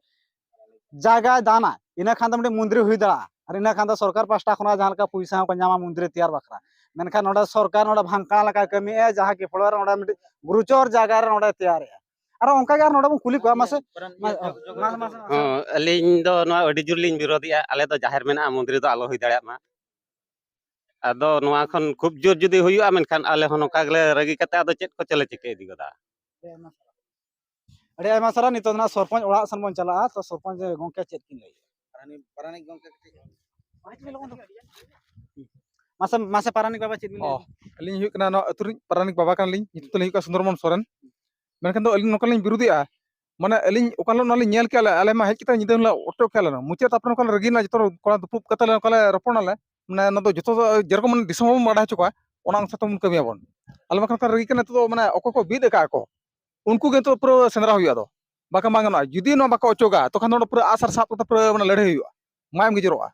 ᱡᱟᱭᱜᱟᱭ ᱫᱟᱱᱟ, ᱤᱱᱟᱹ ᱠᱷᱟᱱ ᱫᱚ ᱢᱤᱫᱴᱤᱡ ᱢᱚᱱᱫᱤᱨ ᱦᱩᱭ ᱫᱟᱲᱮᱭᱟᱜᱼᱟ, ᱟᱨ ᱤᱱᱟᱹ ᱠᱷᱟᱱ ᱫᱚ ᱥᱚᱨᱠᱟᱨ ᱯᱟᱦᱴᱟ ᱠᱷᱚᱱᱟᱜ ᱡᱟᱦᱟᱸ ᱞᱮᱠᱟ ᱯᱚᱭᱥᱟ ᱦᱚᱸᱠᱚ ᱧᱟᱢᱟ ᱢᱚᱱᱫᱤᱨ ᱛᱮᱭᱟᱨ ᱵᱟᱠᱷᱨᱟ᱾ ᱢᱮᱱᱠᱷᱟᱱ ᱱᱚᱰᱮ ᱥᱚᱨᱠᱟᱨ ᱱᱚᱰᱮ ᱵᱷᱟᱝᱠᱟ ᱞᱮᱠᱟᱭ ᱠᱟᱹᱢᱤᱭᱮᱫᱼᱟ, ᱡᱟᱦᱟᱸ ᱠᱤ ᱯᱷᱚᱞᱚ ᱨᱮ ᱱᱚᱰᱮ ᱢᱤᱫᱴᱤᱡ ᱜᱩᱨᱩᱪᱚᱨ ᱡᱟᱭᱜᱟ ᱨᱮ ᱱᱚᱰᱮ ᱛᱮᱭᱟᱨᱮᱫᱼᱟ᱾ ᱟᱨ ᱚᱱᱠᱟ ᱜᱮ ᱟᱨ ᱱᱚᱰᱮ ᱵᱚᱱ ᱠᱩᱞᱤ ᱠᱚᱣᱟ, ᱢᱟᱥᱮ, ᱢᱟ-, ᱢᱟ-, ᱢᱟ-, ᱦᱚᱸ, ᱟᱹᱞᱤᱧ ᱫᱚ ᱱᱚᱣᱟ ᱟᱹᱰᱤ ᱡᱳᱨ ᱞᱤᱧ ᱵᱤᱨᱳᱫᱮᱜᱼᱟ᱾ ᱟᱞᱮ ᱫᱚ ᱡᱟᱦᱮᱨ ᱢᱮᱱᱟᱜᱼᱟ, ᱢᱚᱱᱫᱤᱨ ᱫᱚ ᱟᱞᱚ ᱦᱩᱭ ᱫᱟᱲᱮᱭᱟᱜ ᱢᱟ᱾ ᱟᱫᱚ ᱱᱚᱣᱟ ᱠᱷᱚᱱ ᱠᱷᱩᱵ ᱡᱳᱨ ᱡᱩᱫᱤ ᱦᱩᱭᱩᱜᱼᱟ, ᱢᱮᱱᱠᱷᱟᱱ ᱟᱞᱮ ᱦᱚᱸ ᱱᱚᱝᱠᱟ ᱜᱮᱞᱮ ᱨᱟᱹᱜᱤ ᱠᱟᱛᱮ ᱟᱫᱚ ᱪᱮᱫ ᱠᱚ ᱪᱚᱞᱮ ᱪᱤᱠᱟᱹ ᱤᱫᱤ ᱜᱚᱫᱟ᱾ ᱟᱹᱰᱤ ᱟᱭᱢᱟ ᱥᱟᱨᱦᱟᱣ᱾ ᱱᱤᱛᱚᱜ ᱫᱚ ᱱᱟᱜ ᱥᱚᱨᱯᱚᱧᱪ ᱚᱲᱟᱜ ᱥᱮᱱ ᱵᱚᱱ ᱪᱟᱞᱟᱜᱼᱟ᱾ ᱛᱚ ᱥᱚᱨᱯᱚᱧᱪ ᱜᱚᱢᱠᱮ ᱪᱮᱫ ᱠᱤᱱ ᱞᱟᱹᱭᱟ? ᱯᱟᱨᱟᱱᱤᱠ, ᱯᱟᱨᱟᱱᱤᱠ ᱜᱚᱢᱠᱮ ᱠᱟᱹᱴᱤᱡ᱾ ᱢᱟᱥᱮ, ᱢᱟᱥᱮ ᱯᱟᱨᱟᱱᱤᱠ ᱵᱟᱵᱟ ᱪᱮᱫ ᱵᱤᱱ ᱞᱟᱹᱭᱟ? ᱚ, ᱟᱹᱞᱤᱧ ᱦᱩᱭᱩᱜ ᱠᱟᱱᱟ ᱱᱚᱣᱟ ᱟᱹᱛᱩ ᱨᱤᱱ ᱯᱟᱨᱟᱱᱤᱠ ᱵᱟᱵᱟ ᱠᱟᱱᱟᱞᱤᱧ, ᱧᱩᱛᱩᱢ ᱛᱟᱹᱞᱤᱧ ᱦᱩᱭᱩᱜ ᱠᱟᱱᱟ ᱥᱩᱱᱫᱚᱨᱢᱳᱦᱚᱱ ᱥᱚᱨᱮᱱ᱾ ᱢᱮᱱᱠᱷᱟᱱ ᱫᱚ ᱟᱹᱞᱤᱧ ᱱᱚᱝᱠᱟ ᱞᱤᱧ ᱵᱤᱨᱳᱫᱮᱜᱼᱟ, ᱢᱟᱱᱮ ᱟᱹᱞᱤᱧ ᱚᱠᱟ ᱦᱤᱞᱳᱜ ᱱᱚᱣᱟ ᱞᱤᱧ ᱧᱮᱞ ᱠᱮᱜᱼᱟ, ᱟᱞᱮ, ᱟᱞᱮ ᱢᱟ ᱦᱮᱡ ᱠᱟᱛᱮ ᱧᱤᱫᱟᱹ ᱦᱤᱞᱳᱜ ᱚᱪᱚᱜ ᱠᱮᱜᱼᱟ ᱞᱮ, ᱢᱩᱪᱟᱹᱫ ᱛᱟᱯᱚᱨᱮ ᱱᱚᱝᱠᱟ ᱞᱮ ᱨᱟᱹᱜᱤᱭᱮᱱᱟ, ᱡᱚᱛᱚ ᱦᱚᱲ ᱠᱚᱲᱟ ᱫᱩᱯᱩᱵ ᱠᱟᱛᱮ ᱞᱮ ᱱᱚᱝᱠᱟ ᱞᱮ ᱨᱚᱯᱚᱲ ᱱᱟᱞᱮ, ᱢᱟᱱᱮ ᱱᱚᱣᱟ ᱫᱚ ᱡᱚᱛᱚ ᱫᱚ ᱡᱮᱨᱚᱠᱚᱢ ᱢᱟᱱᱮ ᱫᱤᱥᱚᱢ ᱦᱚᱲ ᱵᱚᱱ ᱵᱟᱰᱟᱭ ᱦᱚᱪᱚ ᱠᱚᱣᱟ, ᱚᱱᱟ ᱚᱱᱩᱥᱟᱨ ᱛᱮ ᱵᱚᱱ ᱠᱟᱹᱢᱤᱭᱟᱵᱚᱱ᱾ ᱟᱞᱮ ᱵᱟᱠᱷᱟᱱ ᱠᱷᱟᱱ ᱨᱟᱹᱜᱤ ᱠᱟᱱᱟ ᱱᱤᱛᱚᱜ ᱫᱚ, ᱢᱟᱱᱮ ᱚᱠᱚᱭ ᱠᱚ ᱵᱤᱫ ᱟᱠᱟᱫ ᱠᱚ, ᱩᱱᱠᱩ ᱜᱮ ᱱᱤᱛᱚᱜ ᱯᱩᱨᱟᱹ ᱥᱮᱸᱫᱽᱨᱟ ᱦᱩᱭᱩᱜᱼᱟ᱾ ᱟᱫᱚ ᱵᱟᱠᱷᱟᱱ ᱵᱟᱝ ᱜᱟᱱᱚᱜᱼᱟ, ᱡᱩᱫᱤ ᱱᱚᱣᱟ ᱵᱟᱠᱚ ᱚᱪᱚᱜᱟ, ᱛᱚᱠᱷᱚᱱ ᱫᱚ ᱱᱚᱰᱮ ᱯᱩᱨᱟᱹ ᱟᱜᱼᱥᱟᱨ ᱥᱟᱵ ᱠᱟᱛᱮ ᱯᱩᱨᱟᱹ ᱢᱟᱱᱮ ᱞᱟᱹᱲᱦᱟᱹᱭ ᱦᱩᱭᱩᱜᱼᱟ, ᱢᱟᱭᱟᱢ ᱜᱮ ᱡᱚᱨᱚᱜᱼᱟ᱾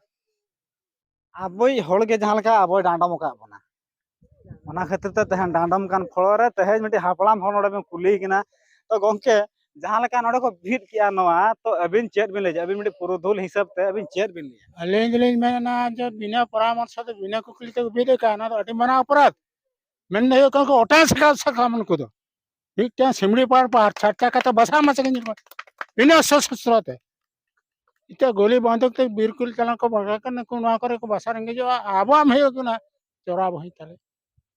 ᱟᱵᱚᱭᱤᱡ ᱦᱚᱲ ᱜᱮ ᱡᱟᱦᱟᱸ ᱞᱮᱠᱟ ᱟᱵᱚᱭ ᱰᱟᱸᱰᱚᱢ ᱟᱠᱟᱫ ᱵᱚᱱᱟ, ᱚᱱᱟ ᱠᱷᱟᱹᱛᱤᱨ ᱛᱮ ᱛᱮᱦᱮᱧ ᱰᱟᱸᱰᱚᱢ ᱠᱟᱱ ᱯᱷᱚᱲᱚ ᱨᱮ ᱛᱮᱦᱮᱧ ᱢᱤᱫᱴᱤᱡ ᱦᱟᱯᱲᱟᱢ ᱦᱚᱲ ᱱᱚᱰᱮ ᱵᱚᱱ ᱠᱩᱞᱤᱭᱮ ᱠᱟᱱᱟ᱾ ᱛᱚ ᱜᱚᱢᱠᱮ, ᱡᱟᱦᱟᱸ ᱞᱮᱠᱟ ᱱᱚᱰᱮ ᱠᱚ ᱵᱷᱤᱲ ᱠᱮᱜᱼᱟ ᱱᱚᱣᱟ, ᱛᱚ ᱟᱹᱵᱤᱱ ᱪᱮᱫ ᱵᱤᱱ ᱞᱟᱹᱭᱟ? ᱟᱹᱵᱤᱱ ᱢᱤᱫᱴᱤᱡ ᱯᱩᱨᱩᱫᱷᱩᱞ ᱦᱤᱥᱟᱹᱵ ᱛᱮ ᱟᱹᱵᱤᱱ ᱪᱮᱫ ᱵᱤᱱ ᱞᱟᱹᱭᱟ? ᱟᱹᱞᱤᱧ ᱫᱚᱞᱤᱧ ᱢᱮᱱᱟ ᱡᱮ ᱵᱤᱱᱟᱹ ᱯᱚᱨᱟᱢᱚᱨᱥᱚ ᱛᱮ ᱵᱤᱱᱟᱹ ᱠᱩᱠᱞᱤ ᱛᱮ ᱵᱷᱤᱲ ᱟᱠᱟᱫ, ᱚᱱᱟ ᱫᱚ ᱟᱹᱰᱤ ᱢᱟᱨᱟᱝ ᱚᱯᱚᱨᱟᱫᱷ᱾ ᱢᱮᱱ ᱫᱚ ᱦᱩᱭᱩᱜ ᱠᱟᱱᱟ ᱠᱚ ᱚᱴᱟᱝ ᱥᱟᱠᱟᱢ ᱥᱟᱠᱟᱢ ᱩᱱᱠᱩ ᱫᱚ᱾ ᱢᱤᱫᱴᱟᱝ ᱥᱤᱢᱲᱤ ᱯᱟᱲ ᱯᱟᱦᱟᱲ ᱪᱷᱟᱴᱠᱟ ᱠᱟᱛᱮ ᱵᱟᱥᱟ ᱢᱟᱥᱮ ᱠᱚ ᱧᱮᱞ ᱠᱚᱣᱟ᱾ ᱵᱤᱱᱟᱹ ᱥᱚᱥᱚᱥᱛᱨᱚ ᱛᱮ᱾ ᱱᱤᱛᱚᱜ ᱜᱩᱞᱤ ᱵᱟᱱᱫᱩᱠ ᱛᱮ ᱵᱤᱨ ᱠᱩᱞ ᱪᱟᱞᱟᱣ ᱠᱚ ᱵᱟᱜᱟ ᱠᱟᱱᱟ, ᱱᱩᱠᱩ ᱱᱚᱣᱟ ᱠᱚᱨᱮ ᱠᱚ ᱵᱟᱥᱟ ᱨᱮᱸᱜᱮᱡᱚᱜᱼᱟ᱾ ᱟᱵᱚᱣᱟᱜ ᱮᱢ ᱦᱩᱭᱩᱜ ᱠᱟᱱᱟ ᱪᱚᱨᱟ ᱵᱚᱦᱤ ᱛᱟᱞᱮ᱾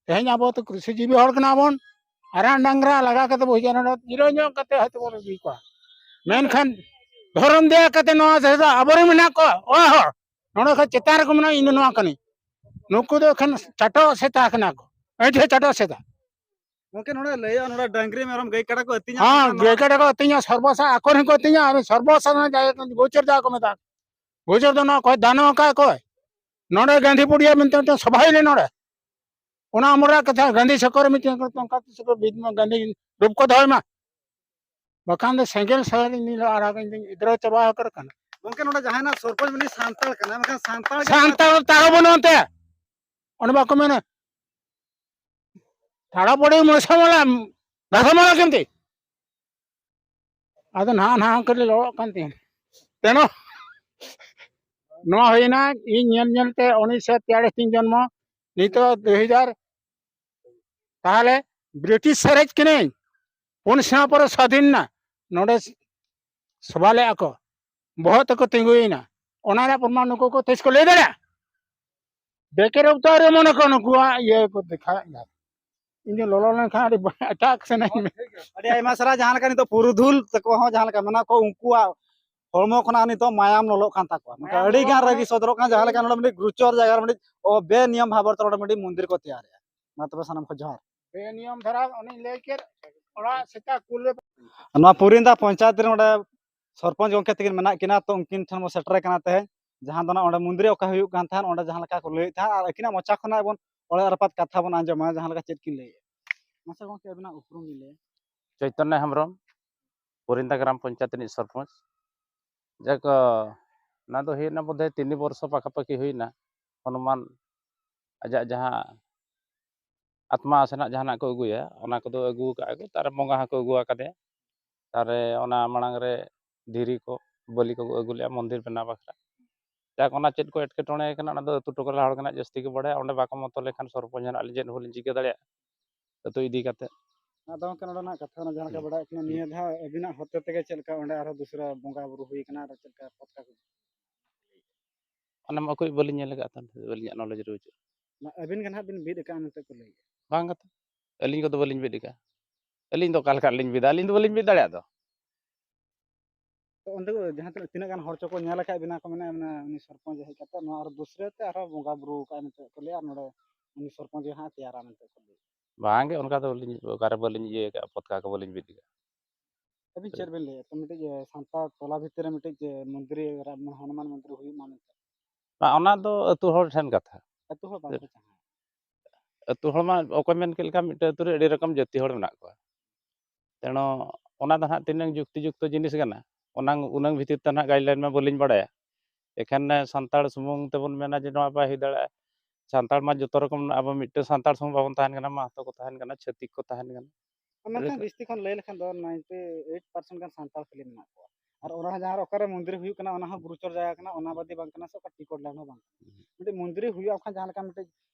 ᱛᱮᱦᱮᱧ ᱟᱵᱚ ᱫᱚ ᱠᱨᱤᱥᱤ ᱡᱤᱵᱤ ᱦᱚᱲ ᱠᱟᱱᱟ ᱵᱚᱱ, ᱟᱨᱟᱜ ᱰᱟᱝᱨᱟ ᱞᱟᱜᱟ ᱠᱟᱛᱮ ᱵᱚ ᱦᱤᱡᱩᱜᱼᱟ, ᱱᱚᱰᱮ ᱡᱤᱨᱟᱹᱣ ᱧᱚᱜ ᱠᱟᱛᱮ ᱦᱚᱭᱛᱳ ᱵᱚᱱ ᱤᱫᱤ ᱠᱚᱣᱟ᱾ ᱢᱮᱱᱠᱷᱟᱱ ᱫᱷᱚᱨᱚᱢ ᱫᱮᱭᱟ ᱠᱟᱛᱮ ᱱᱚᱣᱟ ᱡᱟᱭᱜᱟ ᱟᱵᱚᱨᱮᱱ ᱢᱮᱱᱟᱜ ᱠᱚᱣᱟ, ᱚᱲᱟᱜ ᱦᱚᱲ ᱱᱚᱰᱮ ᱠᱷᱚᱱ ᱪᱮᱛᱟᱱ ᱨᱮᱠᱚ ᱢᱮᱱᱟᱜᱼᱟ, ᱤᱧ ᱫᱚ ᱱᱚᱣᱟ ᱠᱟᱹᱱᱟᱹᱧ᱾ ᱱᱩᱠᱩ ᱫᱚ ᱮᱠᱷᱮᱱ ᱪᱟᱴᱚᱜ ᱥᱮᱛᱟ ᱠᱟᱱᱟ ᱠᱚ, ᱟᱹᱰᱤ ᱰᱷᱮᱨ ᱪᱟᱴᱚᱜ ᱥᱮᱛᱟ᱾ ᱜᱚᱢᱠᱮ, ᱱᱚᱰᱮ ᱞᱟᱹᱭᱚᱜᱼᱟ, ᱱᱚᱰᱮ ᱰᱟᱹᱝᱨᱤ, ᱢᱮᱨᱚᱢ, ᱜᱟᱹᱭ, ᱠᱟᱰᱟ ᱠᱚ ᱟᱹᱛᱤᱧᱟ, ᱦᱮᱸ, ᱱᱚᱣᱟ ᱜᱟᱹᱭ ᱠᱟᱰᱟ ᱠᱚ ᱟᱹᱛᱤᱧᱟ, ᱥᱚᱨᱵᱚᱥᱟ ᱟᱠᱚ ᱨᱮᱱ ᱠᱚ ᱟᱹᱛᱤᱧᱟ, ᱟᱨ ᱥᱚᱨᱵᱚᱥᱟ ᱡᱟᱭᱜᱟ ᱠᱟᱱᱟ, ᱜᱳᱪᱚᱨ ᱡᱟᱦᱟᱸ ᱠᱚ ᱢᱮᱛᱟᱜᱼᱟ᱾ ᱜᱳᱪᱚᱨ ᱫᱚ ᱱᱚᱣᱟ ᱠᱚᱭ ᱫᱟᱱᱚ ᱟᱠᱟᱫ ᱠᱚᱭ᱾ ᱱᱚᱰᱮ ᱜᱟᱱᱫᱷᱤ ᱯᱩᱲᱤᱭᱟ ᱢᱮᱱᱛᱮ ᱢᱤᱫᱴᱮᱱ ᱥᱚᱵᱷᱟ ᱦᱩᱭ ᱞᱮᱱᱟ ᱱᱚᱰᱮ᱾ ᱚᱱᱟ ᱟᱢᱚᱞ ᱨᱮᱭᱟᱜ ᱠᱟᱛᱷᱟ, ᱜᱟᱱᱫᱷᱤ ᱥᱚᱠᱚᱨ ᱨᱮ ᱢᱤᱫᱴᱮᱱ ᱚᱱᱠᱟ ᱛᱤᱥ ᱠᱚ ᱵᱤᱫ ᱢᱟ, ᱜᱟᱱᱫᱷᱤ ᱨᱩᱯ ᱠᱚ ᱫᱚᱦᱚᱭ ᱢᱟ᱾ ᱵᱟᱠᱷᱟᱱ ᱫᱚ ᱥᱮᱸᱜᱮᱞ ᱥᱟᱭ ᱨᱮ ᱤᱧ ᱫᱚ ᱟᱲᱟᱜᱟᱹᱧ, ᱤᱧ ᱫᱚ ᱜᱤᱫᱽᱨᱟᱹ ᱪᱟᱵᱟ ᱩᱛᱟᱹᱨ ᱠᱟᱱᱟ᱾ ᱜᱚᱢᱠᱮ, ᱱᱚᱰᱮ ᱡᱟᱦᱟᱸᱭ ᱱᱟᱜ ᱥᱚᱨᱯᱚᱧᱪ ᱩᱱᱤ ᱥᱟᱱᱛᱟᱲ ᱠᱟᱱᱟᱭ, ᱢᱮᱱᱠᱷᱟᱱ ᱥᱟᱱᱛᱟᱲ ᱜᱮ ᱥᱟᱱᱛᱟᱲ ᱛᱟᱦᱮᱸ ᱵᱟᱹᱱᱩᱜ ᱛᱮ᱾ ᱚᱱᱮ ᱵᱟᱠᱚ ᱢᱮᱱᱟ, ᱛᱷᱟᱲᱟ ᱵᱚᱲᱤ ᱢᱚᱥᱟ ᱢᱟᱞᱟ, ᱫᱟᱥᱟ ᱢᱟᱱᱟ ᱠᱮᱢᱛᱤ᱾ ᱟᱫᱚ ᱱᱟᱦᱟᱜ ᱱᱟᱦᱟᱜ ᱚᱱᱠᱟ ᱞᱮ ᱞᱚᱲᱚᱜ ᱠᱟᱱ ᱛᱟᱦᱮᱸᱫ᱾ ᱛᱮᱱᱚ ᱱᱚᱣᱟ ᱦᱩᱭᱱᱟ, ᱤᱧ ᱧᱮᱞ ᱧᱮᱞ ᱛᱮ ᱩᱱᱤᱥᱥᱚ ᱛᱮᱭᱟᱞᱤᱥ ᱛᱤᱧ ᱡᱚᱱᱢᱚ, ᱱᱤᱛᱚᱜ ᱫᱩ ᱦᱟᱡᱟᱨ᱾ ᱛᱟᱦᱚᱞᱮ ᱵᱨᱤᱴᱤᱥ ᱥᱟᱨᱮᱡ ᱠᱟᱹᱱᱟᱹᱧ, ᱯᱩᱱ ᱥᱮᱨᱢᱟ ᱯᱚᱨᱮ ᱥᱟᱫᱷᱤᱱ ᱱᱟ, ᱱᱚᱰᱮ ᱥᱚᱵᱷᱟ ᱞᱮᱜᱼᱟ ᱠᱚ, ᱵᱚᱦᱚᱜ ᱛᱮᱠᱚ ᱛᱤᱸᱜᱩᱭᱮᱱᱟ᱾ ᱚᱱᱟ ᱨᱮᱭᱟᱜ ᱯᱨᱚᱢᱟᱱ ᱱᱩᱠᱩ ᱠᱚ ᱛᱤᱥ ᱠᱚ ᱞᱟᱹᱭ ᱫᱟᱲᱮᱭᱟᱜᱼᱟ? ᱵᱮᱠᱮᱨ ᱚᱠᱛᱚ ᱨᱮ ᱢᱚᱱᱮ ᱠᱚ ᱱᱩᱠᱩᱣᱟᱜ ᱤᱭᱟᱹ ᱠᱚ ᱫᱮᱠᱷᱟᱣᱮᱫ ᱜᱮᱭᱟ᱾ ᱤᱧ ᱫᱚ ᱞᱚᱞᱚ ᱞᱮᱱᱠᱷᱟᱱ ᱟᱹᱰᱤ ᱮᱴᱟᱜ ᱥᱮᱱᱟᱹᱧ ᱢᱮ᱾ ᱟᱹᱰᱤ ᱟᱭᱢᱟ ᱥᱟᱨᱦᱟᱣ᱾ ᱡᱟᱦᱟᱸ ᱞᱮᱠᱟ ᱱᱤᱛᱚᱜ ᱯᱩᱨᱩᱫᱷᱩᱞ ᱛᱟᱠᱚ ᱦᱚᱸ ᱡᱟᱦᱟᱸ ᱞᱮᱠᱟ ᱢᱮᱱᱟᱜ ᱠᱚ, ᱩᱱᱠᱩᱣᱟᱜ ᱦᱚᱲᱢᱚ ᱠᱷᱚᱱᱟᱜ ᱱᱤᱛᱚᱜ ᱢᱟᱭᱟᱢ ᱞᱚᱞᱚᱜ ᱠᱟᱱ ᱛᱟᱠᱚᱣᱟ᱾ ᱢᱮᱱᱠᱷᱟᱱ ᱟᱹᱰᱤ ᱜᱟᱱ ᱨᱟᱹᱜᱤ ᱥᱚᱫᱚᱨᱚᱜ ᱠᱟᱱᱟ, ᱡᱟᱦᱟᱸ ᱞᱮᱠᱟ ᱱᱚᱰᱮ ᱢᱤᱫᱴᱤᱡ ᱜᱨᱩᱪᱚᱨ ᱡᱟᱭᱜᱟ ᱨᱮ ᱢᱤᱫᱴᱤᱡ ᱚᱵᱮᱱᱤᱭᱚᱢ ᱵᱷᱟᱵᱮ ᱛᱮ ᱱᱚᱰᱮ ᱢᱤᱫᱴᱤᱡ ᱢᱚᱱᱫᱤᱨ ᱠᱚ ᱛᱮᱭᱟᱨᱮᱜᱼᱟ᱾ ᱢᱟ ᱛᱚᱵᱮ ᱥᱟᱱᱟᱢ ᱠᱚ ᱡᱚᱦᱟᱨ᱾ ᱵᱮᱱᱤᱭᱚᱢ ᱫᱷᱟᱨᱟ ᱚᱱᱮᱧ ᱞᱟᱹᱭ ᱠᱮᱫ, ᱚᱲᱟᱜ ᱥᱮᱛᱟ ᱠᱩᱞ ᱨᱮ᱾ ᱱᱚᱣᱟ ᱯᱩᱨᱤᱱᱫᱟ ᱯᱚᱧᱪᱟᱭᱮᱛ ᱨᱮ ᱱᱚᱰᱮ ᱥᱚᱨᱯᱚᱧᱪ ᱜᱚᱢᱠᱮ ᱛᱟᱹᱠᱤᱱ ᱢᱮᱱᱟᱜ ᱠᱤᱱᱟ, ᱛᱚ ᱩᱱᱠᱤᱱ ᱴᱷᱮᱱ ᱵᱚᱱ ᱥᱮᱴᱮᱨ ᱠᱟᱱᱟ ᱛᱮᱦᱮᱧ, ᱡᱟᱦᱟᱸ ᱫᱚ ᱱᱟᱜ ᱚᱸᱰᱮ ᱢᱚᱱᱫᱤᱨ ᱨᱮ ᱚᱠᱟ ᱦᱩᱭᱩᱜ ᱠᱟᱱ ᱛᱟᱦᱮᱸᱫ, ᱚᱸᱰᱮ ᱡᱟᱦᱟᱸ ᱞᱮᱠᱟ ᱠᱚ ᱞᱟᱹᱭᱮᱫ ᱛᱟᱦᱮᱸᱫ, ᱟᱨ ᱟᱹᱠᱤᱱᱟᱜ ᱢᱚᱪᱟ ᱠᱷᱚᱱᱟᱜ ᱵᱚᱱ ᱚᱲᱮ ᱨᱟᱯᱟᱛ ᱠᱟᱛᱷᱟ ᱵᱚᱱ ᱟᱸᱡᱚᱢᱟ, ᱡᱟᱦᱟᱸ ᱞᱮᱠᱟ ᱪᱮᱫ ᱠᱤᱱ ᱞᱟᱹᱭᱮᱫᱼᱟ᱾ ᱢᱟᱥᱮ ᱜᱚᱢᱠᱮ, ᱟᱹᱵᱤᱱᱟᱜ ᱩᱯᱨᱩᱢ ᱵᱤᱱ ᱞᱟᱹᱭᱟ? ᱪᱳᱭᱛᱚᱱᱱᱚ ᱦᱮᱢᱵᱨᱚᱢ, ᱯᱚᱨᱤᱱᱫᱟ ᱜᱨᱟᱢ ᱯᱚᱧᱪᱟᱭᱮᱛ ᱨᱤᱱᱤᱡ ᱥᱚᱨᱯᱚᱧᱪ᱾ ᱡᱟᱠ, ᱚᱱᱟ ᱫᱚ ᱦᱩᱭᱱᱟ ᱵᱳᱫᱷᱚᱭ ᱛᱤᱱ ᱵᱚᱨᱥᱚ ᱯᱟᱠᱟᱯᱟᱠᱤ ᱦᱩᱭᱱᱟ᱾ ᱚᱱᱩᱢᱟᱱ ᱟᱡᱟᱜ ᱡᱟᱦᱟᱸ ᱟᱛᱢᱟ ᱥᱮᱱᱟᱜ ᱡᱟᱦᱟᱱᱟᱜ ᱠᱚ ᱟᱹᱜᱩᱭᱟ, ᱚᱱᱟ ᱠᱚᱫᱚ ᱟᱹᱜᱩ ᱟᱠᱟᱫᱼᱟ ᱠᱚ᱾ ᱛᱟᱨ ᱵᱚᱸᱜᱟ ᱦᱚᱸᱠᱚ ᱟᱹᱜᱩ ᱟᱠᱟᱫᱮᱭᱟ᱾ ᱛᱟᱨᱮ ᱚᱱᱟ ᱢᱟᱲᱟᱝ ᱨᱮ ᱫᱷᱤᱨᱤ ᱠᱚ, ᱵᱟᱹᱞᱤ ᱠᱚ ᱟᱹᱜᱩ ᱞᱮᱫᱼᱟ ᱢᱚᱱᱫᱤᱨ ᱵᱮᱱᱟᱣ ᱵᱟᱠᱷᱨᱟ᱾ ᱡᱟᱠ, ᱚᱱᱟ ᱪᱮᱫ ᱠᱚ ᱮᱴᱠᱮᱴᱚᱬᱮ ᱠᱟᱱᱟ, ᱚᱱᱟ ᱫᱚ ᱟᱹᱛᱩ ᱴᱚᱞᱟ ᱨᱮᱱ ᱦᱚᱲ ᱜᱮ ᱱᱟᱜ ᱡᱟᱹᱥᱛᱤ ᱠᱚ ᱵᱟᱲᱟᱭᱟ᱾ ᱚᱸᱰᱮ ᱵᱟᱠᱚ ᱢᱚᱛᱚ ᱞᱮᱠᱷᱟᱱ ᱥᱚᱨᱯᱚᱧᱪ ᱱᱟᱜ ᱟᱹᱞᱤᱧ ᱪᱮᱫ ᱦᱚᱸ ᱵᱟᱹᱞᱤᱧ ᱪᱤᱠᱟᱹ ᱫᱟᱲᱮᱭᱟᱜᱼᱟ ᱟᱹᱛᱩ ᱤᱫᱤ ᱠᱟᱛᱮ᱾ ᱟᱫᱚ ᱜᱚᱢᱠᱮ, ᱱᱚᱰᱮᱱᱟᱜ ᱠᱟᱛᱷᱟ ᱚᱱᱟ ᱡᱟᱦᱟᱸ ᱞᱮᱠᱟ ᱦᱩᱸ᱾ ᱵᱟᱲᱟᱭᱚᱜ ᱠᱟᱱᱟ, ᱱᱤᱭᱟᱹ ᱫᱷᱟᱣ ᱟᱹᱵᱤᱱᱟᱜ ᱦᱚᱛᱮ ᱛᱮᱜᱮ ᱪᱮᱫ ᱞᱮᱠᱟ ᱚᱸᱰᱮ ᱟᱨᱦᱚᱸ ᱫᱚᱥᱨᱟ ᱵᱚᱸᱜᱟ ᱵᱩᱨᱩ ᱦᱩᱭ ᱠᱟᱱᱟ ᱟᱨ ᱪᱮᱫ ᱞᱮᱠᱟ ᱯᱚᱛᱠᱟ ᱠᱚ? ᱚᱱᱟ ᱢᱟ ᱚᱠᱚᱭ ᱵᱟᱹᱞᱤᱧ ᱧᱮᱞ ᱟᱠᱟᱫ ᱛᱟᱦᱮᱸᱫ, ᱟᱹᱞᱤᱧᱟᱜ ᱱᱚᱞᱮᱡᱽ ᱨᱮ ᱵᱟᱹᱪᱩᱜᱼᱟ᱾ ᱢᱟ, ᱟᱹᱵᱤᱱ ᱜᱮ ᱱᱟᱦᱟᱜ ᱵᱤᱱ ᱵᱤᱫ ᱟᱠᱟᱫᱼᱟ ᱢᱮᱱᱛᱮ ᱠᱚ ᱞᱟᱹᱭᱮᱫᱼᱟ᱾ ᱵᱟᱝ ᱠᱟᱛᱮ, ᱟᱹᱞᱤᱧ ᱠᱚᱫᱚ ᱵᱟᱹᱞᱤᱧ ᱵᱤᱫ ᱟᱠᱟᱫᱼᱟ᱾ ᱟᱹᱞᱤᱧ ᱫᱚ ᱚᱠᱟ ᱞᱮᱠᱟ ᱞᱤᱧ ᱵᱤᱫᱟ? ᱟᱹᱞᱤᱧ ᱫᱚ ᱵᱟᱹᱞᱤᱧ ᱵᱤᱫ ᱫᱟᱲᱮᱭᱟᱜ ᱫᱚ᱾ ᱛᱚ ᱚᱸᱰᱮ ᱫᱚ ᱡᱟᱦᱟᱸ ᱛᱤᱱᱟᱹᱜ, ᱛᱤᱱᱟᱹᱜ ᱜᱟᱱ ᱦᱚᱲ ᱪᱚᱠᱚ ᱧᱮᱞ ᱟᱠᱟᱫ ᱵᱤᱱᱟ ᱠᱚ, ᱢᱮᱱᱟ, ᱢᱮᱱᱟ, ᱩᱱᱤ ᱥᱚᱨᱯᱚᱧᱪ ᱦᱮᱡ ᱠᱟᱛᱮ ᱱᱚᱣᱟ ᱟᱨ ᱫᱩᱥᱨᱟᱹ ᱛᱮ ᱟᱨᱦᱚᱸ ᱵᱚᱸᱜᱟ ᱵᱩᱨᱩ ᱟᱠᱟᱫ ᱢᱮᱱᱛᱮ ᱠᱚ ᱞᱟᱹᱭᱟ, ᱟᱨ ᱱᱚᱰᱮ ᱩᱱᱤ ᱥᱚᱨᱯᱚᱧᱪ ᱜᱮ ᱦᱟᱸᱜ ᱮ ᱛᱮᱭᱟᱨᱟ ᱢᱮᱱᱛᱮ ᱠᱚ ᱞᱟᱹᱭᱟ᱾ ᱵᱟᱝ ᱜᱮ, ᱚᱱᱠᱟ ᱫᱚ ᱟᱹᱞᱤᱧ ᱚᱠᱟᱨᱮ ᱵᱟᱹᱞᱤᱧ ᱤᱭᱟᱹ ᱟᱠᱟᱫᱼᱟ, ᱯᱚᱛᱠᱟ ᱠᱚ ᱵᱟᱹᱞᱤᱧ ᱵᱤᱫ ᱟᱠᱟᱫᱼᱟ᱾ ᱟᱹᱵᱤᱱ ᱪᱮᱫ ᱵᱮᱱ ᱞᱟᱹᱭᱟ? ᱛᱚ ᱢᱤᱫᱴᱤᱡ, ᱮ, ᱥᱟᱱᱛᱟᱲ ᱴᱚᱞᱟ ᱵᱷᱤᱛᱤᱨ ᱨᱮ ᱢᱤᱫᱴᱤᱡ, ᱮ, ᱢᱚᱱᱫᱤᱨ, ᱨᱟ-, ᱦᱚᱱᱩᱢᱟᱱ ᱢᱚᱱᱫᱤᱨ ᱦᱩᱭᱩᱜ ᱢᱟ ᱢᱮᱱᱛᱮ᱾ ᱵᱟᱝ, ᱚᱱᱟ ᱫᱚ ᱟᱹᱛᱩ ᱦᱚᱲ ᱴᱷᱮᱱ ᱠᱟᱛᱷᱟ᱾ ᱟᱹᱛᱩ ᱦᱚᱲ ᱵᱟᱝ ᱠᱚ ᱪᱟᱦᱟᱣᱟ᱾ ᱟᱹᱛᱩ ᱦᱚᱲ ᱢᱟ ᱚᱠᱚᱭ ᱢᱮᱱ ᱠᱮᱫ ᱞᱮᱠᱟ, ᱢᱤᱫᱴᱮᱱ ᱟᱹᱛᱩ ᱨᱮ ᱟᱹᱰᱤ ᱨᱚᱠᱚᱢ ᱡᱟᱹᱛᱤ ᱦᱚᱲ ᱢᱮᱱᱟᱜ ᱠᱚᱣᱟ᱾ ᱛᱮᱱᱚ ᱚᱱᱟ ᱫᱚ ᱱᱟᱦᱟᱜ ᱛᱤᱱᱟᱹᱝ ᱡᱩᱠᱛᱤ ᱡᱩᱠᱛᱚ ᱡᱤᱱᱤᱥ ᱠᱟᱱᱟ, ᱚᱱᱟ, ᱩᱱᱟᱹᱝ ᱵᱷᱤᱛᱤᱨ ᱛᱮ ᱱᱟᱦᱟᱜ guideline ᱢᱟ ᱵᱟᱹᱞᱤᱧ ᱵᱟᱲᱟᱭᱟ᱾ ᱮᱠᱷᱟᱱ ᱥᱟᱱᱛᱟᱲ ᱥᱩᱢᱩᱝ ᱛᱮᱵᱚᱱ ᱢᱮᱱᱟ ᱡᱮ ᱱᱚᱣᱟ ᱵᱟᱭ ᱦᱩᱭ ᱫᱟᱲᱮᱭᱟᱜᱼᱟ᱾ ᱥᱟᱱᱛᱟᱲ ᱢᱟ ᱡᱚᱛᱚ ᱨᱚᱠᱚᱢ, ᱟᱵᱚ ᱢᱤᱫᱴᱮᱱ ᱥᱟᱱᱛᱟᱲ ᱥᱩᱢᱩᱝ ᱵᱟᱵᱚᱱ ᱛᱟᱦᱮᱱ ᱠᱟᱱᱟ, ᱢᱟᱦᱟᱛᱚ ᱠᱚ ᱛᱟᱦᱮᱱ ᱠᱟᱱᱟ, ᱪᱷᱟᱹᱛᱤᱠ ᱠᱚ ᱛᱟᱦᱮᱱ ᱠᱟᱱᱟ᱾ ᱢᱮᱱᱠᱷᱟᱱ ᱡᱟᱹᱥᱛᱤ ᱠᱷᱚᱱ ᱞᱟᱹᱭ ᱞᱮᱠᱷᱟᱱ ᱫᱚ ninety eight percent ᱜᱟᱱ ᱥᱟᱱᱛᱟᱲ ᱠᱷᱟᱹᱞᱤ ᱢᱮᱱᱟᱜ ᱠᱚᱣᱟ᱾ ᱟᱨ ᱚᱱᱟ ᱡᱟᱦᱟᱸ ᱨᱮ ᱚᱠᱟᱨᱮ ᱢᱚᱱᱫᱤᱨ ᱦᱩᱭᱩᱜ ᱠᱟᱱᱟ, ᱚᱱᱟ ᱦᱚᱸ ᱵᱩᱨᱩ ᱪᱚᱴ ᱡᱟᱭᱜᱟ ᱠᱟᱱᱟ, ᱚᱱᱟ ᱵᱟᱫᱮ ᱵᱟᱝ ᱠᱟᱱᱟ ᱥᱮ ᱚᱠᱟ ᱴᱤ ᱠᱳᱰ ᱞᱮᱱᱰ ᱦᱚᱸ ᱵᱟᱝ ᱠᱟᱱᱟ᱾ ᱢᱤᱫᱴᱮᱡ ᱢᱚᱱᱫᱤᱨ ᱦᱩᱭᱩᱜᱼᱟ, ᱚᱱᱠᱟ ᱡᱟᱦᱟᱸ ᱞᱮᱠᱟ ᱢᱤᱫᱴᱮᱡ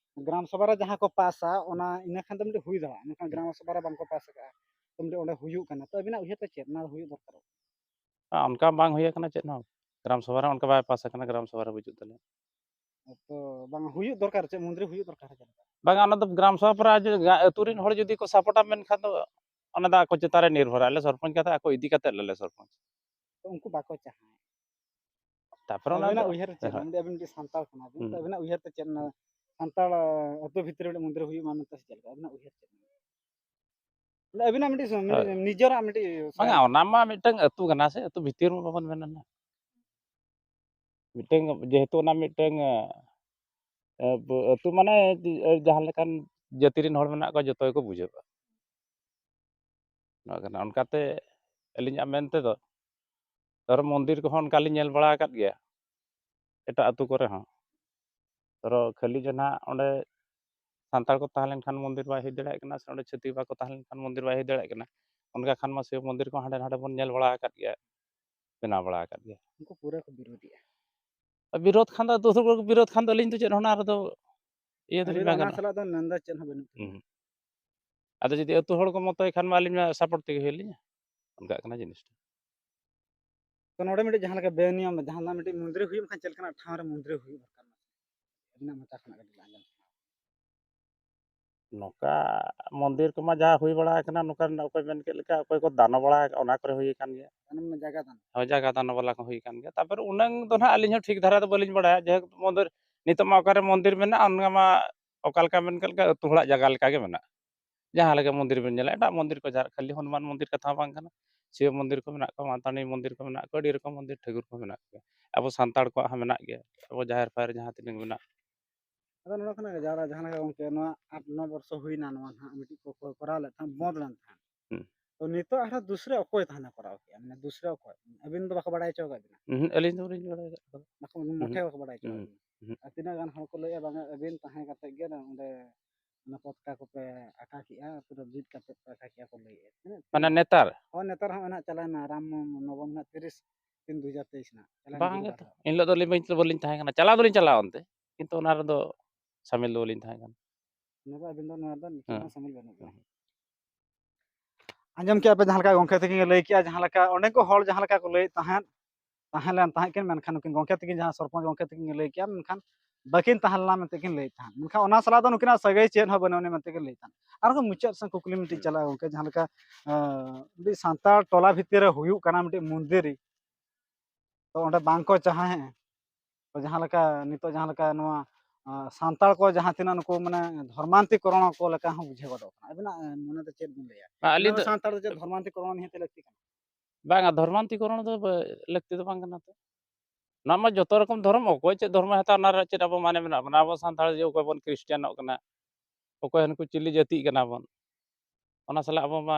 ᱜᱨᱟᱢ ᱥᱚᱵᱷᱟ ᱨᱮ ᱡᱟᱦᱟᱸ ᱠᱚ ᱯᱟᱥᱟ, ᱚᱱᱟ ᱤᱱᱟᱹ ᱠᱷᱟᱱ ᱫᱚ ᱢᱤᱫᱴᱮᱡ ᱦᱩᱭ ᱫᱟᱲᱮᱭᱟᱜᱼᱟ, ᱢᱮᱱᱠᱷᱟᱱ ᱜᱨᱟᱢ ᱥᱚᱵᱷᱟ ᱨᱮ ᱵᱟᱝ ᱠᱚ ᱯᱟᱥ ᱟᱠᱟᱫᱼᱟ, ᱛᱚ ᱢᱤᱫᱴᱮᱡ ᱚᱸᱰᱮ ᱦᱩᱭᱩᱜ ᱠᱟᱱᱟ, ᱛᱚ ᱟᱹᱵᱤᱱᱟᱜ ᱩᱭᱦᱟᱹᱨ ᱛᱮ ᱪᱮᱫ ᱚᱱᱟ ᱦᱩᱭᱩᱜ ᱫᱚᱨᱠᱟᱨᱚᱜ? ᱚᱱᱠᱟ ᱵᱟᱝ ᱦᱩᱭ ᱟᱠᱟᱱᱟ ᱪᱮᱫ ᱦᱚᱸ, ᱜᱨᱟᱢ ᱥᱚᱵᱷᱟ ᱨᱮ ᱚᱱᱠᱟ ᱵᱟᱭ ᱯᱟᱥ ᱟᱠᱟᱱᱟ, ᱜᱨᱟᱢ ᱥᱚᱵᱷᱟ ᱨᱮ ᱵᱟᱹᱪᱩᱜ ᱛᱟᱞᱮᱭᱟ᱾ ᱛᱚ ᱵᱟᱝ ᱦᱩᱭᱩᱜ ᱫᱚᱨᱠᱟᱨ, ᱪᱮᱫ ᱢᱚᱱᱫᱤᱨ ᱦᱩᱭᱩᱜ ᱫᱚᱨᱠᱟᱨ ᱪᱮᱫ ᱞᱮᱠᱟ? ᱵᱟᱝᱟ, ᱚᱱᱟ ᱫᱚ ᱜᱨᱟᱢ ᱥᱚᱵᱷᱟ ᱯᱚᱨᱮ ᱟᱡ ᱟᱹᱛᱩ ᱨᱮᱱ ᱦᱚᱲ ᱡᱩᱫᱤ ᱠᱚ ᱥᱟᱯᱳᱨᱴᱟ ᱢᱮᱱᱠᱷᱟᱱ ᱫᱚ ᱚᱱᱟ ᱫᱚ ᱟᱠᱚ ᱪᱮᱛᱟᱱ ᱨᱮ ᱱᱤᱨᱵᱷᱚᱨᱟ᱾ ᱟᱞᱮ ᱥᱚᱨᱯᱚᱧᱪ ᱠᱟᱛᱷᱟ ᱟᱠᱚ ᱤᱫᱤ ᱠᱟᱛᱮ ᱟᱞᱮ ᱥᱚᱨᱯᱚᱧᱪ᱾ ᱛᱚ ᱩᱱᱠᱩ ᱵᱟᱠᱚ ᱪᱟᱦᱟᱣᱟ᱾ ᱛᱟᱯᱚᱨᱮ ᱚᱱᱟ ᱟᱹᱵᱤᱱᱟᱜ ᱫᱚ ᱩᱭᱦᱟᱹᱨ ᱪᱮᱫ? ᱦᱳᱭ᱾ ᱢᱟᱱᱮ ᱟᱹᱵᱤᱱ ᱢᱤᱫᱴᱤᱡ ᱥᱟᱱᱛᱟᱲ ᱠᱟᱱᱟ ᱵᱤᱱ, ᱛᱚ ᱦᱩᱸ᱾ ᱟᱹᱵᱤᱱᱟᱜ ᱩᱭᱦᱟᱹᱨ ᱛᱮ ᱪᱮᱫ ᱚᱱᱟ ᱥᱟᱱᱛᱟᱲ ᱟᱹᱛᱩ ᱵᱷᱤᱛᱨᱤ ᱨᱮ ᱢᱤᱫᱴᱤᱡ ᱢᱚᱱᱫᱤᱨ ᱦᱩᱭᱩᱜ ᱢᱟ ᱢᱮᱱᱛᱮ ᱥᱮ ᱪᱮᱫ ᱞᱮᱠᱟ ᱟᱹᱵᱤᱱᱟᱜ ᱩᱭᱦᱟᱹᱨ ᱪᱮᱫ? ᱢᱟᱱᱮ ᱟᱹᱵᱤᱱᱟᱜ ᱢᱤᱫᱴᱤᱡ ᱢᱤᱫᱴᱤᱡ ᱦᱳᱭ᱾ ᱱᱤᱡᱮᱨᱟᱜ ᱢᱤᱫᱴᱤᱡ ᱵᱟᱝᱟ, ᱚᱱᱟ ᱢᱟ ᱢᱤᱫᱴᱟᱝ ᱟᱹᱛᱩ ᱠᱟᱱᱟ ᱥᱮ, ᱟᱹᱛᱩ ᱵᱷᱤᱛᱤᱨ ᱢᱟ ᱵᱟᱵᱚᱱ ᱢᱮᱱᱟ ᱱᱟ᱾ ᱢᱤᱫᱴᱟᱝ ᱡᱮᱦᱮᱛᱩ ᱚᱱᱟ ᱢᱤᱫᱴᱟᱝ, ᱮ, ᱟᱹᱛᱩ ᱢᱟᱱᱮ ᱡᱟᱦᱟᱸ ᱞᱮᱠᱟᱱ ᱡᱟᱹᱛᱤ ᱨᱮᱱ ᱦᱚᱲ ᱢᱮᱱᱟᱜ ᱠᱚᱣᱟ, ᱡᱚᱛᱚ ᱜᱮᱠᱚ ᱵᱩᱡᱷᱟᱹᱜᱼᱟ᱾ ᱱᱚᱣᱟ ᱠᱟᱱᱟ᱾ ᱚᱱᱠᱟᱛᱮ ᱟᱹᱞᱤᱧᱟᱜ ᱢᱮᱱ ᱛᱮᱫᱚ, ᱫᱷᱚᱨᱚ ᱢᱚᱱᱫᱤᱨ ᱠᱚᱦᱚᱸ ᱚᱱᱠᱟ ᱞᱤᱧ ᱧᱮᱞ ᱵᱟᱲᱟ ᱟᱠᱟᱫ ᱜᱮᱭᱟ ᱮᱴᱟᱜ ᱟᱹᱛᱩ ᱠᱚᱨᱮ ᱦᱚᱸ᱾ ᱫᱷᱚᱨᱚ ᱠᱷᱟᱹᱞᱤ ᱡᱮ ᱱᱟᱦᱟᱜ ᱚᱸᱰᱮ ᱥᱟᱱᱛᱟᱲ ᱠᱚ ᱛᱟᱦᱮᱸ ᱞᱮᱱᱠᱷᱟᱱ ᱢᱚᱱᱫᱤᱨ ᱵᱟᱭ ᱦᱩᱭ ᱫᱟᱲᱮᱭᱟᱜ ᱠᱟᱱᱟ, ᱥᱮ ᱚᱸᱰᱮ ᱪᱷᱟᱹᱛᱤᱠ ᱵᱟᱠᱚ ᱛᱟᱦᱮᱸ ᱞᱮᱱᱠᱷᱟᱱ ᱢᱚᱱᱫᱤᱨ ᱵᱟᱭ ᱦᱩᱭ ᱫᱟᱲᱮᱭᱟᱜ ᱠᱟᱱᱟ᱾ ᱚᱱᱠᱟ ᱠᱷᱟᱱ ᱢᱟ ᱥᱤᱵ ᱢᱚᱱᱫᱤᱨ ᱠᱚ ᱦᱟᱸᱰᱮ ᱱᱟᱰᱮ ᱵᱚᱱ ᱧᱮᱞ ᱵᱟᱲᱟ ᱟᱠᱟᱫ ᱜᱮᱭᱟ, ᱵᱮᱱᱟᱣ ᱵᱟᱲᱟ ᱟᱠᱟᱫ ᱜᱮᱭᱟ᱾ ᱩᱱᱠᱩ ᱯᱩᱨᱟᱹ ᱠᱚ ᱵᱤᱨᱳᱫᱮᱜᱼᱟ᱾ ᱵᱤᱨᱳᱫ ᱠᱷᱟᱱ ᱫᱚ, ᱟᱹᱛᱩ ᱦᱚᱲ ᱠᱚ ᱵᱤᱨᱳᱫ ᱠᱷᱟᱱ ᱫᱚ ᱟᱹᱞᱤᱧ ᱫᱚ ᱪᱮᱫ ᱦᱚᱸ ᱚᱱᱟ ᱨᱮᱫᱚ ᱤᱭᱟᱹ ᱫᱚᱞᱤᱧ ᱟᱹᱵᱤᱱ ᱵᱟᱝ ᱚᱱᱟ ᱜᱟᱱᱚᱜᱼᱟ᱾ ᱥᱟᱞᱟᱜ ᱫᱚ ᱢᱮᱱᱫᱚ ᱪᱮᱫ ᱦᱚᱸ ᱵᱟᱹᱱᱩᱜ ᱛᱟᱹᱵᱤᱱᱟ᱾ ᱦᱩᱸ᱾ ᱟᱫᱚ ᱡᱩᱫᱤ ᱟᱹᱛᱩ ᱦᱚᱲ ᱠᱚ ᱢᱚᱛᱚᱭ ᱠᱷᱟᱱ ᱢᱟ ᱟᱹᱞᱤᱧ ᱢᱟ ᱥᱟᱯᱳᱨᱴ ᱛᱮᱜᱮ ᱦᱩᱭᱩᱜ ᱞᱤᱧᱟ, ᱚᱱᱠᱟᱜ ᱠᱟᱱᱟ ᱡᱤᱱᱤᱥᱴᱟ᱾ ᱛᱚ ᱱᱚᱰᱮ ᱢᱤᱫᱴᱤᱡ ᱡᱟᱦᱟᱸ ᱞᱮᱠᱟ ᱵᱮᱱᱤᱭᱚᱢ, ᱡᱟᱦᱟᱱᱟᱜ ᱢᱤᱫᱴᱤᱡ ᱢᱚᱱᱫᱤᱨ ᱦᱩᱭᱩᱜ ᱠᱷᱟᱱ ᱪᱮᱫ ᱞᱮᱠᱟᱱᱟᱜ ᱴᱷᱟᱶ ᱨᱮ ᱢᱚᱱᱫᱤᱨ ᱦᱩᱭᱩᱜ ᱫᱚᱨᱠᱟᱨ? ᱟᱹᱵᱤᱱᱟᱜ ᱢᱚᱪᱟ ᱠᱷᱚᱱᱟᱜ ᱠᱟᱹᱴᱤᱡ ᱞᱟᱝ ᱟᱸᱡᱚᱢ᱾ ᱱᱚᱝᱠᱟ ᱢᱚᱱᱫᱤᱨ ᱠᱚᱢᱟ ᱡᱟᱦᱟᱸ ᱦᱩᱭ ᱵᱟᱲᱟ ᱟᱠᱟᱱᱟ, ᱱᱚᱝᱠᱟ ᱨᱮᱱᱟᱜ ᱚᱠᱚᱭ ᱢᱮᱱ ᱠᱮᱫ ᱞᱮᱠᱟ, ᱚᱠᱚᱭ ᱠᱚ ᱫᱟᱱ ᱵᱟᱲᱟ ᱟᱠᱟᱫ, ᱚᱱᱟ ᱠᱚᱨᱮ ᱦᱩᱭ ᱟᱠᱟᱱ ᱜᱮᱭᱟ᱾ ᱢᱟᱱᱮ ᱡᱟᱭᱜᱟ ᱫᱟᱱ᱾ ᱦᱳᱭ, ᱡᱟᱭᱜᱟ ᱫᱟᱱ ᱵᱟᱞᱟ ᱠᱚ ᱦᱩᱭ ᱟᱠᱟᱱ ᱜᱮᱭᱟ᱾ ᱛᱟᱨᱯᱚᱨᱮ ᱩᱱᱟᱹᱝ ᱫᱚ ᱱᱟᱦᱟᱜ ᱟᱹᱞᱤᱧ ᱦᱚᱸ ᱴᱷᱤᱠ ᱫᱷᱟᱨᱟ ᱫᱚ ᱵᱟᱹᱞᱤᱧ ᱵᱟᱲᱟᱭᱟ᱾ ᱡᱟᱭᱦᱳᱠ, ᱢᱚᱱᱫᱤᱨ ᱱᱤᱛᱚᱜ ᱢᱟ ᱚᱠᱟᱨᱮ ᱢᱚᱱᱫᱤᱨ ᱢᱮᱱᱟᱜᱼᱟ, ᱚᱱᱟ ᱢᱟ ᱚᱠᱟ ᱞᱮᱠᱟ ᱢᱮᱱ ᱠᱮᱫ ᱞᱮᱠᱟ ᱟᱹᱛᱩ ᱦᱚᱲᱟᱜ ᱡᱟᱭᱜᱟ ᱞᱮᱠᱟ ᱜᱮ ᱢᱮᱱᱟᱜᱼᱟ᱾ ᱡᱟᱦᱟᱸ ᱞᱮᱠᱟ ᱢᱚᱱᱫᱤᱨ ᱵᱮᱱ ᱧᱮᱞᱟ, ᱮᱴᱟᱜ ᱢᱚᱱᱫᱤᱨ ᱠᱚ ᱡᱟᱦᱟᱸ ᱠᱷᱟᱹᱞᱤ ᱦᱚᱱᱩᱢᱟᱱ ᱢᱚᱱᱫᱤᱨ ᱠᱟᱛᱷᱟ ᱦᱚᱸ ᱵᱟᱝ ᱠᱟᱱᱟ, ᱥᱤᱵ ᱢᱚᱱᱫᱤᱨ ᱠᱚ ᱢᱮᱱᱟᱜ ᱠᱚᱣᱟ, ᱢᱟᱛᱟᱱᱤ ᱢᱚᱱᱫᱤᱨ ᱠᱚ ᱢᱮᱱᱟᱜ ᱠᱚᱣᱟ, ᱟᱹᱰᱤ ᱨᱚᱠᱚᱢ ᱢᱚᱱᱫᱤᱨ ᱴᱷᱟᱹᱠᱩᱨ ᱠᱚ ᱢᱮᱱᱟᱜ ᱠᱚᱣᱟ᱾ ᱟᱵᱚ ᱥᱟᱱᱛᱟᱲ ᱠᱚᱣᱟᱜ ᱦᱚᱸ ᱢᱮᱱᱟᱜ ᱜᱮᱭᱟ, ᱟᱵᱚ ᱡᱟᱦᱮᱨ ᱯᱷᱟᱭᱮᱨ ᱡᱟᱦᱟᱸ ᱛᱤᱱᱟᱹᱜ ᱢᱮᱱᱟᱜ᱾ ᱟᱫᱚ ᱱᱚᱰᱮ ᱠᱷᱚᱱᱟᱜ ᱜᱮ ᱡᱟᱦᱟᱸ, ᱡᱟᱦᱟᱸ ᱞᱮᱠᱟ ᱜᱚᱢᱠᱮ ᱱᱚᱣᱟ ᱟᱴ ᱱᱚ ᱵᱚᱨᱥᱚ ᱦᱩᱭᱱᱟ, ᱱᱚᱣᱟ ᱱᱟᱦᱟᱜ ᱢᱤᱫᱴᱤᱡ ᱠᱚ ᱠᱚ ᱠᱚᱨᱟᱣ ᱞᱮᱫ ᱛᱟᱦᱮᱸᱫ, ᱵᱚᱱᱫ ᱞᱮᱱ ᱛᱟᱦᱮᱸᱫ᱾ ᱦᱩᱸ᱾ ᱛᱚ ᱱᱤᱛᱚᱜ ᱟᱨᱦᱚᱸ ᱫᱩᱥᱨᱟ ᱚᱠᱚᱭ ᱛᱟᱦᱮᱱᱟ ᱠᱚᱨᱟᱣ ᱠᱮᱜᱼᱟ? ᱢᱟᱱᱮ ᱫᱩᱥᱨᱟ ᱚᱠᱚᱭ? ᱟᱹᱵᱤᱱ ᱫᱚ ᱵᱟᱠᱚ ᱵᱟᱲᱟᱭ ᱦᱚᱪᱚ ᱟᱠᱟᱫ ᱵᱤᱱᱟ? ᱩᱸᱦᱩᱸ, ᱟᱹᱞᱤᱧ ᱫᱚ ᱵᱟᱹᱞᱤᱧ ᱵᱟᱲᱟᱭ ᱟᱠᱟᱫ ᱠᱚᱣᱟ᱾ ᱵᱟᱠᱚ, ᱩᱸᱦᱩᱸ᱾ ᱢᱚᱴᱷᱮ ᱵᱟᱠᱚ ᱵᱟᱲᱟᱭ ᱦᱚᱪᱚ ᱟᱠᱟᱫ ᱩᱸᱦᱩᱸ᱾ ᱵᱤᱱᱟ? ᱩᱸᱦᱩᱸ᱾ ᱟᱨ ᱛᱤᱱᱟᱹᱜ ᱜᱟᱱ ᱦᱚᱲ ᱠᱚ ᱞᱟᱹᱭᱮᱫᱼᱟ, ᱵᱟᱝᱟ ᱟᱹᱵᱤᱱ ᱛᱟᱦᱮᱸ ᱠᱟᱛᱮᱫ ᱜᱮ ᱚᱸᱰᱮ ᱚᱱᱟ ᱯᱚᱛᱠᱟ ᱠᱚᱯᱮ ᱟᱸᱠᱟ ᱠᱮᱜᱼᱟ, ᱯᱩᱨᱟᱹ ᱵᱤᱫ ᱠᱟᱛᱮ ᱯᱮ ᱟᱸᱠᱟ ᱠᱮᱜᱼᱟ ᱠᱚ ᱞᱟᱹᱭᱮᱫᱼᱟ᱾ ᱛᱤᱱᱟᱹᱜ ᱢᱟᱱᱮ ᱱᱮᱛᱟᱨ ᱦᱳᱭ, ᱱᱮᱛᱟᱨ ᱦᱚᱸ ᱱᱟᱦᱟᱜ ᱪᱟᱞᱟᱣᱮᱱᱟ ᱨᱟᱢ ᱱᱚᱵᱚᱢᱤ ᱱᱟᱦᱟᱜ ᱛᱤᱨᱤᱥ ᱛᱤᱱ ᱫᱩ ᱦᱟᱡᱟᱨ ᱛᱮᱭᱤᱥ ᱱᱟᱦᱟᱜ᱾ ᱪᱟᱞᱟᱣᱮᱱ ᱵᱟᱝ ᱜᱮ ᱜᱮ ᱛᱚ᱾ ᱛᱚ, ᱮᱱ ᱦᱤᱞᱳᱜ ᱫᱚ ᱟᱹᱞᱤᱧ ᱵᱟᱹᱧ ᱵᱟᱹᱞᱤᱧ ᱛᱟᱦᱮᱸ ᱠᱟᱱᱟ, ᱪᱟᱞᱟᱣ ᱫᱚᱞᱤᱧ ᱪᱟᱞᱟᱣ ᱚᱱᱛᱮ, ᱠᱤᱱᱛᱩ ᱚᱱᱟ ᱨᱮᱫᱚ ᱥᱟᱢᱤᱞ ᱫᱚ ᱵᱟᱹᱞᱤᱧ ᱛᱟᱦᱮᱸ ᱠᱟᱱᱟ᱾ ᱚᱱᱟ ᱫᱚ ᱟᱹᱵᱤᱱ ᱫᱚ ᱱᱚᱣᱟ ᱫᱚ ᱱᱤᱛᱚᱜ ᱦᱮᱸ᱾ ᱦᱚᱸ ᱥᱟᱢᱤᱞ ᱵᱟᱹᱱᱩᱜ ᱵᱤᱱᱟ᱾ ᱟᱸᱡᱚᱢ ᱠᱮᱜᱼᱟ ᱯᱮ ᱡᱟᱦᱟᱸ ᱞᱮᱠᱟ ᱜᱚᱢᱠᱮ ᱛᱟᱹᱠᱤᱱ ᱞᱟᱹᱭ ᱠᱮᱜᱼᱟ, ᱡᱟᱦᱟᱸ ᱞᱮᱠᱟ ᱚᱸᱰᱮ ᱠᱚ ᱦᱚᱲ ᱡᱟᱦᱟᱸ ᱞᱮᱠᱟ ᱠᱚ ᱞᱟᱹᱭᱮᱫ ᱛᱟᱦᱮᱸᱫ, ᱛᱟᱦᱮᱸ ᱞᱮᱱ ᱛᱟᱦᱮᱸᱫ ᱠᱤᱱ, ᱢᱮᱱᱠᱷᱟᱱ ᱱᱩᱠᱤᱱ ᱜᱚᱢᱠᱮ ᱛᱟᱹᱠᱤᱱ ᱡᱟᱦᱟᱸ ᱥᱚᱨᱯᱚᱧᱪ ᱜᱚᱢᱠᱮ ᱛᱟᱹᱠᱤᱱ ᱞᱟᱹᱭ ᱠᱮᱜᱼᱟ, ᱢᱮᱱᱠᱷᱟᱱ ᱵᱟᱹᱠᱤᱱ ᱛᱟᱦᱮᱸ ᱞᱮᱱᱟ ᱢᱮᱱᱛᱮ ᱠᱤᱱ ᱞᱟᱹᱭᱮᱫ ᱛᱟᱦᱮᱸᱫ᱾ ᱢᱮᱱᱠᱷᱟᱱ ᱚᱱᱟ ᱥᱟᱞᱟᱜ ᱫᱚ ᱱᱩᱠᱤᱱᱟᱜ ᱥᱟᱹᱜᱟᱹᱭ ᱪᱮᱫ ᱦᱚᱸ ᱵᱟᱹᱱᱩᱜ ᱟᱹᱱᱤᱡ ᱢᱮᱱᱛᱮ ᱠᱤᱱ ᱞᱟᱹᱭᱮᱫ ᱛᱟᱦᱮᱸᱫ᱾ ᱟᱨᱦᱚᱸ ᱢᱩᱪᱟᱹᱫ ᱥᱮᱫ ᱠᱩᱠᱞᱤ ᱢᱤᱫᱴᱤᱡ ᱪᱟᱞᱟᱜᱼᱟ ᱜᱚᱢᱠᱮ, ᱡᱟᱦᱟᱸ ᱞᱮᱠᱟ, ᱟᱸ, ᱢᱤᱫᱴᱤᱡ ᱥᱟᱱᱛᱟᱲ ᱴᱚᱞᱟ ᱵᱷᱤᱛᱤᱨ ᱨᱮ ᱦᱩᱭᱩᱜ ᱠᱟᱱᱟ ᱢᱤᱫᱴᱤᱡ ᱢᱚᱱᱫᱤᱨ, ᱛᱚ ᱚᱸᱰᱮ ᱵᱟᱝ ᱠᱚ ᱪᱟᱦᱟᱸᱭᱮᱫᱼᱟ, ᱛᱚ ᱡᱟᱦᱟᱸ ᱞᱮᱠᱟ ᱱᱤᱛᱚᱜ ᱡᱟᱦᱟᱸ ᱞᱮᱠᱟ ᱱᱚᱣᱟ, ᱟᱸ, ᱥᱟᱱᱛᱟᱲ ᱠᱚ ᱡᱟᱦᱟᱸ ᱛᱤᱱᱟᱹᱜ ᱱᱩᱠᱩ ᱢᱟᱱᱮ ᱫᱷᱚᱨᱢᱟᱱᱛᱤᱠᱚᱨᱚᱬ ᱠᱚ ᱞᱮᱠᱟ ᱦᱚᱸ ᱵᱩᱡᱷᱟᱹᱣ ᱜᱚᱫᱚᱜ ᱠᱟᱱᱟ᱾ ᱟᱹᱵᱤᱱᱟᱜ, ᱟᱸ, ᱢᱚᱱᱮ ᱫᱚ ᱪᱮᱫ ᱵᱤᱱ ᱞᱟᱹᱭᱟ? ᱟᱹᱞᱤᱧ ᱱᱚᱣᱟ ᱫᱚ ᱥᱟᱱᱛᱟᱲ ᱫᱚ ᱪᱮᱫ ᱫᱷᱚᱨᱢᱟᱱᱛᱤᱠᱚᱨᱚᱬ ᱱᱤᱦᱟᱹᱛ ᱞᱟᱹᱠᱛᱤ ᱠᱟᱱᱟ? ᱵᱟᱝᱟ, ᱫᱷᱚᱨᱢᱟᱱᱛᱤᱠᱚᱨᱚᱬ ᱫᱚ ᱵᱟ-, ᱞᱟᱹᱠᱛᱤ ᱫᱚ ᱵᱟᱝ ᱠᱟᱱᱟ ᱛᱚ᱾ ᱚᱱᱟ ᱢᱟ ᱡᱚᱛᱚ ᱨᱚᱠᱚᱢ ᱫᱷᱚᱨᱚᱢ, ᱚᱠᱚᱭ ᱪᱮᱫ ᱫᱷᱚᱨᱢᱚᱭ ᱦᱟᱛᱟᱣᱟ, ᱚᱱᱟ ᱨᱮ ᱪᱮᱫ ᱟᱵᱚ ᱢᱟᱱᱮ ᱢᱮᱱᱟᱜᱼᱟ? ᱢᱟᱱᱮ ᱟᱵᱚ ᱥᱟᱱᱛᱟᱲ ᱡᱮ ᱚᱠᱚᱭ ᱵᱚᱱ ᱠᱷᱨᱤᱥᱴᱟᱱᱚᱜ ᱠᱟᱱᱟ, ᱚᱠᱚᱭ ᱦᱟᱱᱠᱩ ᱪᱤᱞᱤ ᱡᱟᱹᱛᱤᱜ ᱠᱟᱱᱟ ᱵᱚᱱ, ᱚᱱᱟ ᱥᱟᱞᱟᱜ ᱟᱵᱚ ᱢᱟ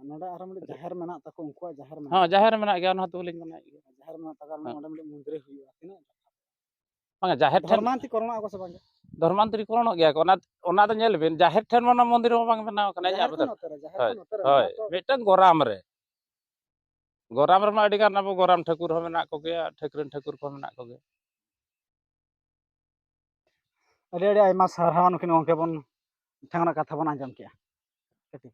ᱱᱚᱰᱮ ᱟᱨᱦᱚᱸ ᱢᱤᱫᱴᱤᱡ ᱡᱟᱦᱮᱨ ᱢᱮᱱᱟᱜ ᱛᱟᱠᱚ, ᱩᱱᱠᱩᱣᱟᱜ ᱡᱟᱦᱮᱨ ᱢᱮᱱᱟᱜ ᱦᱚᱸ ᱛᱟᱠᱚ᱾ ᱡᱟᱦᱮᱨ ᱢᱮᱱᱟᱜ ᱜᱮᱭᱟ, ᱚᱱᱟ ᱦᱚᱸᱛᱚ ᱵᱟᱹᱞᱤᱧ ᱢᱟᱱᱟᱭᱮᱫ ᱜᱮᱭᱟ᱾ ᱡᱟᱦᱮᱨ ᱢᱮᱱᱟᱜ ᱛᱟᱠᱚ, ᱦᱮᱸ᱾ ᱚᱸᱰᱮ ᱢᱤᱫᱴᱤᱡ ᱢᱚᱱᱫᱤᱨ ᱦᱩᱭᱩᱜᱼᱟ, ᱛᱤᱱᱟᱹᱜ ᱵᱟᱝᱟ, ᱡᱟᱦᱮᱨ ᱴᱷᱮᱱ ᱫᱷᱚᱨᱢᱟᱱᱛᱤᱠᱚᱨᱚᱬᱚᱜ ᱟᱠᱚ ᱥᱮ ᱵᱟᱝ? ᱫᱷᱚᱨᱢᱟᱱᱛᱤᱠᱚᱨᱚᱬᱚᱜ ᱜᱮᱭᱟ ᱠᱚ᱾ ᱚᱱᱟ, ᱚᱱᱟ ᱫᱚ ᱧᱮᱞ ᱵᱤᱱ, ᱡᱟᱦᱮᱨ ᱴᱷᱮᱱ ᱢᱟ ᱚᱱᱟ ᱢᱚᱱᱫᱤᱨ ᱢᱟ ᱵᱟᱝ ᱵᱮᱱᱟᱣ ᱠᱟᱱᱟ᱾ ᱡᱟᱦᱮᱨ ᱟᱵᱚ ᱫᱚ ᱱᱚᱛᱮ ᱨᱮ, ᱡᱟᱦᱮᱨ ᱦᱳᱭ, ᱱᱚᱛᱮ ᱨᱮ ᱦᱳᱭ, ᱢᱮᱱᱟᱜ ᱛᱚ᱾ ᱢᱤᱫᱴᱟᱝ ᱜᱚᱨᱟᱢ ᱨᱮ, ᱜᱚᱨᱟᱢ ᱨᱮᱢᱟ ᱟᱹᱰᱤ ᱜᱟᱱ ᱟᱵᱚ ᱜᱚᱨᱟᱢ ᱴᱷᱟᱹᱠᱩᱨ ᱦᱚᱸ ᱢᱮᱱᱟᱜ ᱠᱚᱜᱮᱭᱟ, ᱴᱷᱟᱹᱠᱨᱟᱹᱱ ᱴᱷᱟᱹᱠᱩᱨ ᱠᱚᱦᱚᱸ ᱢᱮᱱᱟᱜ ᱠᱚᱜᱮᱭᱟ᱾ ᱟᱹᱰᱤ ᱟᱹᱰᱤ ᱟᱭᱢᱟ ᱥᱟᱨᱦᱟᱣ ᱱᱩᱠᱤᱱ ᱜᱚᱢᱠᱮ ᱵᱚᱱ ᱴᱷᱮᱱ ᱠᱷᱚᱱᱟᱜ ᱠᱟᱛᱷᱟ ᱵᱚᱱ ᱟᱸᱡᱚᱢ ᱠᱮᱜᱼᱟ᱾ ᱠᱟᱹᱴᱤᱡ᱾